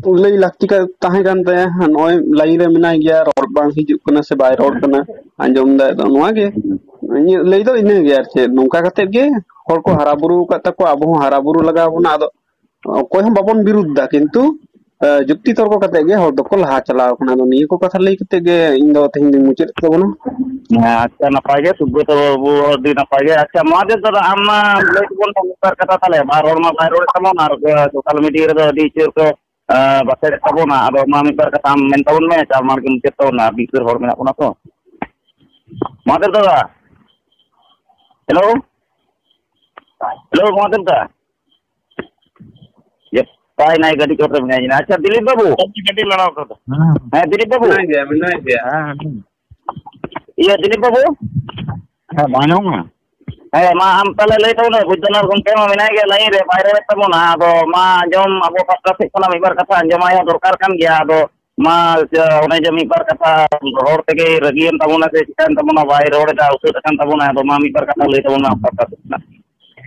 ᱞᱟᱹᱭ ᱞᱟᱹᱠᱛᱤ ᱠᱟ-, ᱛᱟᱦᱮᱸ ᱠᱟᱱ ᱛᱟᱭᱟ᱾ ᱱᱚᱜᱼᱚᱭ line ᱨᱮ ᱢᱮᱱᱟᱭ ᱜᱮᱭᱟ, ᱨᱚᱲ ᱵᱟᱝ ᱦᱤᱡᱩᱜ ᱠᱟᱱᱟ ᱥᱮ ᱵᱟᱭ ᱨᱚᱲ ᱠᱟᱱᱟ, ᱟᱸᱡᱚᱢ ᱫᱟᱭ᱾ ᱟᱫᱚ ᱱᱚᱣᱟ ᱜᱮ ᱤᱧᱟᱹᱜ ᱞᱟᱹᱭ ᱫᱚ ᱤᱱᱟᱹ ᱜᱮ᱾ ᱟᱨ ᱪᱮᱫ, ᱱᱚᱝᱠᱟ ᱠᱟᱛᱮ ᱜᱮ ᱦᱚᱲ ᱠᱚ ᱦᱟᱨᱟ ᱵᱩᱨᱩ ᱟᱠᱟᱫ ᱛᱟᱠᱚᱣᱟ, ᱟᱵᱚ ᱦᱚᱸ ᱦᱟᱨᱟ ᱵᱩᱨᱩ ᱞᱟᱜᱟᱣ ᱵᱚᱱᱟ᱾ ᱟᱫᱚ ᱚᱠᱚᱭ ᱦᱚᱸ ᱵᱟᱵᱚᱱ ᱵᱤᱨᱩᱫᱷ ᱫᱟ, ᱠᱤᱱᱛᱩ, ᱟ, ᱡᱩᱠᱛᱤ ᱛᱚᱨᱠᱚ ᱠᱟᱛᱮ ᱜᱮ ᱦᱚᱲ ᱫᱚᱠᱚ ᱞᱟᱦᱟ ᱪᱟᱞᱟᱣ ᱠᱟᱱᱟ᱾ ᱟᱫᱚ ᱱᱤᱭᱟᱹ ᱠᱚ ᱠᱟᱛᱷᱟ ᱞᱟᱹᱭ ᱠᱟᱛᱮ ᱜᱮ ᱤᱧ ᱫᱚ ᱛᱮᱦᱮᱧ ᱫᱚᱧ ᱢᱩᱪᱟᱹᱫ ᱛᱟᱵᱚᱱᱟ᱾ ᱦᱮᱸ, ᱟᱪᱪᱷᱟ, ᱱᱟᱯᱟᱭ ᱜᱮ, ᱥᱩᱵᱨᱚᱛᱚ ᱵᱟᱹᱵᱩ, ᱟᱹᱰᱤ ᱱᱟᱯᱟᱭ ᱜᱮ᱾ ᱟᱪᱪᱷᱟ, ᱢᱟ ᱫᱮᱵ ᱫᱟᱫᱟ, ᱟᱢ ᱢᱟ ᱞᱟᱹᱭ ᱛᱟᱵᱚᱱ ᱢᱮ ᱢᱤᱫ ᱵᱟᱨ ᱠᱟᱛᱷᱟ ᱛᱟᱦᱞᱮ᱾ ᱵᱟᱨ ᱦᱚᱲ ᱢᱟ ᱵᱟᱭ ᱨᱚᱲᱮᱫ ᱛᱟᱵᱚᱱ, ᱟᱨ, ᱟ, social media ᱨᱮᱫᱚ ᱟᱹᱰᱤ ᱡᱳᱨ ᱠᱚ, ᱟ, ᱵᱟᱠᱷᱮᱲᱮᱫ ᱛᱟᱵᱚᱱᱟ᱾ ᱟᱫᱚ ᱢᱟ ᱢᱤᱫ ᱵᱟᱨ ᱠᱟᱛᱷᱟ ᱟᱢ ᱢᱮᱱ ᱛᱟᱵᱚᱱ ᱢᱮ, ᱪᱟᱨ ᱢᱟᱲ ᱜᱮ ᱢᱩᱪᱟᱹᱫ ᱛᱟᱵᱚᱱᱟ, ᱟᱹᱰᱤ ᱩᱛᱟᱹᱨ ᱦᱚᱲ ᱢᱮᱱᱟᱜ ᱵᱚᱱᱟ ᱛᱚ᱾ ᱢᱟ ᱫᱮᱵ ᱫᱟᱫᱟ, hello, hello, ᱢᱟ ᱫᱮᱵ ᱫᱟ᱾ ᱡᱮ, ᱯᱟᱭ ᱱᱟᱭ ᱜᱟᱹᱰᱤ ᱠᱚᱨᱮ ᱢᱮᱱᱟᱭᱟ᱾ ᱟᱪᱪᱷᱟ, ᱫᱤᱞᱤᱯ ᱵᱟᱹᱵᱩ᱾ ᱠᱟᱹᱴᱤᱡ ᱞᱟᱲᱟᱣ ᱠᱟᱫᱟ᱾ ᱦᱮᱸ᱾ ᱦᱮᱸ, ᱫᱤᱞᱤᱯ ᱵᱟᱹᱵᱩ᱾ ᱢᱮᱱᱟᱭ ᱜᱮᱭᱟ, ᱢᱮᱱᱟᱭ ᱜᱮᱭᱟ᱾ ᱦᱮᱸ, ᱦᱮᱸ᱾ ᱤᱭᱟᱹ, ᱫᱤᱞᱤᱯ ᱵᱟᱹᱵᱩ᱾ ᱦᱮᱸ, ᱵᱟᱝ ᱟᱸᱡᱚᱢᱚᱜ ᱠᱟᱱᱟ? ᱦᱮᱸ, ᱢᱟ ᱟᱢ ᱛᱟᱦᱞᱮ ᱞᱟᱹᱭ ᱛᱟᱵᱚᱱ ᱢᱮ, ᱵᱳᱭᱫᱚᱱᱟᱛᱷ ᱜᱚᱢᱠᱮ ᱢᱟ ᱢᱮᱱᱟᱭ ᱜᱮᱭᱟ line ᱨᱮ, ᱵᱟᱭ ᱨᱚᱲᱮᱫ ᱛᱟᱵᱚᱱᱟ᱾ ᱟᱫᱚ ᱢᱟ ᱟᱸᱡᱚᱢ, ᱟᱵᱚ ᱯᱟᱦᱴᱟ ᱥᱮᱫ ᱠᱷᱚᱱᱟᱜ ᱢᱤᱫ ᱵᱟᱨ ᱠᱟᱛᱷᱟ ᱟᱸᱡᱚᱢᱟᱭ ᱦᱚᱸ ᱫᱚᱨᱠᱟᱨ ᱠᱟᱱ ᱜᱮᱭᱟ᱾ ᱟᱫᱚ ᱢᱟ, ᱚᱱᱮ ᱡᱮ ᱢᱤᱫ ᱵᱟᱨ ᱠᱟᱛᱷᱟ ᱨᱚᱲ ᱛᱮᱜᱮ ᱨᱟᱹᱜᱤᱭᱮᱱ ᱛᱟᱵᱚᱱᱟ ᱥᱮ ᱪᱤᱠᱟᱹᱭᱮᱱ ᱛᱟᱵᱚᱱᱟ, ᱵᱟᱭ ᱨᱚᱲ ᱮᱫᱟ, ᱩᱥᱟᱹᱫ ᱟᱠᱟᱱ ᱛᱟᱵᱚᱱᱟ᱾ ᱟᱫᱚ ᱢᱟ ᱢᱤᱫ ᱵᱟᱨ ᱠᱟᱛᱷᱟ ᱞᱟᱹᱭ ᱛᱟᱵᱚᱱ ᱢᱮ ᱟᱢ ᱯᱟᱦᱴᱟ ᱥᱮᱫ ᱠᱷᱚᱱᱟᱜ᱾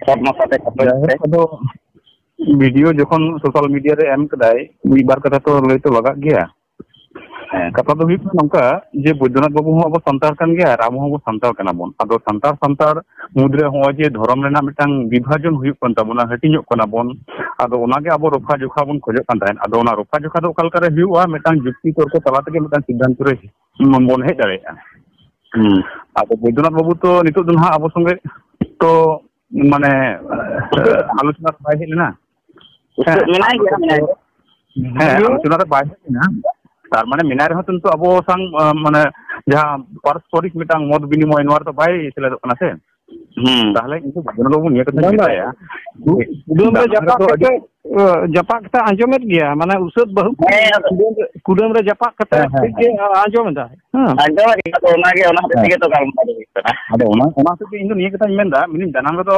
ᱥᱚᱴ ᱢᱟᱪᱷᱟ ᱛᱮ, ᱠᱷᱟᱴᱚ ᱧᱚᱜ ᱛᱮ᱾ ᱡᱟᱭᱦᱳᱠ, ᱟᱫᱚ video ᱡᱚᱠᱷᱚᱱ social media ᱨᱮ ᱮᱢ ᱠᱟᱫᱟᱭ, ᱢᱤᱫ ᱵᱟᱨ ᱠᱟᱛᱷᱟ ᱛᱚ ᱞᱟᱹᱭ ᱛᱚ ᱞᱟᱜᱟᱜ ᱜᱮᱭᱟ᱾ ᱦᱮᱸ᱾ ᱠᱟᱛᱷᱟ ᱫᱚ ᱦᱩᱭᱩᱜ ᱠᱟᱱᱟ ᱱᱚᱝᱠᱟ, ᱡᱮ ᱵᱳᱭᱫᱚᱱᱟᱛᱷ ᱵᱟᱹᱵᱩ ᱦᱚᱸ ᱟᱵᱚ ᱥᱟᱱᱛᱟᱲ ᱠᱟᱱ ᱜᱮᱭᱟ ᱟᱨ ᱟᱵᱚ ᱦᱚᱸᱵᱚ ᱥᱟᱱᱛᱟᱲ ᱠᱟᱱᱟ ᱵᱚᱱ᱾ ᱟᱫᱚ ᱥᱟᱱᱛᱟᱲ, ᱥᱟᱱᱛᱟᱲ ᱢᱩᱫᱽᱨᱮ ᱦᱚᱸᱜᱼᱚᱭ ᱡᱮ ᱫᱷᱚᱨᱚᱢ ᱨᱮᱱᱟᱜ ᱢᱤᱫᱴᱟᱝ ᱵᱤᱵᱷᱟᱡᱚᱱ ᱦᱩᱭᱩᱜ ᱠᱟᱱ ᱛᱟᱵᱚᱱᱟ, ᱦᱟᱹᱴᱤᱧᱚᱜ ᱠᱟᱱᱟ ᱵᱚᱱ, ᱟᱫᱚ ᱚᱱᱟᱜᱮ ᱟᱵᱚ ᱨᱚᱯᱷᱟ ᱡᱚᱠᱷᱟ ᱵᱚᱱ ᱠᱷᱚᱡᱚᱜ ᱠᱟᱱ ᱛᱟᱦᱮᱸᱫ᱾ ᱟᱫᱚ ᱚᱱᱟ ᱨᱚᱯᱷᱟ ᱡᱚᱠᱷᱟ ᱫᱚ ᱚᱠᱟ ᱞᱮᱠᱟᱨᱮ ᱦᱩᱭᱩᱜᱼᱟ? ᱢᱤᱫᱴᱟᱝ ᱡᱩᱠᱛᱤ ᱛᱚᱨᱠᱚ ᱛᱟᱞᱟ ᱛᱮᱜᱮ ᱢᱤᱫᱴᱟᱝ ᱥᱤᱫᱽᱫᱷᱟᱱᱛᱚ ᱨᱮ ᱵᱚᱱ ᱦᱮᱡ ᱫᱟᱲᱮᱭᱟᱜᱼᱟ᱾ ᱦᱩᱸ᱾ ᱟᱫᱚ ᱵᱳᱭᱫᱚᱱᱟᱛᱷ ᱵᱟᱹᱵᱩ ᱛᱚ ᱱᱤᱛᱚᱜ ᱫᱚ ᱱᱟᱦᱟᱜ ᱟᱵᱚ ᱥᱚᱸᱜᱮ ᱛᱚ ᱢᱟᱱᱮ, ᱟᱞᱳᱪᱚᱱᱟ ᱨᱮ ᱵᱟᱭ ᱦᱮᱡ ᱞᱮᱱᱟ᱾ ᱩᱥᱟᱹᱫ ᱦᱮᱸ, ᱢᱮᱱᱟᱭ ᱜᱮᱭᱟ, ᱢᱮᱱᱟᱭ ᱜᱮᱭᱟ᱾ ᱦᱮᱸ, ᱟᱞᱳᱪᱚᱱᱟ ᱨᱮ ᱵᱟᱭ ᱦᱮᱡ ᱞᱮᱱᱟ᱾ ᱛᱟᱨ ᱢᱟᱱᱮ ᱢᱮᱱᱟᱭ ᱨᱮᱦᱚᱸ ᱛᱚ ᱱᱤᱛᱚᱜ ᱟᱵᱚ ᱥᱟᱝ, ᱟᱸ, ᱢᱟᱱᱮ ᱡᱟᱦᱟᱸ ᱯᱟᱨᱚᱥᱯᱚᱨᱤᱠ ᱢᱤᱫᱴᱟᱝ ᱢᱚᱛ ᱵᱤᱱᱤᱢᱚᱭ, ᱱᱚᱣᱟ ᱨᱮᱫᱚ ᱵᱟᱭ ᱥᱮᱞᱮᱫᱚᱜ ᱠᱟᱱᱟ ᱥᱮ᱾ ᱦᱩᱸ᱾ ᱛᱟᱦᱞᱮ ᱤᱧ ᱫᱚ ᱵᱟᱹᱵᱩ ᱵᱟᱹᱵᱩ ᱱᱤᱭᱟᱹ ᱠᱟᱛᱷᱟᱧ ᱵᱟᱝ, ᱵᱟᱝ᱾ ᱢᱮᱛᱟᱭᱟ᱾ ᱠᱩ-, ᱠᱩᱰᱟᱹᱢ ᱨᱮ ᱫᱟᱱᱟᱝ ᱡᱟᱯᱟᱜ ᱨᱮᱫᱚ ᱟᱹᱰᱤ ᱠᱟᱛᱮ, ᱟᱸ, ᱡᱟᱯᱟᱜ ᱠᱟᱛᱮ ᱟᱸᱡᱚᱢᱮᱫ ᱜᱮᱭᱟ, ᱢᱟᱱᱮ ᱩᱥᱟᱹᱫ ᱵᱟᱹᱦᱩ ᱦᱮᱸ, ᱟᱫᱚ ᱠᱩᱰᱟᱹᱢ ᱨᱮ, ᱠᱩᱰᱟᱹᱢ ᱨᱮ ᱡᱟᱯᱟᱜ ᱠᱟᱛᱮ ᱦᱮᱸ, ᱦᱮᱸ, ᱴᱷᱤᱠ ᱜᱮ ᱦᱮᱸ᱾ ᱟᱸᱡᱚᱢᱮᱫᱟ᱾ ᱦᱮᱸ᱾ ᱟᱸᱡᱚᱢᱮᱫ ᱜᱮᱭᱟ, ᱟᱫᱚ ᱚᱱᱟᱜᱮ, ᱚᱱᱟ ᱦᱚᱛᱮᱡ ᱦᱮᱸ᱾ ᱛᱮᱜᱮ ᱛᱚ ᱜᱟᱞᱢᱟᱨᱟᱣ ᱦᱩᱭᱩᱜ ᱠᱟᱱᱟ᱾ ᱟᱫᱚ ᱚᱱᱟ, ᱚᱱᱟ ᱦᱚᱛᱮᱡ ᱛᱮ ᱤᱧ ᱫᱚ ᱱᱤᱭᱟᱹ ᱠᱟᱛᱷᱟᱧ ᱢᱮᱱᱫᱟ, ᱢᱮᱱᱫᱟᱹᱧ ᱫᱟᱱᱟᱝ ᱨᱮᱫᱚ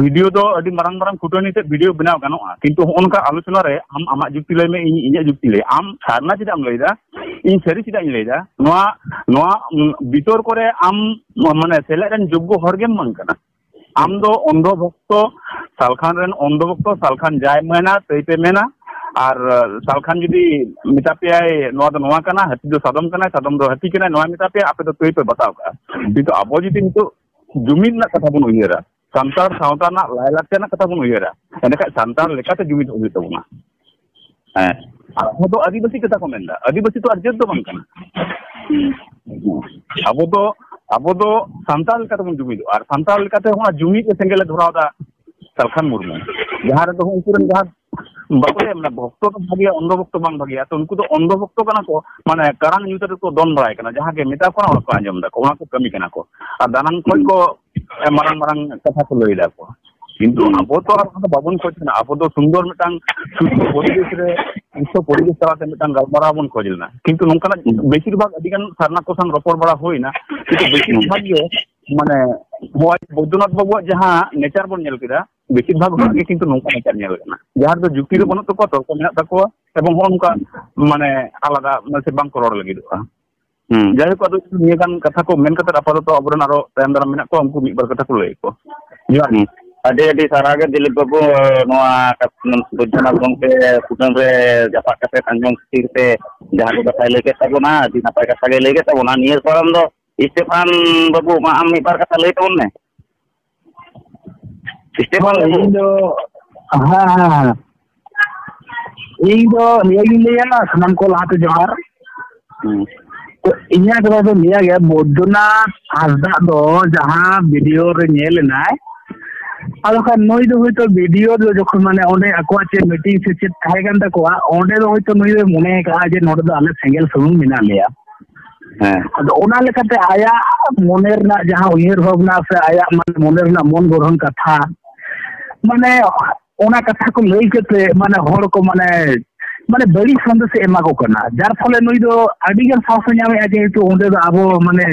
video ᱫᱚ ᱟᱹᱰᱤ ᱢᱟᱨᱟᱝ ᱢᱟᱨᱟᱝ ᱠᱷᱩᱴᱟᱹᱱᱤ ᱛᱮ video ᱵᱮᱱᱟᱣ ᱜᱟᱱᱚᱜᱼᱟ, ᱠᱤᱱᱛᱩ ᱦᱚᱸᱜᱼᱚ ᱱᱚᱝᱠᱟ ᱟᱞᱳᱪᱚᱱᱟ ᱨᱮ ᱟᱢ ᱟᱢᱟᱜ ᱡᱩᱠᱛᱤ ᱞᱟᱹᱭ ᱢᱮ, ᱤᱧ ᱤᱧᱟᱹᱜ ᱡᱩᱠᱛᱤ ᱞᱟᱹᱭ᱾ ᱟᱢ ᱥᱟᱨᱱᱟ ᱪᱮᱫᱟᱜ ᱮᱢ ᱞᱟᱹᱭᱫᱟ? ᱤᱧ ᱥᱟᱹᱨᱤ ᱪᱮᱫᱟᱜ ᱤᱧ ᱞᱟᱹᱭᱫᱟ? ᱱᱚᱣᱟ, ᱱᱚᱣᱟ, ᱩᱸ, ᱵᱤᱛᱚᱨᱠᱚ ᱨᱮ ᱟᱢ, ᱢᱟᱱᱮ, ᱥᱮᱞᱮᱫ ᱨᱮᱱ ᱡᱳᱜᱽᱜᱚ ᱦᱚᱲ ᱜᱮᱢ ᱵᱟᱝ ᱠᱟᱱᱟ᱾ ᱟᱢ ᱫᱚ ᱚᱱᱫᱷᱚ ᱵᱷᱚᱠᱛᱚ, ᱥᱟᱞᱠᱷᱟᱱ ᱨᱮᱱ ᱚᱱᱫᱷᱚ ᱵᱷᱚᱠᱛᱚ, ᱥᱟᱞᱠᱷᱟᱱ ᱡᱟᱭ ᱢᱮᱱᱟ, ᱛᱟᱹᱭ ᱯᱮ ᱢᱮᱱᱟ, ᱟᱨ ᱥᱟᱞᱠᱷᱟᱱ ᱡᱩᱫᱤ ᱢᱮᱛᱟ ᱯᱮᱭᱟᱭ, "ᱱᱚᱣᱟ ᱫᱚ ᱱᱚᱣᱟ ᱠᱟᱱᱟ, ᱦᱟᱹᱛᱤ ᱫᱚ ᱥᱟᱫᱚᱢ ᱠᱟᱱᱟᱭ, ᱥᱟᱫᱚᱢ ᱫᱚ ᱦᱟᱹᱛᱤ ᱠᱟᱱᱟᱭ", ᱱᱚᱣᱟ ᱢᱮᱛᱟ ᱯᱮᱭᱟ, ᱟᱯᱮ ᱫᱚ ᱛᱟᱹᱭ ᱯᱮ ᱵᱟᱛᱟᱣ ᱠᱟᱜᱼᱟ᱾ ᱠᱤᱱᱛᱩ ᱟᱵᱚ ᱡᱩᱫᱤ ᱱᱤᱛᱚᱜ ᱡᱩᱢᱤᱫ ᱨᱮᱱᱟᱜ ᱠᱟᱛᱷᱟ ᱵᱚᱱ ᱩᱭᱦᱟᱹᱨᱟ, ᱥᱟᱱᱛᱟᱲ ᱥᱟᱶᱛᱟ ᱨᱮᱱᱟᱜ ᱞᱟᱭᱼᱞᱟᱠᱪᱟᱨ ᱨᱮᱱᱟᱜ ᱠᱟᱛᱷᱟ ᱵᱚᱱ ᱩᱭᱦᱟᱹᱨᱟ, ᱮᱸᱰᱮᱠᱷᱟᱱ ᱥᱟᱱᱛᱟᱲ ᱞᱮᱠᱟᱛᱮ ᱡᱩᱢᱤᱫ ᱦᱩᱭᱩᱜ ᱛᱟᱵᱚᱱᱟ᱾ ᱦᱮᱸ, ᱟᱵᱚ ᱫᱚ ᱟᱹᱫᱤᱵᱟᱹᱥᱤ ᱠᱟᱛᱷᱟ ᱠᱚ ᱢᱮᱱᱫᱟ, ᱟᱹᱫᱤᱵᱟᱹᱥᱤ ᱫᱚ ᱟᱨ ᱡᱟᱹᱛ ᱫᱚ ᱵᱟᱝ ᱠᱟᱱᱟ᱾ ᱟᱵᱚ ᱫᱚ, ᱟᱵᱚ ᱫᱚ ᱥᱟᱱᱛᱟᱲ ᱞᱮᱠᱟᱛᱮᱵᱚᱱ ᱡᱩᱢᱤᱫᱚᱜᱼᱟ, ᱟᱨ ᱥᱟᱱᱛᱟᱲ ᱞᱮᱠᱟᱛᱮ ᱚᱱᱟ ᱡᱩᱢᱤᱫ ᱨᱮ ᱥᱮᱸᱜᱮᱞ ᱮ ᱫᱷᱚᱨᱟᱣ ᱮᱫᱟ ᱥᱟᱞᱠᱷᱟᱱ ᱢᱩᱨᱢᱩ, ᱡᱟᱦᱟᱸ ᱨᱮᱫᱚ ᱩᱱᱠᱩ ᱨᱮᱱ ᱡᱟᱦᱟᱸ ᱵᱟᱠᱚ ᱞᱟᱹᱭᱟ, ᱢᱟᱱᱮ, ᱵᱷᱚᱠᱛᱚ ᱫᱚ ᱵᱷᱟᱜᱮᱭᱟ, ᱚᱱᱫᱷᱚ ᱵᱷᱚᱠᱛᱚ ᱵᱟᱝ ᱵᱷᱟᱜᱮᱭᱟ᱾ ᱛᱚ, ᱩᱱᱠᱩ ᱫᱚ ᱚᱱᱫᱷᱚ ᱵᱷᱚᱠᱛᱚ ᱠᱟᱱᱟ ᱠᱚ, ᱢᱟᱱᱮ, ᱠᱟᱨᱟᱝ ᱧᱩᱛ ᱨᱮᱠᱚ ᱫᱚᱱ ᱵᱟᱲᱟᱭ ᱠᱟᱱᱟ, ᱡᱟᱦᱟᱸ ᱜᱮ ᱢᱮᱛᱟ ᱠᱚ ᱠᱟᱱᱟ, ᱚᱱᱟ ᱠᱚ ᱟᱸᱡᱚᱢ ᱫᱟᱠᱚ, ᱚᱱᱟ ᱠᱚ ᱠᱟᱹᱢᱤ ᱠᱟᱱᱟ ᱠᱚ᱾ ᱟᱨ ᱫᱟᱱᱟᱝ ᱠᱷᱚᱡ ᱠᱚ, ᱮ, ᱢᱟᱨᱟᱝ ᱢᱟᱨᱟᱝ ᱠᱟᱛᱷᱟ ᱠᱚ ᱞᱟᱹᱭ ᱫᱟᱠᱚ᱾ ᱠᱤᱱᱛᱩ ᱟᱵᱚ ᱛᱚ ᱟᱨ ᱚᱱᱟ ᱫᱚ ᱵᱟᱵᱚᱱ ᱠᱷᱚᱡ ᱠᱟᱱᱟ, ᱟᱵᱚ ᱫᱚ ᱥᱩᱱᱫᱚᱨ ᱢᱤᱫᱴᱟᱝ ᱥᱩᱥᱴᱷᱩ ᱯᱚᱨᱤᱵᱮᱥ ᱨᱮ, ᱥᱩᱥᱴᱷᱩ ᱯᱚᱨᱤᱵᱮᱥ ᱛᱟᱞᱟᱛᱮ ᱢᱤᱫᱴᱟᱝ ᱜᱟᱞᱢᱟᱨᱟᱣ ᱵᱚᱱ ᱠᱷᱚᱡ ᱞᱮᱱᱟ᱾ ᱠᱤᱱᱛᱩ ᱱᱚᱝᱠᱟᱱᱟᱜ ᱵᱮᱥᱤᱨ ᱵᱷᱟᱜᱽ ᱟᱹᱰᱤ ᱜᱟᱱ ᱥᱟᱨᱱᱟ ᱠᱚ ᱥᱟᱶ ᱨᱚᱯᱚᱲ ᱵᱟᱲᱟ ᱦᱩᱭᱱᱟ, ᱠᱤᱱᱛᱩ ᱵᱮᱥᱤᱨ ᱵᱷᱟᱜᱽ ᱜᱮ, ᱢᱟᱱᱮ, ᱱᱚᱣᱟ ᱵᱳᱭᱫᱚᱱᱟᱛᱷ ᱵᱟᱵᱩᱣᱟᱜ ᱡᱟᱦᱟᱸ ᱱᱮᱪᱟᱨ ᱵᱚᱱ ᱧᱮᱞ ᱠᱮᱫᱟ, ᱵᱮᱥᱤᱨ ᱵᱷᱟᱜᱽ ᱦᱚᱲ ᱜᱮ ᱠᱤᱱᱛᱩ ᱱᱚᱝᱠᱟ ᱱᱮᱪᱟᱨ ᱧᱮᱞ ᱠᱟᱱᱟ, ᱡᱟᱦᱟᱸ ᱨᱮᱫᱚ ᱡᱩᱠᱛᱤ ᱫᱚ ᱵᱟᱹᱱᱩᱜ ᱛᱟᱠᱚᱣᱟ, ᱛᱚᱨᱠᱚ ᱢᱮᱱᱟᱜ ᱛᱟᱠᱚᱣᱟ, ᱮᱵᱚᱝ ᱦᱚᱸᱜᱼᱚ ᱱᱚᱝᱠᱟ, ᱢᱟᱱᱮ, ᱟᱞᱟᱫᱟ ᱥᱮ ᱵᱟᱝ ᱠᱚ ᱨᱚᱲ ᱞᱟᱹᱜᱤᱫᱚᱜᱼᱟ᱾ ᱦᱩᱸ᱾ ᱡᱟᱭᱦᱳᱠ, ᱟᱫᱚ ᱱᱤᱭᱟᱹ ᱜᱟᱱ ᱠᱟᱛᱷᱟ ᱠᱚ ᱢᱮᱱ ᱠᱟᱛᱮ ᱟᱯᱟᱛᱚᱛᱚ ᱟᱵᱚᱨᱮᱱ ᱟᱨᱚ ᱛᱟᱭᱚᱢ ᱫᱟᱨᱟᱢ ᱢᱮᱱᱟᱜ ᱠᱚᱣᱟ, ᱩᱱᱠᱩ ᱢᱤᱫ ᱵᱟᱨ ᱠᱟᱛᱷᱟ ᱠᱚ ᱞᱟᱹᱭ ᱟᱠᱚ᱾ ᱡᱚᱦᱟᱨ᱾ ᱦᱩᱸ᱾ ᱟᱹᱰᱤ ᱟᱹᱰᱤ ᱥᱟᱨᱦᱟᱣ ᱜᱮ ᱫᱤᱞᱤᱯ ᱵᱟᱹᱵᱩ, ᱱᱚᱣᱟ ᱠᱟᱛ-, ᱵᱳᱭᱫᱚᱱᱟᱛᱷ ᱜᱚᱢᱠᱮ ᱠᱩᱴᱟᱹᱢ ᱨᱮ ᱡᱟᱯᱟᱜ ᱠᱟᱛᱮ ᱟᱸᱡᱚᱢ ᱠᱷᱟᱹᱛᱤᱨ ᱛᱮ ᱡᱟᱦᱟᱸ ᱠᱚ ᱠᱟᱛᱷᱟᱭ ᱞᱟᱹᱭ ᱠᱮᱫ ᱛᱟᱵᱚᱱᱟ, ᱟᱹᱰᱤ ᱱᱟᱯᱟᱭ ᱠᱟᱛᱷᱟ ᱜᱮ ᱞᱟᱹᱭ ᱠᱮᱫ ᱛᱟᱵᱚᱱᱟ᱾ ᱱᱤᱭᱟᱹ ᱯᱟᱨᱚᱢ ᱫᱚ ᱥᱴᱮᱯᱷᱟᱱ ᱵᱟᱹᱵᱩ, ᱢᱟ ᱟᱢ ᱢᱤᱫ ᱵᱟᱨ ᱠᱟᱛᱷᱟ ᱞᱟᱹᱭ ᱛᱟᱵᱚᱱ ᱢᱮ᱾ ᱥᱴᱮᱯᱷᱟᱱ ᱦᱳᱭ, ᱵᱟᱹᱵᱩ᱾ ᱤᱧ ᱫᱚ, ᱦᱮᱸ, ᱦᱮᱸ, ᱦᱮᱸ᱾ ᱤᱧ ᱫᱚ ᱱᱤᱭᱟᱹᱜᱤᱧ ᱞᱟᱹᱭᱟ, ᱥᱟᱱᱟᱢ ᱠᱚ ᱞᱟᱦᱟᱛᱮ ᱡᱚᱦᱟᱨ᱾ ᱦᱩᱸ᱾ ᱛᱚ, ᱤᱧᱟᱹᱜ ᱠᱟᱛᱷᱟ ᱫᱚ ᱱᱤᱭᱟᱹ ᱜᱮ, ᱵᱳᱭᱫᱚᱱᱟᱛᱷ ᱦᱟᱸᱥᱫᱟᱜ ᱫᱚ ᱡᱟᱦᱟᱸ ᱵᱷᱤᱰᱤᱭᱳ ᱨᱮ ᱧᱮᱞ ᱮᱱᱟᱭ, ᱟᱫᱚ ᱠᱷᱟᱱ ᱱᱩᱭ ᱫᱚ ᱦᱳᱭᱛᱳ ᱵᱷᱤᱰᱤᱭᱳ ᱫᱚ ᱡᱚᱠᱷᱚᱱ, ᱢᱟᱱᱮ, ᱚᱸᱰᱮ ᱟᱠᱚᱣᱟᱜ ᱪᱮᱫ ᱢᱤᱴᱤᱝ ᱥᱮ ᱪᱮᱫ ᱛᱟᱦᱮᱸ ᱠᱟᱱ ᱛᱟᱠᱚᱣᱟ, ᱚᱸᱰᱮ ᱫᱚ ᱦᱳᱭᱛᱳ ᱱᱩᱭ ᱫᱚᱭ ᱢᱚᱱᱮ ᱟᱠᱟᱫᱼᱟ ᱡᱮ ᱱᱚᱰᱮ ᱫᱚ ᱟᱞᱮ ᱥᱮᱸᱜᱮᱞ ᱥᱩᱢᱩᱝ ᱢᱮᱱᱟᱜ ᱞᱮᱭᱟ᱾ ᱦᱮᱸ᱾ ᱟᱫᱚ ᱚᱱᱟ ᱞᱮᱠᱟᱛᱮ ᱟᱭᱟᱜ ᱢᱚᱱᱮ ᱨᱮᱱᱟᱜ ᱡᱟᱦᱟᱸ ᱩᱭᱦᱟᱹᱨ ᱵᱷᱟᱵᱽᱱᱟ ᱥᱮ ᱟᱭᱟᱜ, ᱢᱟᱱᱮ, ᱢᱚᱱᱮ ᱨᱮᱱᱟᱜ ᱢᱚᱱ ᱜᱚᱲᱦᱚᱱ ᱠᱟᱛᱷᱟ, ᱢᱟᱱᱮ, ᱚᱱᱟ ᱠᱟᱛᱷᱟ ᱠᱚ ᱞᱟᱹᱭ ᱠᱟᱛᱮ, ᱢᱟᱱᱮ, ᱦᱚᱲ ᱠᱚ, ᱢᱟᱱᱮ, ᱢᱟᱱᱮ, ᱵᱟᱹᱲᱤᱡ ᱥᱟᱸᱫᱮᱥ ᱮ ᱮᱢᱟ ᱠᱚ ᱠᱟᱱᱟ, ᱡᱟᱨ ᱯᱷᱚᱞᱮ ᱱᱩᱭ ᱫᱚ ᱟᱹᱰᱤ ᱜᱟᱱ ᱥᱟᱦᱚᱥ ᱮ ᱧᱟᱢᱮᱫᱼᱟ, ᱡᱮᱦᱮᱛᱩ ᱚᱸᱰᱮ ᱫᱚ ᱟᱵᱚ, ᱢᱟᱱᱮ,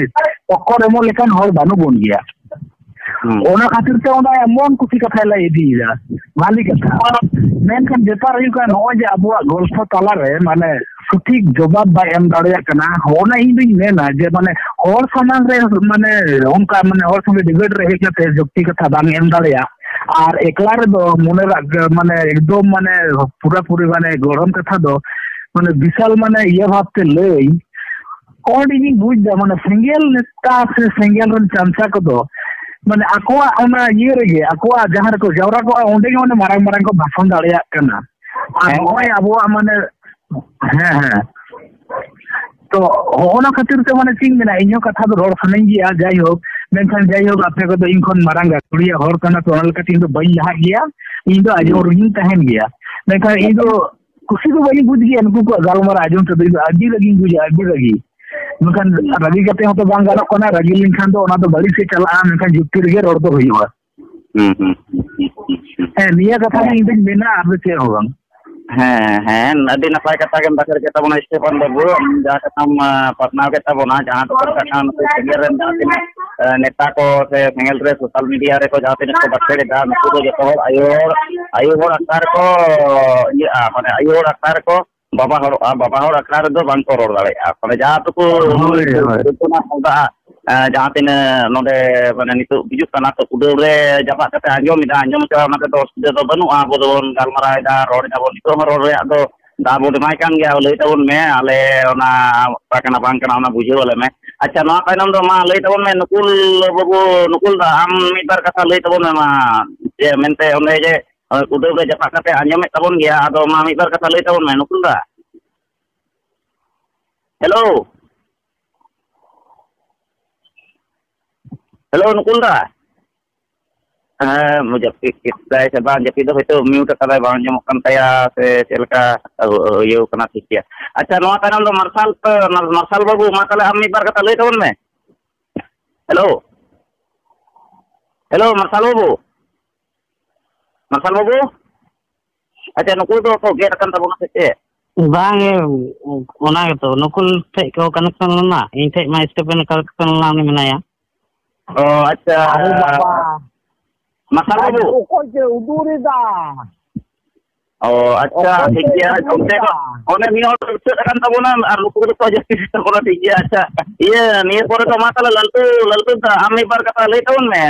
ᱴᱚᱠᱠᱚᱨ ᱮᱢᱚᱜ ᱞᱮᱠᱟᱱ ᱦᱚᱲ ᱵᱟᱹᱱᱩᱜ ᱵᱚᱱ ᱜᱮᱭᱟ᱾ ᱦᱩᱸ᱾ ᱚᱱᱟ ᱠᱷᱟᱹᱛᱤᱨ ᱛᱮ ᱚᱱᱟ ᱢᱚᱱ ᱠᱩᱥᱤ ᱠᱟᱛᱷᱟᱭ ᱞᱟᱹᱭ ᱤᱫᱤᱭᱮᱫᱟ, ᱵᱷᱟᱞᱤ ᱠᱟᱛᱷᱟ᱾ ᱢᱮᱱᱠᱷᱟᱱ ᱵᱮᱯᱟᱨ ᱦᱩᱭᱩᱜ ᱠᱟᱱᱟ, ᱱᱚᱜᱼᱚᱭ ᱡᱮ ᱟᱵᱚᱣᱟᱜ ᱜᱚᱞᱯᱷᱚ ᱛᱟᱞᱟᱨᱮ, ᱢᱟᱱᱮ, ᱥᱚᱴᱷᱤᱠ ᱡᱚᱵᱟᱵ ᱵᱟᱭ ᱮᱢ ᱫᱟᱲᱮᱭᱟᱜ ᱠᱟᱱᱟ, ᱚᱱᱟ ᱤᱧ ᱫᱩᱧ ᱢᱮᱱᱟ ᱡᱮ, ᱢᱟᱱᱮ, ᱦᱚᱲ ᱥᱟᱢᱟᱝ ᱨᱮ, ᱢᱟᱱᱮ, ᱚᱱᱠᱟ, ᱢᱟᱱᱮ, ᱦᱚᱲ ᱥᱚᱸᱜᱮ ᱰᱤᱵᱮᱴ ᱨᱮ ᱦᱮᱡ ᱠᱟᱛᱮ ᱡᱩᱠᱛᱤ ᱠᱟᱛᱷᱟ ᱵᱟᱝ ᱮᱢ ᱫᱟᱲᱮᱭᱟᱜ, ᱟᱨ ᱮᱠᱞᱟ ᱨᱮᱫᱚ ᱢᱚᱱᱮ ᱨᱟᱜ ᱢᱟᱱᱮ ᱮᱠᱫᱚᱢ ᱢᱟᱱᱮ ᱯᱩᱨᱟᱹᱯᱩᱨᱤ ᱢᱟᱱᱮ ᱜᱚᱲᱦᱚᱱ ᱠᱟᱛᱷᱟ ᱫᱚ ᱢᱟᱱᱮ ᱵᱤᱥᱟᱞ ᱢᱟᱱᱮ ᱤᱭᱟᱹ ᱵᱷᱟᱵᱛᱮ ᱞᱟᱹᱭ ᱚᱸᱰᱮ ᱜᱤᱧ ᱵᱩᱡᱽ ᱫᱟ ᱢᱟᱱᱮ ᱥᱮᱸᱜᱮᱞ ᱱᱮᱛᱟ ᱥᱮ ᱥᱮᱸᱜᱮᱞ ᱨᱮᱱ ᱪᱟᱢᱪᱟ ᱠᱚᱫᱚ ᱢᱟᱱᱮ ᱟᱠᱚᱣᱟᱜ ᱚᱱᱟ ᱤᱭᱟᱹ ᱨᱮᱜᱮ ᱟᱠᱚᱣᱟᱜ ᱡᱟᱦᱟᱸ ᱨᱮᱠᱚ ᱡᱟᱣᱨᱟ ᱠᱚᱜᱼᱟ ᱚᱸᱰᱮ ᱜᱮ ᱢᱟᱱᱮ ᱢᱟᱨᱟᱝ ᱢᱟᱨᱟᱝ ᱠᱚ ᱵᱷᱟᱥᱚᱱ ᱫᱟᱲᱮᱭᱟᱜ ᱠᱟᱱᱟ᱾ ᱟᱨ ᱦᱮᱸ᱾ ᱱᱚᱜᱼᱚᱭ ᱟᱵᱚᱣᱟᱜ ᱢᱟᱱᱮ ᱦᱮᱸ ᱦᱮᱸ ᱛᱚ ᱦᱚᱜᱼᱚᱱᱟ ᱠᱷᱟᱹᱛᱤᱨ ᱛᱮ ᱢᱟᱱᱮ ᱪᱮᱫ ᱤᱧ ᱢᱮᱱᱟ ᱤᱧᱦᱚᱸ ᱠᱟᱛᱷᱟ ᱫᱚ ᱨᱚᱲ ᱥᱟᱱᱟᱧ ᱜᱮᱭᱟ ᱡᱟᱭᱦᱳᱠ ᱢᱮᱱᱠᱷᱟᱱ ᱡᱟᱭᱦᱳᱠ ᱟᱯᱮ ᱠᱚᱫᱚ ᱤᱧ ᱠᱷᱚᱱ ᱢᱟᱨᱟᱝ ᱜᱟᱹᱠᱷᱩᱲᱤᱭᱟᱹ ᱦᱚᱲ ᱠᱟᱱᱟ ᱛᱚ ᱚᱱᱟ ᱞᱮᱠᱟᱛᱮ ᱤᱧ ᱫᱚ ᱵᱟᱹᱧ ᱞᱟᱦᱟᱜ ᱜᱮᱭᱟ᱾ ᱤᱧ ᱫᱚ ᱟᱸᱡᱚᱢ ᱨᱩᱦᱤᱧ ᱛᱟᱦᱮᱱ ᱜᱮᱭᱟ᱾ ᱢᱮᱱᱠᱷᱟᱱ ᱤᱧ ᱫᱚ ᱠᱩᱥᱤ ᱫᱚ ᱵᱟᱹᱧ ᱵᱩᱡᱽ ᱜᱮᱭᱟ ᱱᱩᱠᱩ ᱠᱚᱣᱟᱜ ᱜᱟᱞᱢᱟᱨᱟᱣ ᱟᱸᱡᱚᱢ ᱛᱮᱫᱚ ᱤᱧ ᱫᱚ ᱟᱹᱰᱤ ᱨᱟᱹᱜᱤᱧ ᱵᱩᱡᱟ ᱟᱹᱰᱤ ᱨᱟᱹᱜᱤ᱾ ᱢᱮᱱᱠᱷᱟᱱ ᱨᱟᱹᱜᱤ ᱠᱟᱛᱮ ᱦᱚᱸᱛᱚ ᱵᱟᱝ ᱜᱟᱱᱚᱜ ᱠᱟᱱᱟ ᱨᱟᱹᱜᱤ ᱞᱮᱱᱠᱷᱟᱱ ᱫᱚ ᱚᱱᱟ ᱫᱚ ᱵᱟᱹᱲᱤᱡ ᱥᱮᱫ ᱪᱟᱞᱟᱜᱼᱟ ᱢᱮᱱᱠᱷᱟᱱ ᱡᱩᱠᱛᱤ ᱨᱮᱜᱮ ᱨᱚᱲ ᱫᱚ ᱦᱩᱭᱩᱜᱼᱟ᱾ ᱦᱩᱸ ᱦᱩᱸ ᱦᱩᱸ ᱦᱩᱸ ᱦᱩᱸ ᱦᱩᱸ᱾ ᱦᱮᱸ ᱱᱤᱭᱟᱹ ᱠᱟᱛᱷᱟ ᱜᱮ ᱤᱧ ᱫᱚᱧ ᱢᱮᱱᱟ ᱟᱨ ᱫᱚ ᱪᱮᱫ ᱦᱚᱸ ᱵᱟᱝ᱾ ᱦᱮᱸ ᱦᱮᱸ ᱟᱹᱰᱤ ᱱᱟᱯᱟᱭ ᱠᱟᱛᱷᱟ ᱜᱮᱢ ᱵᱟᱠᱷᱮᱲ ᱠᱮᱫ ᱛᱟᱵᱚᱱᱟ ᱥᱴᱤᱯᱷᱟᱱ ᱵᱟᱹᱵᱩ ᱟᱢ ᱡᱟᱦᱟᱸ ᱠᱟᱛᱷᱟᱢ ᱯᱟᱥᱱᱟᱣ ᱠᱮᱫ ᱛᱟᱵᱚᱱᱟ ᱡᱟᱦᱟᱸ ᱫᱚ ᱠᱟᱛᱷᱟ ᱠᱟᱱᱟ ᱱᱩᱠᱩ ᱥᱮᱸᱜᱮᱞ ᱨᱮᱱ ᱡᱟᱦᱟᱸ ᱛᱤᱱᱟᱹᱜ ᱱᱮᱛᱟ ᱠᱚ ᱥᱮ ᱥᱮᱸᱜᱮᱞ ᱨᱮ ᱥᱳᱥᱟᱞ ᱢᱤᱰᱤᱭᱟ ᱨᱮᱠᱚ ᱡᱟᱦᱟᱸ ᱛᱤᱱᱟᱹᱜ ᱠᱚ ᱵᱟᱠᱷᱮᱲ ᱮᱫᱟ ᱱᱩᱠᱩ ᱫᱚ ᱡᱚᱛᱚ ᱦᱚᱲ ᱟᱭᱳ ᱦᱚᱲ ᱟᱭᱳ ᱦᱚᱲ ᱟᱠᱷᱲᱟ ᱨᱮᱠᱚ ᱤᱭᱟᱹᱜᱼᱟ ᱢᱟᱱᱮ ᱟᱭᱳ ᱦᱚᱲ ᱟᱠᱷᱲᱟ ᱨᱮᱠᱚ ᱵᱟᱵᱟ ᱦᱚᱲᱚᱜᱼᱟ ᱵᱟᱵᱟ ᱦᱚᱲ ᱟᱠᱷᱲᱟ ᱨᱮᱫᱚ ᱵᱟᱝ ᱠᱚ ᱨᱚᱲ ᱫᱟᱲᱮᱭᱟᱜᱼᱟ ᱢᱟᱱᱮ ᱡᱟᱦᱟᱸ ᱛᱩᱠᱩ ᱦᱳᱭ, ᱦᱳᱭ᱾ ᱡᱟᱦᱟᱸ ᱛᱤᱱᱟᱹᱜ ᱱᱚᱰᱮ ᱢᱟᱱᱮ ᱱᱤᱛᱚᱜ ᱦᱤᱡᱩᱜ ᱠᱟᱱᱟ ᱛᱚ ᱩᱰᱟᱹᱣ ᱨᱮ ᱡᱟᱯᱟᱜ ᱠᱟᱛᱮ ᱟᱸᱡᱚᱢ ᱮᱫᱟ ᱟᱸᱡᱚᱢ ᱦᱚᱪᱚ ᱚᱱᱟ ᱛᱮᱫᱚ ᱚᱥᱩᱵᱤᱫᱷᱟ ᱫᱚ ᱵᱟᱹᱱᱩᱜᱼᱟ ᱟᱵᱚ ᱫᱚᱵᱚᱱ ᱜᱟᱞᱢᱟᱨᱟᱣ ᱮᱫᱟ ᱨᱚᱲ ᱮᱫᱟ ᱵᱚᱱ ᱱᱤᱛᱚᱜ ᱦᱚᱸ ᱨᱚᱲ ᱨᱮᱭᱟᱜ ᱫᱚ ᱫᱟᱜ ᱵᱚᱱ ᱮᱢᱟᱭ ᱠᱟᱱ ᱜᱮᱭᱟ ᱞᱟᱹᱭ ᱛᱟᱵᱚᱱ ᱢᱮ ᱟᱞᱮ ᱚᱱᱟ ᱚᱠᱟ ᱠᱟᱱᱟ ᱵᱟᱝ ᱠᱟᱱᱟ ᱚᱱᱟ ᱵᱩᱡᱷᱟᱹᱣ ᱟᱞᱮ ᱢᱮ᱾ ᱟᱪᱪᱷᱟ ᱱᱚᱣᱟ ᱛᱟᱭᱱᱚᱢ ᱫᱚ ᱢᱟ ᱞᱟᱹᱭ ᱛᱟᱵᱚᱱ ᱢᱮ ᱱᱩᱠᱩᱞ ᱵᱟᱹᱵᱩ ᱱᱩᱠᱩᱞ ᱫᱟ ᱟᱢ ᱢᱤᱫ ᱵᱟᱨ ᱠᱟᱛᱷᱟ ᱞᱟᱹᱭ ᱛᱟᱵᱚᱱ ᱢᱮ ᱢᱟ ᱡᱮ ᱢᱮᱱᱛᱮ ᱚᱸᱰᱮ ᱡᱮ ᱩᱰᱟᱹᱣ ᱨᱮ ᱡᱟᱯᱟᱜ ᱠᱟᱛᱮ ᱟᱸᱡᱚᱢᱮᱫ ᱛᱟᱵᱚᱱ ᱜᱮᱭᱟ ᱟᱫᱚ ᱢᱟ ᱢᱤᱫ ᱵᱟᱨ ᱠᱟᱛᱷᱟ ᱞᱟᱹᱭ ᱛᱟᱵᱚᱱ ᱢᱮ ᱱᱩᱠᱩᱞ ᱫᱟ᱾ ᱦᱮᱞᱳ᱾ ᱦᱮᱞᱳ ᱱᱩᱠᱩᱞ ᱫᱟ᱾ ᱦᱮᱸ ᱡᱟᱹᱯᱤᱫ ᱠᱮᱫᱟᱭ ᱥᱮ ᱵᱟᱝ ᱡᱟᱹᱯᱤᱫ ᱫᱚ ᱦᱚᱭᱛᱳ ᱢᱤᱭᱩᱴ ᱟᱠᱟᱫᱟᱭ ᱵᱟᱝ ᱟᱸᱡᱚᱢᱚᱜ ᱠᱟᱱ ᱛᱟᱭᱟ ᱥᱮ ᱪᱮᱫ ᱞᱮᱠᱟ ᱤᱭᱟᱹ ᱠᱟᱱᱟ ᱴᱷᱤᱠ ᱜᱮᱭᱟ᱾ ᱟᱪᱪᱷᱟ ᱱᱚᱣᱟ ᱛᱟᱭᱱᱚᱢ ᱫᱚ ᱢᱟᱨᱥᱟᱞ ᱢᱟᱨᱥᱟᱞ ᱵᱟᱹᱵᱩ ᱢᱟ ᱛᱟᱦᱞᱮ ᱟᱢ ᱢᱤᱫ ᱵᱟᱨ ᱠᱟᱛᱷᱟ ᱞᱟᱹᱭ ᱛᱟᱵᱚᱱ ᱢᱮ᱾ ᱦᱮᱞᱳ᱾ ᱦᱮᱞᱳ ᱢᱟᱨᱥᱟᱞ ᱵᱟᱹᱵᱩ᱾ ᱢᱟᱨᱥᱟᱞ ᱵᱟᱹᱵᱩ᱾ ᱟᱪᱪᱷᱟ ᱱᱩᱠᱩ ᱫᱚ ᱠᱚ ᱜᱮᱫ ᱟᱠᱟᱱ ᱛᱟᱵᱚᱱᱟ ᱥᱮ ᱪᱮᱫ? ᱵᱟᱝ ᱮ, ᱚᱱᱟ ᱜᱮᱛᱚ ᱱᱩᱠᱩᱞ ᱴᱷᱮᱡ ᱠᱚ ᱠᱟᱱᱮᱠᱥᱚᱱ ᱞᱮᱱᱟ ᱤᱧ ᱴᱷᱮᱡ ᱢᱟ ᱥᱴᱮᱯᱮᱱ ᱠᱟᱱᱮᱠᱥᱚᱱ ᱞᱮᱱᱟ ᱩᱱᱤ ᱢᱮᱱᱟᱭᱟ᱾ ᱚ ᱟᱪᱪᱷᱟ᱾ ᱟᱨᱮ ᱵᱟᱵᱟ᱾ ᱢᱟᱨᱥᱟᱞ ᱵᱟᱹᱵᱩ᱾ ᱚᱠᱚᱭ ᱪᱮ ᱩᱫᱩᱨ ᱮᱫᱟ? ᱚ ᱟᱪᱪᱷᱟ ᱚᱠᱚᱭ ᱴᱷᱤᱠ ᱪᱮ ᱜᱮᱭᱟ᱾ ᱩᱫᱩᱨ ᱚᱱᱛᱮ ᱮᱫᱟ? ᱚᱱᱮ ᱢᱤᱫ ᱦᱚᱲ ᱩᱪᱟᱹᱫ ᱟᱠᱟᱱ ᱛᱟᱵᱚᱱᱟ ᱟᱨ ᱱᱩᱠᱩ ᱠᱚᱫᱚ ᱠᱚ ᱡᱟᱹᱥᱛᱤ ᱜᱮᱛᱟ ᱵᱚᱱᱟ ᱴᱷᱤᱠ ᱜᱮᱭᱟ᱾ ᱟᱪᱪᱷᱟ ᱤᱭᱟᱹ ᱱᱤᱭᱟᱹ ᱯᱚᱨᱮ ᱫᱚ ᱢᱟ ᱛᱟᱦᱞᱮ ᱞᱟᱞᱴᱩ ᱞᱟᱞᱴᱩ ᱫᱟ ᱟᱢ ᱢᱤᱫ ᱵᱟᱨ ᱠᱟᱛᱷᱟ ᱞᱟᱹᱭ ᱛᱟᱵᱚᱱ ᱢᱮ᱾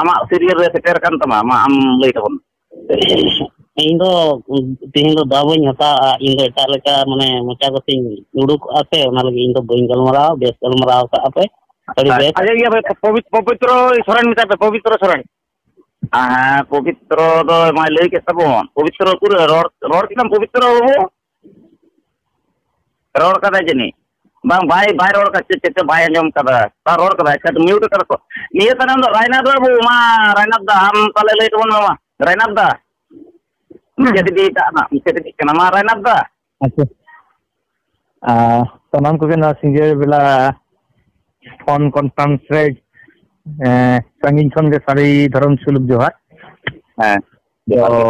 ᱟᱢᱟᱜ ᱥᱤᱨᱤᱭᱟᱞ ᱨᱮ ᱥᱮᱴᱮᱨ ᱟᱠᱟᱱ ᱛᱟᱢᱟ? ᱢᱟ ᱟᱢ ᱞᱟᱹᱭ ᱛᱟᱵᱚᱱ ᱢᱮ᱾ ᱤᱧ ᱫᱚ ᱛᱮᱦᱮᱧ ᱫᱚ ᱫᱟᱣ ᱵᱟᱹᱧ ᱦᱟᱛᱟᱣᱟ᱾ ᱤᱧ ᱫᱚ ᱮᱴᱟᱜ ᱞᱮᱠᱟ, ᱢᱟᱱᱮ, ᱢᱚᱪᱟ ᱠᱚᱛᱮᱧ ᱩᱰᱩᱠᱚᱜᱼᱟ ᱥᱮ, ᱚᱱᱟ ᱞᱟᱹᱜᱤᱫ ᱤᱧ ᱫᱚ ᱵᱟᱹᱧ ᱜᱟᱞᱢᱟᱨᱟᱣᱟ᱾ ᱵᱮᱥ ᱜᱟᱞᱢᱟᱨᱟᱣ ᱠᱟᱜᱼᱟ ᱯᱮ, ᱟᱹᱰᱤ ᱵᱮᱥ᱾ ᱟᱪᱪᱷᱟ, ᱤᱭᱟᱹ ᱯᱮ, ᱯᱚᱵᱤᱛ-, ᱯᱚᱵᱤᱛᱨᱚ ᱥᱚᱨᱮᱱ ᱢᱮᱛᱟᱭ ᱯᱮ, ᱯᱚᱵᱤᱛᱨᱚ ᱥᱚᱨᱮᱱ᱾ ᱦᱮᱸ, ᱯᱚᱵᱤᱛᱨᱚ ᱫᱚ ᱢᱟᱭ ᱞᱟᱹᱭ ᱠᱮᱫ ᱛᱟᱵᱚᱱ᱾ ᱯᱚᱵᱤᱛᱨᱚ ᱩᱠᱩᱨ ᱨᱚᱲ, ᱨᱚᱲ ᱠᱮᱫᱟᱢ ᱯᱚᱵᱤᱛᱨᱚ ᱵᱟᱹᱵᱩ? ᱨᱚᱲ ᱠᱟᱫᱟᱭ ᱡᱟᱹᱱᱤᱡ᱾ ᱵᱟᱝ, ᱵᱟᱭ, ᱵᱟᱭ ᱨᱚᱲ ᱠᱟᱫᱟ, ᱪᱮᱫ, ᱪᱮᱫ ᱪᱚ ᱵᱟᱭ ᱟᱸᱡᱚᱢ ᱠᱟᱫᱟ᱾ ᱵᱟᱭ ᱨᱚᱲ ᱠᱟᱫᱟ, ᱟᱪᱪᱷᱟ, ᱢᱤᱭᱩᱴ ᱠᱟᱫᱟ ᱠᱚ᱾ ᱱᱤᱭᱟᱹ ᱛᱟᱭᱱᱚᱢ ᱫᱚ ᱨᱟᱭᱱᱟᱛᱷ ᱵᱟᱹᱵᱩ, ᱢᱟ ᱨᱟᱭᱱᱟᱛᱷ ᱫᱟ, ᱟᱢ ᱛᱟᱦᱞᱮ ᱞᱟᱹᱭ ᱛᱟᱵᱚᱱ ᱢᱮ ᱢᱟ᱾ ᱨᱟᱭᱱᱟᱛᱷ ᱫᱟ, ᱢᱩᱪᱟᱹᱫ ᱤᱫᱤᱭᱮᱫᱟ ᱦᱟᱸᱜ, ᱢᱩᱪᱟᱹᱫ ᱤᱫᱤᱜ ᱠᱟᱱᱟ᱾ ᱢᱟ ᱨᱟᱭᱱᱟᱛᱷ ᱫᱟ᱾ ᱟᱪᱪᱷᱟ᱾ ᱟᱨ ᱥᱟᱱᱟᱢ ᱠᱚᱜᱮ ᱱᱚᱣᱟ ᱥᱤᱸᱜᱟᱹᱲ ᱵᱮᱞᱟ ᱯᱷᱳᱱ ᱠᱚᱱᱯᱷᱟᱨᱮᱱᱥ ᱨᱮ, ᱮᱸ, ᱥᱟᱺᱜᱤᱧ ᱠᱷᱚᱱ ᱜᱮ ᱥᱟᱹᱨᱤ ᱫᱷᱚᱨᱚᱢ ᱥᱩᱞᱩᱠ ᱡᱚᱦᱟᱨ᱾ ᱦᱮᱸ, ᱛᱚ, ᱡᱚᱦᱟᱨ ᱜᱮ᱾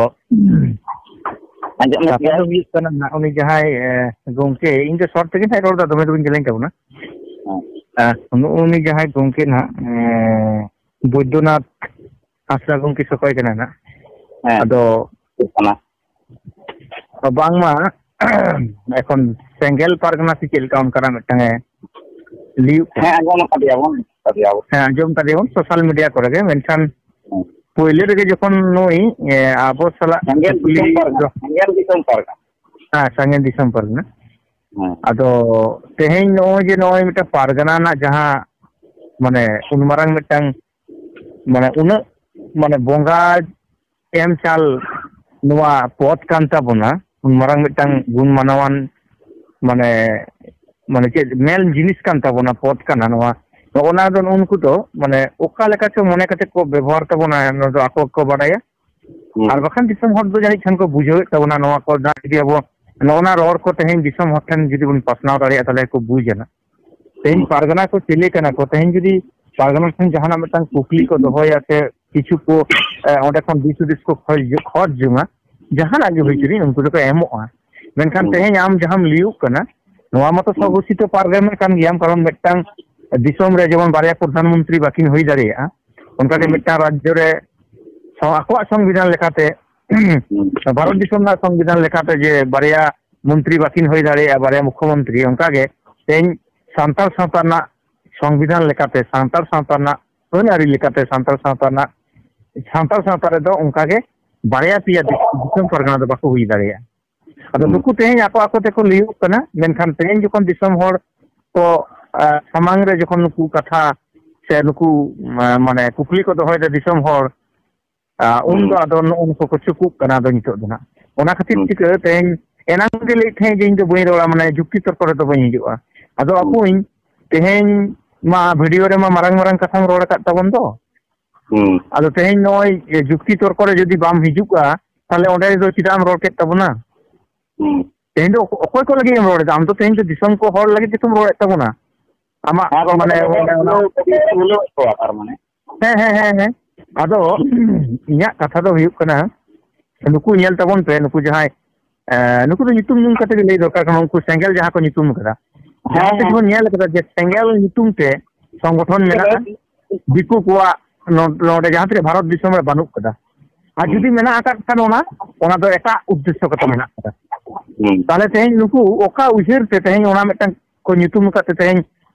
ᱟᱸᱡᱚᱢ ᱧᱟᱢ ᱠᱟᱛᱷᱟ ᱜᱮᱭᱟ᱾ ᱫᱚ ᱦᱩᱭᱩᱜ ᱠᱟᱱᱟ ᱱᱟᱜ, ᱩᱱᱤ ᱡᱟᱦᱟᱸᱭ, ᱮ, ᱜᱚᱝᱠᱮ, ᱤᱧ ᱫᱚ ᱥᱚᱨᱴ ᱛᱮᱜᱮ ᱱᱟᱜ ᱨᱚᱲ ᱫᱟ, ᱫᱚᱢᱮ ᱫᱚ ᱵᱟᱹᱧ ᱡᱮᱞᱮᱧ ᱛᱟᱵᱚᱱᱟ᱾ ᱦᱮᱸ᱾ ᱮ, ᱱᱩᱜᱼᱩ ᱱᱩᱭ ᱡᱟᱦᱟᱸᱭ ᱜᱚᱝᱠᱮ ᱱᱟᱜ, ᱮ, ᱵᱳᱭᱫᱚᱱᱟᱛᱷ ᱦᱟᱸᱥᱫᱟ ᱜᱚᱝᱠᱮ ᱥᱚᱠᱚᱭ ᱠᱟᱱᱟ ᱱᱟᱜ᱾ ᱦᱮᱸ᱾ ᱟᱫᱚ ᱦᱩᱭᱩᱜ ᱠᱟᱱᱟ᱾ ᱵᱟᱝᱢᱟ ᱮᱠᱷᱚᱱ ᱥᱮᱸᱜᱮᱞ ᱯᱟᱨᱜᱟᱱᱟ ᱥᱮ ᱪᱮᱫ ᱞᱮᱠᱟ ᱚᱱᱠᱟᱱᱟᱜ ᱢᱤᱫᱴᱟᱝ ᱮ ᱞᱟᱹᱭᱩᱜ ᱠᱟᱱᱟ᱾ ᱦᱮᱸ, ᱟᱸᱡᱚᱢ ᱟᱠᱟᱫᱮᱭᱟ ᱵᱚᱱ, ᱟᱸᱡᱚᱢ ᱟᱠᱟᱫᱮᱭᱟ ᱵᱚᱱ᱾ ᱦᱮᱸ, ᱟᱸᱡᱚᱢ ᱟᱠᱟᱫᱮᱭᱟ ᱵᱚᱱ ᱥᱳᱥᱟᱞ ᱢᱤᱰᱤᱭᱟ ᱠᱚᱨᱮ ᱜᱮ, ᱢᱮᱱᱠᱷᱟᱱ ᱦᱮᱸ᱾ ᱯᱳᱭᱞᱳ ᱨᱮᱜᱮ ᱡᱚᱠᱷᱚᱱ ᱱᱩᱭ, ᱮ, ᱟᱵᱚ ᱥᱟᱞᱟᱜ ᱥᱮᱸᱜᱮᱞ ᱠᱩᱠᱞᱤ ᱫᱤᱥᱚᱢ ᱯᱟᱨᱜᱟᱱᱟ, ᱫᱚ ᱥᱮᱸᱜᱮᱞ ᱫᱤᱥᱚᱢ ᱯᱟᱨᱜᱟᱱᱟ᱾ ᱦᱮᱸ, ᱥᱟᱸᱜᱮ ᱫᱤᱥᱚᱢ ᱯᱟᱨᱜᱟᱱᱟ᱾ ᱦᱮᱸ᱾ ᱟᱫᱚ ᱛᱮᱦᱮᱧ ᱱᱚᱜᱼᱚᱭ ᱡᱮ ᱱᱚᱜᱼᱚᱭ ᱢᱤᱫᱴᱟᱝ ᱯᱟᱨᱜᱟᱱᱟ ᱨᱮᱱᱟᱜ ᱡᱟᱦᱟᱸ, ᱢᱟᱱᱮ, ᱩᱱ ᱢᱟᱨᱟᱝ ᱢᱤᱫᱴᱟᱝ, ᱢᱟᱱᱮ, ᱩᱱᱟᱹᱜ, ᱢᱟᱱᱮ, ᱵᱚᱸᱜᱟ ᱮᱢ ᱪᱟᱞ ᱱᱚᱣᱟ ᱯᱚᱫ ᱠᱟᱱ ᱛᱟᱵᱚᱱᱟ, ᱩᱱ ᱢᱟᱨᱟᱝ ᱢᱤᱫᱴᱟᱝ ᱜᱩᱱ ᱢᱟᱱᱟᱣᱟᱱ, ᱢᱟᱱᱮ, ᱢᱟᱱᱮ ᱪᱮᱫ ᱢᱮᱞ ᱡᱤᱱᱤᱥ ᱠᱟᱱ ᱛᱟᱵᱚᱱᱟ, ᱯᱚᱫ ᱠᱟᱱᱟ ᱱᱚᱣᱟ᱾ ᱱᱚᱜᱼᱚ ᱱᱟ ᱫᱚ ᱱᱩᱜᱼᱩ ᱱᱩᱠᱩ ᱫᱚ, ᱢᱟᱱᱮ, ᱚᱠᱟ ᱞᱮᱠᱟ ᱪᱚ ᱢᱚᱱᱮ ᱠᱟᱛᱮ ᱠᱚ ᱵᱮᱵᱚᱦᱟᱨ ᱛᱟᱵᱚᱱᱟ, ᱚᱱᱟ ᱫᱚ ᱟᱠᱚ ᱜᱮᱠᱚ ᱵᱟᱰᱟᱭᱟ᱾ ᱦᱩᱸ᱾ ᱟᱨ ᱵᱟᱠᱷᱟᱱ ᱫᱤᱥᱚᱢ ᱦᱚᱲ ᱫᱚ ᱡᱟᱹᱱᱤᱡ ᱠᱷᱟᱱ ᱠᱚ ᱵᱩᱡᱷᱟᱹᱣᱮᱫ ᱛᱟᱵᱚᱱᱟ ᱱᱚᱣᱟ ᱠᱚ, ᱡᱟᱦᱟᱸ ᱡᱩᱫᱤ ᱟᱵᱚ ᱱᱚᱜᱼᱚ ᱱᱟ ᱨᱚᱲ ᱠᱚ ᱛᱮᱦᱮᱧ ᱫᱤᱥᱚᱢ ᱦᱚᱲ ᱴᱷᱮᱱ ᱡᱩᱫᱤ ᱵᱚᱱ ᱯᱟᱥᱱᱟᱣ ᱫᱟᱲᱮᱭᱟᱜᱼᱟ, ᱛᱟᱦᱚᱞᱮ ᱠᱚ ᱵᱩᱡᱟ ᱱᱟᱜ᱾ ᱛᱮᱦᱮᱧ ᱦᱩᱸ᱾ ᱯᱟᱨᱜᱟᱱᱟ ᱠᱚ ᱪᱤᱞᱤ ᱠᱟᱱᱟ ᱠᱚ? ᱛᱮᱦᱮᱧ ᱡᱩᱫᱤ ᱯᱟᱨᱜᱟᱱᱟ ᱴᱷᱮᱱ ᱡᱟᱦᱟᱱᱟᱜ ᱢᱤᱫᱴᱟᱝ ᱠᱩᱠᱞᱤ ᱠᱚ ᱫᱚᱦᱚᱭᱟ ᱥᱮ ᱠᱤᱪᱷᱩ ᱠᱚ, ᱮ, ᱚᱸᱰᱮ ᱠᱷᱚᱱ ᱫᱤᱥ ᱦᱩᱫᱤᱥ ᱠᱚ ᱠᱷᱚᱡ, ᱠᱷᱚᱡ ᱡᱚᱝᱟ, ᱡᱟᱦᱟᱱᱟᱜ ᱜᱮ ᱦᱩᱭ ᱦᱩᱸ᱾ ᱪᱚᱱᱤᱡ, ᱩᱱᱠᱩ ᱫᱚᱠᱚ ᱮᱢᱚᱜᱼᱟ᱾ ᱢᱮᱱᱠᱷᱟᱱ ᱦᱩᱸ᱾ ᱛᱮᱦᱮᱧ ᱟᱢ ᱡᱟᱦᱟᱸᱢ ᱞᱟᱹᱭᱩᱜ ᱠᱟᱱᱟ, ᱱᱚᱣᱟ ᱢᱟᱛᱚ ᱦᱩᱸ᱾ ᱥᱚᱜᱷᱳᱥᱤᱛᱚ ᱯᱟᱨᱜᱟᱱᱟ ᱠᱟᱱ ᱜᱮᱭᱟᱢ, ᱠᱟᱨᱚᱱ ᱢᱤᱫᱴᱟᱝ ᱫᱤᱥᱚᱢ ᱨᱮ ᱡᱮᱢᱚᱱ ᱵᱟᱨᱭᱟ ᱯᱨᱚᱫᱷᱟᱱ ᱢᱚᱱᱛᱨᱤ ᱵᱟᱹᱠᱤᱱ ᱦᱩᱭ ᱫᱟᱲᱮᱭᱟᱜᱼᱟ, ᱚᱱᱠᱟᱜᱮ ᱦᱩᱸ᱾ ᱢᱤᱫᱴᱟᱝ ᱨᱟᱡᱽᱡᱚ ᱨᱮ ᱥᱚ-, ᱟᱠᱚᱣᱟᱜ ᱥᱚᱝᱵᱤᱫᱷᱟᱱ ᱞᱮᱠᱟᱛᱮ, ᱦᱩᱸ᱾ ᱵᱷᱟᱨᱚᱛ ᱫᱤᱥᱚᱢ ᱨᱮᱱᱟᱜ ᱥᱚᱝᱵᱤᱫᱷᱟᱱ ᱞᱮᱠᱟᱛᱮ ᱡᱮ ᱵᱟᱨᱭᱟ ᱢᱚᱱᱛᱨᱤ ᱵᱟᱹᱠᱤᱱ ᱦᱩᱭ ᱫᱟᱲᱮᱭᱟᱜᱼᱟ, ᱵᱟᱨᱭᱟ ᱢᱩᱠᱷᱚᱢᱚᱱᱛᱨᱤ, ᱚᱱᱠᱟᱜᱮ ᱛᱮᱦᱮᱧ ᱥᱟᱱᱛᱟᱲ ᱥᱟᱶᱛᱟ ᱨᱮᱱᱟᱜ ᱥᱚᱝᱵᱤᱫᱷᱟᱱ ᱞᱮᱠᱟᱛᱮ, ᱥᱟᱱᱛᱟᱲ ᱥᱟᱶᱛᱟ ᱨᱮᱱᱟᱜ ᱟᱹᱱ ᱟᱹᱨᱤ ᱞᱮᱠᱟᱛᱮ ᱥᱟᱱᱛᱟᱲ ᱥᱟᱶᱛᱟ ᱨᱮᱱᱟᱜ, ᱥᱟᱱᱛᱟᱲ ᱥᱟᱶᱛᱟ ᱨᱮᱫᱚ ᱚᱱᱠᱟ ᱜᱮ ᱵᱟᱨᱭᱟ ᱯᱮᱭᱟ ᱫᱤ-, ᱫᱤᱥᱚᱢ ᱯᱟᱨᱜᱟᱱᱟ ᱫᱚ ᱵᱟᱠᱚ ᱦᱩᱭ ᱫᱟᱲᱮᱭᱟᱜᱼᱟ᱾ ᱟᱫᱚ ᱦᱩᱸ᱾ ᱱᱩᱠᱩ ᱛᱮᱦᱮᱧ ᱟᱠᱚ ᱟᱠᱚ ᱛᱮᱠᱚ ᱞᱟᱹᱭᱚᱜ ᱠᱟᱱᱟ, ᱢᱮᱱᱠᱷᱟᱱ ᱛᱮᱦᱮᱧ ᱡᱚᱠᱷᱚᱱ ᱫᱤᱥᱚᱢ ᱦᱚᱲ ᱠᱚ, ᱟ, ᱥᱟᱢᱟᱝ ᱨᱮ ᱡᱚᱠᱷᱚᱱ ᱱᱩᱠᱩ ᱠᱟᱛᱷᱟ ᱥᱮ ᱱᱩᱠᱩ, ᱢᱟ-, ᱢᱟᱱᱮ ᱠᱩᱠᱞᱤ ᱠᱚ ᱫᱚᱦᱚᱭᱮᱫᱟ ᱫᱤᱥᱚᱢ ᱦᱚᱲ, ᱟ, ᱩᱱ ᱦᱩᱸ᱾ ᱫᱚ ᱟᱫᱚ ᱱᱚᱜᱼᱚ ᱱᱩᱠᱩ ᱠᱚ ᱪᱩᱠᱩᱜ ᱠᱟᱱᱟ ᱟᱫᱚ ᱱᱤᱛᱚᱜ ᱫᱚ ᱱᱟᱜ᱾ ᱚᱱᱟ ᱠᱷᱟᱹᱛᱤᱨ ᱦᱩᱸ᱾ ᱪᱤᱠᱟᱹ ᱛᱮᱦᱮᱧ ᱮᱱᱟᱝ ᱜᱮ ᱞᱟᱹᱭᱮᱫ ᱛᱟᱦᱮᱸᱫ ᱡᱮ ᱤᱧ ᱫᱚ ᱵᱟᱹᱧ ᱨᱚᱲᱟ, ᱢᱟᱱᱮ ᱡᱩᱠᱛᱤ ᱛᱚᱨᱠᱚ ᱨᱮᱫᱚ ᱵᱟᱹᱧ ᱦᱤᱡᱩᱜᱼᱟ᱾ ᱟᱫᱚ ᱦᱩᱸ᱾ ᱟᱵᱚᱧ ᱛᱮᱦᱮᱧ ᱢᱟ ᱵᱷᱤᱰᱤᱭᱳ ᱨᱮᱢᱟ ᱢᱟᱨᱟᱝ ᱢᱟᱨᱟᱝ ᱠᱟᱛᱷᱟᱢ ᱨᱚᱲ ᱟᱠᱟᱫ ᱛᱟᱵᱚᱱ ᱫᱚ᱾ ᱦᱩᱸ᱾ ᱟᱫᱚ ᱛᱮᱦᱮᱧ ᱱᱚᱜᱼᱚᱭ ᱡᱮ ᱡᱩᱠᱛᱤ ᱛᱚᱨᱠᱚ ᱨᱮ ᱡᱩᱫᱤ ᱵᱟᱢ ᱦᱤᱡᱩᱜᱼᱟ, ᱛᱟᱦᱞᱮ ᱚᱸᱰᱮ ᱫᱚ ᱪᱮᱫᱟᱜ ᱮᱢ ᱨᱚᱲ ᱠᱮᱫ ᱛᱟᱵᱚᱱᱟ? ᱦᱩᱸ᱾ ᱛᱮᱦᱮᱧ ᱫᱚ ᱚᱠᱚ-, ᱚᱠᱚᱭ ᱠᱚ ᱞᱟᱹᱜᱤᱫ ᱮᱢ ᱨᱚᱲ ᱮᱫᱟ? ᱟᱢ ᱫᱚ ᱛᱮᱦᱮᱧ ᱫᱚ ᱫᱤᱥᱚᱢ ᱠᱚ ᱦᱚᱲ ᱞᱟᱹᱜᱤᱫ ᱜᱮᱛᱚᱢ ᱨᱚᱲᱮᱫ ᱛᱟᱵᱚᱱᱟ᱾ ᱟᱢᱟᱜ ᱦᱮᱸ, ᱜᱚᱝᱠᱮ, ᱢᱟᱱᱮ ᱛᱚᱵᱮ ᱚᱱᱮ ᱚᱱᱟ ᱛᱩᱞᱟᱹᱣ, ᱛᱩᱞᱟᱹᱣᱮᱫ ᱠᱚᱣᱟ ᱛᱟᱨ ᱢᱟᱱᱮ᱾ ᱦᱮᱸ, ᱦᱮᱸ, ᱦᱮᱸ, ᱦᱮᱸ᱾ ᱟᱫᱚ ᱤᱧᱟᱹᱜ ᱠᱟᱛᱷᱟ ᱫᱚ ᱦᱩᱭᱩᱜ ᱠᱟᱱᱟ, ᱱᱩᱠᱩ ᱧᱮᱞ ᱛᱟᱵᱚᱱ ᱯᱮ, ᱱᱩᱠᱩ ᱡᱟᱦᱟᱸᱭ, ᱮ, ᱱᱩᱠᱩ ᱫᱚ ᱧᱩᱛᱩᱢ ᱧᱩᱢ ᱠᱟᱛᱮ ᱜᱮ ᱞᱟᱹᱭ ᱫᱚᱨᱠᱟᱨ ᱠᱟᱱᱟ, ᱩᱱᱠᱩ ᱥᱮᱸᱜᱮᱞ ᱡᱟᱦᱟᱸ ᱠᱚ ᱧᱩᱛᱩᱢ ᱠᱟᱫᱟ᱾ ᱦᱮᱸ, ᱡᱟᱦᱟᱸ ᱛᱮ ᱦᱮᱸ᱾ ᱡᱮᱢᱚᱱ ᱧᱮᱞ ᱠᱟᱫᱟ ᱡᱮ ᱥᱮᱸᱜᱮᱞ ᱧᱩᱛᱩᱢ ᱛᱮ ᱥᱚᱝᱜᱚᱴᱷᱚᱱ ᱢᱮᱱᱟᱜᱼᱟ, ᱫᱤᱠᱩ ᱠᱚᱣᱟᱜ ᱱᱚ-, ᱱᱚᱰᱮ ᱡᱟᱦᱟᱸ ᱛᱤᱱᱟᱹᱜ ᱵᱷᱟᱨᱚᱛ ᱫᱤᱥᱚᱢ ᱨᱮ ᱵᱟᱹᱱᱩᱜ ᱠᱟᱫᱟ᱾ ᱟᱨ ᱦᱩᱸ᱾ ᱡᱩᱫᱤ ᱢᱮᱱᱟᱜ ᱟᱠᱟᱫ ᱠᱷᱟᱱ ᱚᱱᱟ, ᱚᱱᱟ ᱫᱚ ᱮᱴᱟᱜ ᱩᱫᱽᱫᱮᱥᱥᱚ ᱠᱟᱛᱮ ᱢᱮᱱᱟᱜ ᱠᱟᱫᱟ᱾ ᱦᱩᱸ᱾ ᱛᱟᱦᱞᱮ ᱛᱮᱦᱮᱧ ᱱᱩᱠᱩ ᱚᱠᱟ ᱩᱭᱦᱟᱹᱨ ᱛᱮ ᱛᱮᱦᱮᱧ ᱚᱱᱟ ᱢᱤᱫᱴᱟᱝ ᱠᱚ ᱧᱩᱛᱩᱢ ᱟᱠᱟᱫ ᱛᱮ ᱛᱮᱦᱮᱧ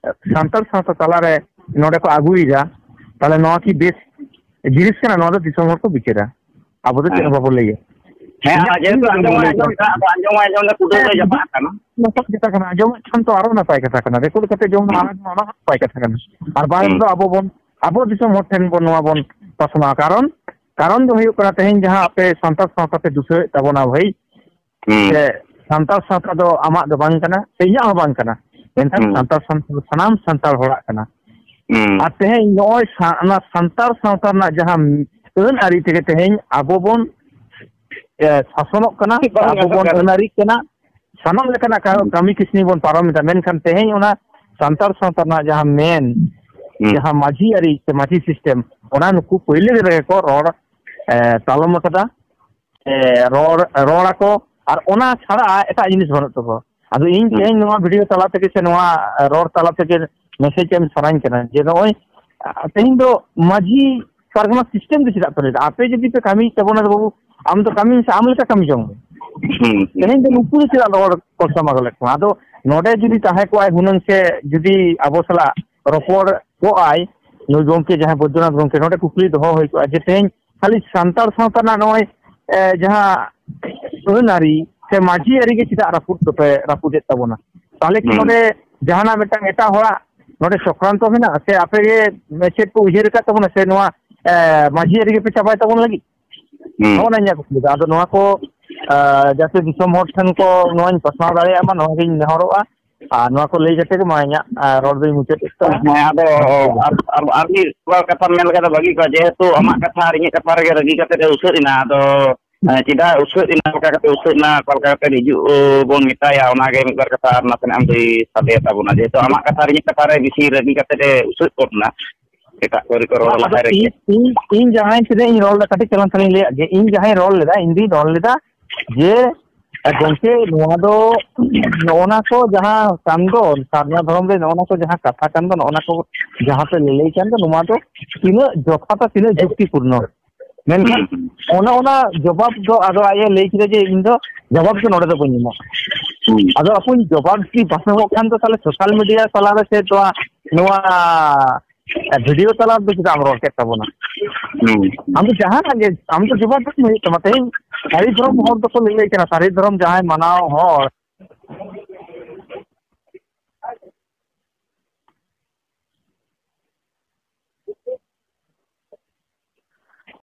ᱥᱟᱱᱛᱟᱲ ᱥᱟᱶᱛᱟ ᱛᱟᱞᱟᱨᱮ ᱱᱚᱰᱮ ᱠᱚ ᱟᱹᱜᱩᱭᱮᱫᱟ, ᱛᱟᱦᱞᱮ ᱱᱚᱣᱟ ᱠᱤ ᱵᱮᱥ ᱡᱤᱱᱤᱥ ᱠᱟᱱᱟ? ᱱᱚᱣᱟ ᱫᱚ ᱫᱤᱥᱚᱢ ᱦᱚᱲ ᱠᱚ ᱵᱤᱪᱟᱹᱨᱟ, ᱟᱵᱚ ᱫᱚ ᱪᱮᱫ ᱦᱮᱸ᱾ ᱦᱚᱸ ᱵᱟᱵᱚ ᱞᱟᱹᱭᱟ᱾ ᱦᱮᱸ, ᱤᱧᱟᱹᱜ ᱟᱨ ᱡᱮᱦᱮᱛᱩ ᱠᱩᱠᱞᱤ ᱫᱚ ᱟᱸᱡᱚᱢ ᱱᱚᱣᱟ ᱢᱟ ᱟᱸᱡᱚᱢ ᱠᱟᱱᱟ᱾ ᱮᱫᱟ, ᱟᱫᱚ ᱟᱸᱡᱚᱢ ᱢᱟ ᱟᱸᱡᱚᱢ ᱮᱫᱟ, ᱠᱩᱰᱟᱹᱢ ᱨᱮ ᱦᱮᱸ, ᱪᱟᱵᱟᱜ ᱠᱟᱱᱟ᱾ ᱱᱟᱯᱟᱭ ᱠᱟᱛᱷᱟ ᱠᱟᱱᱟ, ᱟᱸᱡᱚᱢᱮᱫ ᱠᱷᱟᱱ ᱛᱚ ᱟᱨᱚ ᱱᱟᱯᱟᱭ ᱠᱟᱛᱷᱟ ᱠᱟᱱᱟ, ᱨᱮᱠᱚᱨᱰ ᱠᱟᱛᱮ ᱡᱚᱢ ᱦᱩᱸ᱾ ᱟᱲᱟᱜ ᱢᱟ ᱚᱱᱟ ᱦᱚᱸ ᱱᱟᱯᱟᱭ ᱠᱟᱛᱷᱟ ᱠᱟᱱᱟ᱾ ᱟᱨ ᱵᱟᱝ ᱦᱩᱸ᱾ ᱫᱚ ᱟᱵᱚ ᱵᱚᱱ, ᱟᱵᱚ ᱫᱤᱥᱚᱢ ᱦᱚᱲ ᱴᱷᱮᱱ ᱵᱚᱱ ᱱᱚᱣᱟ ᱵᱚᱱ ᱯᱟᱥᱱᱟᱣᱟ᱾ ᱠᱟᱨᱚᱱ, ᱠᱟᱨᱚᱱ ᱫᱚ ᱦᱩᱭᱩᱜ ᱠᱟᱱᱟ ᱛᱮᱦᱮᱧ ᱡᱟᱦᱟᱸ ᱟᱯᱮ ᱥᱟᱱᱛᱟᱲ ᱥᱟᱶᱛᱟ ᱯᱮ ᱫᱩᱥᱟᱹᱣᱮᱫ ᱛᱟᱵᱚᱱᱟ ᱵᱷᱟᱹᱭ, ᱦᱩᱸ᱾ ᱥᱮ ᱥᱟᱱᱛᱟᱲ ᱥᱟᱶᱛᱟ ᱫᱚ ᱟᱢᱟᱜ ᱫᱚ ᱵᱟᱝ ᱠᱟᱱᱟ, ᱥᱮ ᱤᱧᱟᱹᱜ ᱦᱚᱸ ᱵᱟᱝ ᱠᱟᱱᱟ, ᱢᱮᱱᱠᱷᱟᱱ ᱦᱩᱸ᱾ ᱥᱟᱱᱛᱟᱲ ᱥᱟᱶᱛᱟ ᱫᱚ ᱥᱟᱱᱟᱢ ᱥᱟᱱᱛᱟᱲ ᱦᱚᱲᱟᱜ ᱠᱟᱱᱟ᱾ ᱦᱩᱸ᱾ ᱟᱨ ᱛᱮᱦᱮᱧ ᱱᱚᱜᱼᱚᱭ ᱥᱟ-, ᱚᱱᱟ ᱥᱟᱱᱛᱟᱲ ᱥᱟᱶᱛᱟ ᱨᱮᱱᱟᱜ ᱡᱟᱦᱟᱸ ᱟᱹᱱ ᱟᱹᱨᱤ ᱛᱮᱜᱮ ᱛᱮᱦᱮᱧ ᱟᱵᱚ ᱵᱚᱱ, ᱮ, ᱥᱟᱥᱚᱱᱚᱜ ᱠᱟᱱᱟ, ᱵᱟᱝ ᱟᱵᱚ ᱵᱚᱱ ᱜᱟᱱᱚᱜ ᱠᱟᱱᱟ᱾ ᱟᱹᱱ ᱟᱹᱨᱤᱜ ᱠᱟᱱᱟ, ᱥᱟᱱᱟᱢ ᱞᱮᱠᱟᱱᱟᱜ ᱠᱟ-, ᱦᱩᱸ᱾ ᱠᱟᱹᱢᱤ ᱠᱟᱹᱥᱱᱤ ᱵᱚᱱ ᱯᱟᱨᱚᱢ ᱮᱫᱟ, ᱢᱮᱱᱠᱷᱟᱱ ᱛᱮᱦᱮᱧ ᱚᱱᱟ ᱥᱟᱱᱛᱟᱲ ᱥᱟᱶᱛᱟ ᱨᱮᱱᱟᱜ ᱡᱟᱦᱟᱸ ᱢᱮᱱ, ᱦᱩᱸ᱾ ᱡᱟᱦᱟᱸ ᱢᱟᱹᱡᱷᱤ ᱟᱹᱨᱤ ᱥᱮ ᱢᱟᱹᱡᱷᱤ ᱥᱤᱥᱴᱮᱢ, ᱚᱱᱟ ᱱᱩᱠᱩ ᱯᱳᱭᱞᱳ ᱨᱮᱜᱮ ᱠᱚ ᱨᱚᱲ, ᱮ, ᱛᱟᱞᱚᱢ ᱟᱠᱟᱫᱟ᱾ ᱮ, ᱨᱚᱲ, ᱨᱚᱲ ᱟᱠᱚ, ᱟᱨ ᱚᱱᱟ ᱪᱷᱟᱲᱟ ᱮᱴᱟᱜ ᱡᱤᱱᱤᱥ ᱵᱟᱹᱱᱩᱜ ᱛᱟᱠᱚᱣᱟ᱾ ᱟᱫᱚ ᱤᱧ ᱦᱩᱸ᱾ ᱛᱮᱦᱮᱧ ᱱᱚᱣᱟ ᱵᱷᱤᱰᱤᱭᱳ ᱛᱟᱞᱟ ᱛᱮᱜᱮ ᱥᱮ ᱱᱚᱣᱟ ᱨᱚᱲ ᱛᱟᱞᱟ ᱛᱮᱜᱮ ᱢᱮᱥᱮᱡᱽ ᱮᱢ ᱥᱟᱱᱟᱧ ᱠᱟᱱᱟ ᱡᱮ ᱱᱚᱜᱼᱚᱭ, ᱟ, ᱛᱮᱦᱮᱧ ᱫᱚ ᱢᱟᱹᱡᱷᱤ ᱯᱟᱨᱜᱟᱱᱟ ᱥᱤᱥᱴᱮᱢ ᱫᱚ ᱪᱮᱫᱟᱜ ᱯᱮ ᱞᱟᱹᱭᱫᱟ? ᱟᱯᱮ ᱡᱩᱫᱤ ᱯᱮ ᱠᱟᱹᱢᱤᱭᱮᱫ ᱛᱟᱵᱚᱱᱟ ᱵᱟᱹᱵᱩ, ᱟᱢ ᱫᱚ ᱠᱟᱹᱢᱤ ᱢᱮᱥᱮ, ᱟᱢ ᱞᱮᱠᱟ ᱠᱟᱹᱢᱤ ᱡᱚᱝ ᱢᱮ᱾ ᱦᱩᱸ, ᱦᱩᱸ᱾ ᱛᱮᱦᱮᱧ ᱫᱚ ᱱᱩᱠᱩ ᱫᱚ ᱪᱮᱫᱟᱜ ᱨᱚᱲ ᱠᱚ ᱥᱟᱢᱟᱜᱚᱞᱮᱫ ᱠᱚᱣᱟ? ᱟᱫᱚ ᱱᱚᱰᱮ ᱡᱩᱫᱤ ᱛᱟᱦᱮᱸ ᱠᱚᱜᱼᱟᱭ ᱦᱩᱱᱟᱹᱝ ᱥᱮ ᱡᱩᱫᱤ ᱟᱵᱚ ᱥᱟᱞᱟᱜ ᱨᱚᱯᱚᱲ ᱠᱚᱜᱼᱟᱭ, ᱱᱩᱭ ᱜᱚᱢᱠᱮ, ᱡᱟᱦᱟᱸᱭ ᱵᱳᱭᱫᱚᱱᱟᱛᱷ ᱜᱚᱢᱠᱮ, ᱱᱚᱰᱮ ᱠᱩᱠᱞᱤ ᱫᱚᱦᱚ ᱦᱩᱭ ᱠᱚᱜᱼᱟ ᱡᱮ ᱛᱮᱦᱮᱧ ᱠᱷᱟᱹᱞᱤ ᱥᱟᱱᱛᱟᱲ ᱥᱟᱶᱛᱟ ᱨᱮᱱᱟᱜ ᱱᱚᱜᱼᱚᱭ, ᱮ, ᱡᱟᱦᱟᱸ ᱟᱹᱱ ᱟᱹᱨᱤ ᱥᱮ ᱢᱟᱹᱡᱷᱤ ᱟᱹᱨᱤ ᱜᱮ ᱪᱮᱫᱟᱜ ᱨᱟᱹᱯᱩᱫ ᱫᱚᱯᱮ ᱨᱟᱹᱯᱩᱫᱮᱫ ᱛᱟᱵᱚᱱᱟ? ᱛᱟᱦᱚᱞᱮ ᱠᱤ ᱦᱩᱸ᱾ ᱱᱚᱰᱮ ᱡᱟᱦᱟᱱᱟᱜ ᱢᱤᱫᱴᱟᱝ ᱮᱴᱟᱜ ᱦᱚᱲᱟᱜ ᱱᱚᱰᱮ ᱪᱚᱠᱨᱟᱱᱛᱚ ᱢᱮᱱᱟᱜᱼᱟ, ᱥᱮ ᱟᱯᱮ ᱜᱮ ᱪᱮᱫ ᱯᱮ ᱩᱭᱦᱟᱹᱨ ᱟᱠᱟᱫ ᱛᱟᱵᱚᱱᱟ, ᱥᱮ ᱱᱚᱣᱟ, ᱮ, ᱢᱟᱹᱡᱷᱤ ᱟᱹᱨᱤ ᱜᱮᱯᱮ ᱪᱟᱵᱟᱭ ᱛᱟᱵᱚᱱ ᱞᱟᱹᱜᱤᱫ? ᱦᱩᱸ᱾ ᱱᱚᱜᱼᱚ ᱱᱟ ᱤᱧᱟᱹᱜ ᱠᱩᱠᱞᱤ ᱫᱚ᱾ ᱟᱫᱚ ᱱᱚᱣᱟ ᱠᱚ, ᱮ, ᱡᱟᱛᱮ ᱫᱤᱥᱚᱢ ᱦᱚᱲ ᱴᱷᱮᱱ ᱠᱚ ᱱᱚᱣᱟᱧ ᱯᱟᱥᱱᱟᱣ ᱫᱟᱲᱮᱭᱟᱜ ᱢᱟ, ᱱᱚᱣᱟ ᱜᱤᱧ ᱱᱮᱦᱚᱨᱚᱜᱼᱟ᱾ ᱟᱨ ᱱᱚᱣᱟ ᱠᱚ ᱞᱟᱹᱭ ᱠᱟᱛᱮ ᱜᱮ ᱢᱟ ᱤᱧᱟᱹᱜ, ᱮ, ᱨᱚᱲ ᱫᱚᱧ ᱢᱩᱪᱟᱹᱫ ᱮᱫ ᱛᱟᱵᱚᱱᱟ᱾ ᱦᱮᱸ, ᱟᱫᱚ ᱟᱨ, ᱟᱨ, ᱟᱨ ᱢᱤᱫ ᱵᱟᱨ ᱠᱟᱛᱷᱟᱢ ᱢᱮᱱ ᱞᱮᱠᱷᱟᱱ ᱫᱚ ᱵᱷᱟᱹᱜᱤ ᱠᱚᱜᱼᱟ, ᱡᱮᱦᱮᱛᱩ ᱟᱢᱟᱜ ᱠᱟᱛᱷᱟ ᱟᱨ ᱤᱧᱟᱹᱜ ᱠᱟᱛᱷᱟ ᱨᱮᱜᱮ ᱨᱟᱹᱜᱤ ᱠᱟᱛᱮ ᱜᱮ ᱩᱥᱟᱹᱫ ᱮᱱᱟ᱾ ᱟᱫᱚ, ᱮ, ᱪᱮᱫᱟᱜ ᱩᱥᱟᱹᱫ ᱮᱱᱟ, ᱚᱠᱟ ᱠᱟᱛᱮ ᱩᱥᱟᱹᱫ ᱮᱱᱟ, ᱚᱠᱟ ᱞᱮᱠᱟ ᱠᱟᱛᱮ ᱦᱤᱡᱩᱜ ᱵᱚᱱ ᱢᱮᱛᱟᱭᱟ, ᱚᱱᱟᱜᱮ ᱢᱤᱫ ᱵᱟᱨ ᱠᱟᱛᱷᱟ ᱟᱨ ᱱᱟᱥᱮᱱᱟᱜ ᱮᱢ ᱞᱟᱹᱭ ᱥᱟᱰᱮ ᱛᱟᱵᱚᱱᱟ, ᱡᱮᱦᱮᱛᱩ ᱟᱢᱟᱜ ᱠᱟᱛᱷᱟ ᱟᱨ ᱤᱧᱟᱹᱜ ᱠᱟᱛᱷᱟ ᱨᱮ ᱵᱮᱥᱤ ᱨᱟᱹᱜᱤ ᱠᱟᱛᱮ ᱮ ᱩᱥᱟᱹᱫ ᱜᱚᱫ ᱮᱱᱟ᱾ ᱮᱴᱟᱜ ᱠᱚ ᱨᱮᱠᱚ ᱨᱚᱲ ᱟᱫᱚ ᱞᱟᱦᱟᱭ ᱨᱮᱜᱮ᱾ ᱤᱧ, ᱤᱧ, ᱤᱧ ᱡᱟᱦᱟᱸᱭ ᱛᱤᱱᱟᱹᱜ ᱤᱧ ᱨᱚᱲ ᱞᱮᱫᱟ, ᱠᱟᱹᱴᱤᱡ ᱪᱟᱞᱟᱝ ᱛᱟᱦᱞᱮᱧ ᱞᱟᱹᱭᱟᱫ ᱜᱮ, ᱤᱧ ᱡᱟᱦᱟᱸᱭ ᱨᱚᱲ ᱞᱮᱫᱟ, ᱤᱧ ᱫᱩᱧ ᱨᱚᱲ ᱞᱮᱫᱟ ᱡᱮ, ᱮ, ᱜᱚᱢᱠᱮ, ᱱᱚᱣᱟ ᱫᱚ ᱱᱚᱜᱼᱚ ᱱᱟ ᱠᱚ ᱡᱟᱦᱟᱸ ᱠᱟᱱ ᱫᱚ, ᱥᱟᱨᱱᱟ ᱫᱷᱚᱨᱚᱢ ᱨᱮ ᱱᱚᱜᱼᱚ ᱱᱟ ᱠᱚ ᱡᱟᱦᱟᱸ ᱠᱟᱛᱷᱟ ᱠᱟᱱ ᱫᱚ, ᱱᱚᱜᱼᱚ ᱱᱟ ᱠᱚ ᱡᱟᱦᱟᱸ ᱯᱮ ᱞᱟᱹᱞᱟᱹᱭ ᱠᱟᱱ ᱫᱚ, ᱱᱚᱣᱟ ᱫᱚ ᱛᱤᱱᱟᱹᱜ ᱡᱚᱛᱷᱟᱛᱟ, ᱛᱤᱱᱟᱹᱜ ᱡᱩᱠᱛᱤᱯᱩᱨᱱᱚ? ᱢᱮᱱᱠᱷᱟᱱ ᱦᱩᱸ, ᱦᱩᱸ᱾ ᱚᱱᱟ, ᱚᱱᱟ ᱡᱚᱵᱟᱵ ᱫᱚ ᱟᱫᱚ ᱟᱡ ᱮ ᱞᱟᱹᱭ ᱠᱮᱫᱟ ᱡᱮ, "ᱤᱧ ᱫᱚ ᱡᱚᱵᱟᱵ ᱫᱚ ᱱᱚᱰᱮ ᱫᱚ ᱵᱟᱹᱧ ᱮᱢᱟ᱾" ᱦᱩᱸ᱾ ᱟᱫᱚ ᱟᱯᱚᱧ ᱡᱚᱵᱟᱵ ᱡᱩᱫᱤ ᱵᱟᱝ ᱮᱢᱚᱜ ᱠᱷᱟᱱ ᱫᱚ, ᱛᱟᱦᱞᱮ ᱥᱳᱥᱟᱞ ᱢᱤᱰᱤᱭᱟ ᱛᱟᱞᱟᱨᱮ ᱥᱮ ᱱᱚᱣᱟ, ᱱᱚᱣᱟ ᱮ, ᱵᱷᱤᱰᱤᱭᱳ ᱛᱟᱞᱟ ᱨᱮᱫᱚ ᱪᱮᱫᱟᱜ ᱮᱢ ᱨᱚᱲ ᱠᱮᱫ ᱛᱟᱵᱚᱱᱟ? ᱦᱩᱸ᱾ ᱟᱢ ᱫᱚ ᱡᱟᱦᱟᱱᱟᱜ ᱜᱮ, ᱟᱢ ᱫᱚ ᱡᱚᱵᱟᱵ ᱮᱢ ᱦᱩᱭᱩᱜ ᱛᱟᱢᱟ᱾ ᱛᱮᱦᱮᱧ ᱥᱟᱹᱨᱤ ᱫᱷᱚᱨᱚᱢ ᱦᱚᱲ ᱫᱚᱠᱚ ᱞᱟᱹᱞᱟᱹᱭ ᱠᱟᱱᱟ, ᱥᱟᱹᱨᱤ ᱫᱷᱚᱨᱚᱢ ᱡᱟᱦᱟᱸᱭ ᱢᱟᱱᱟᱣ ᱦᱚᱲ,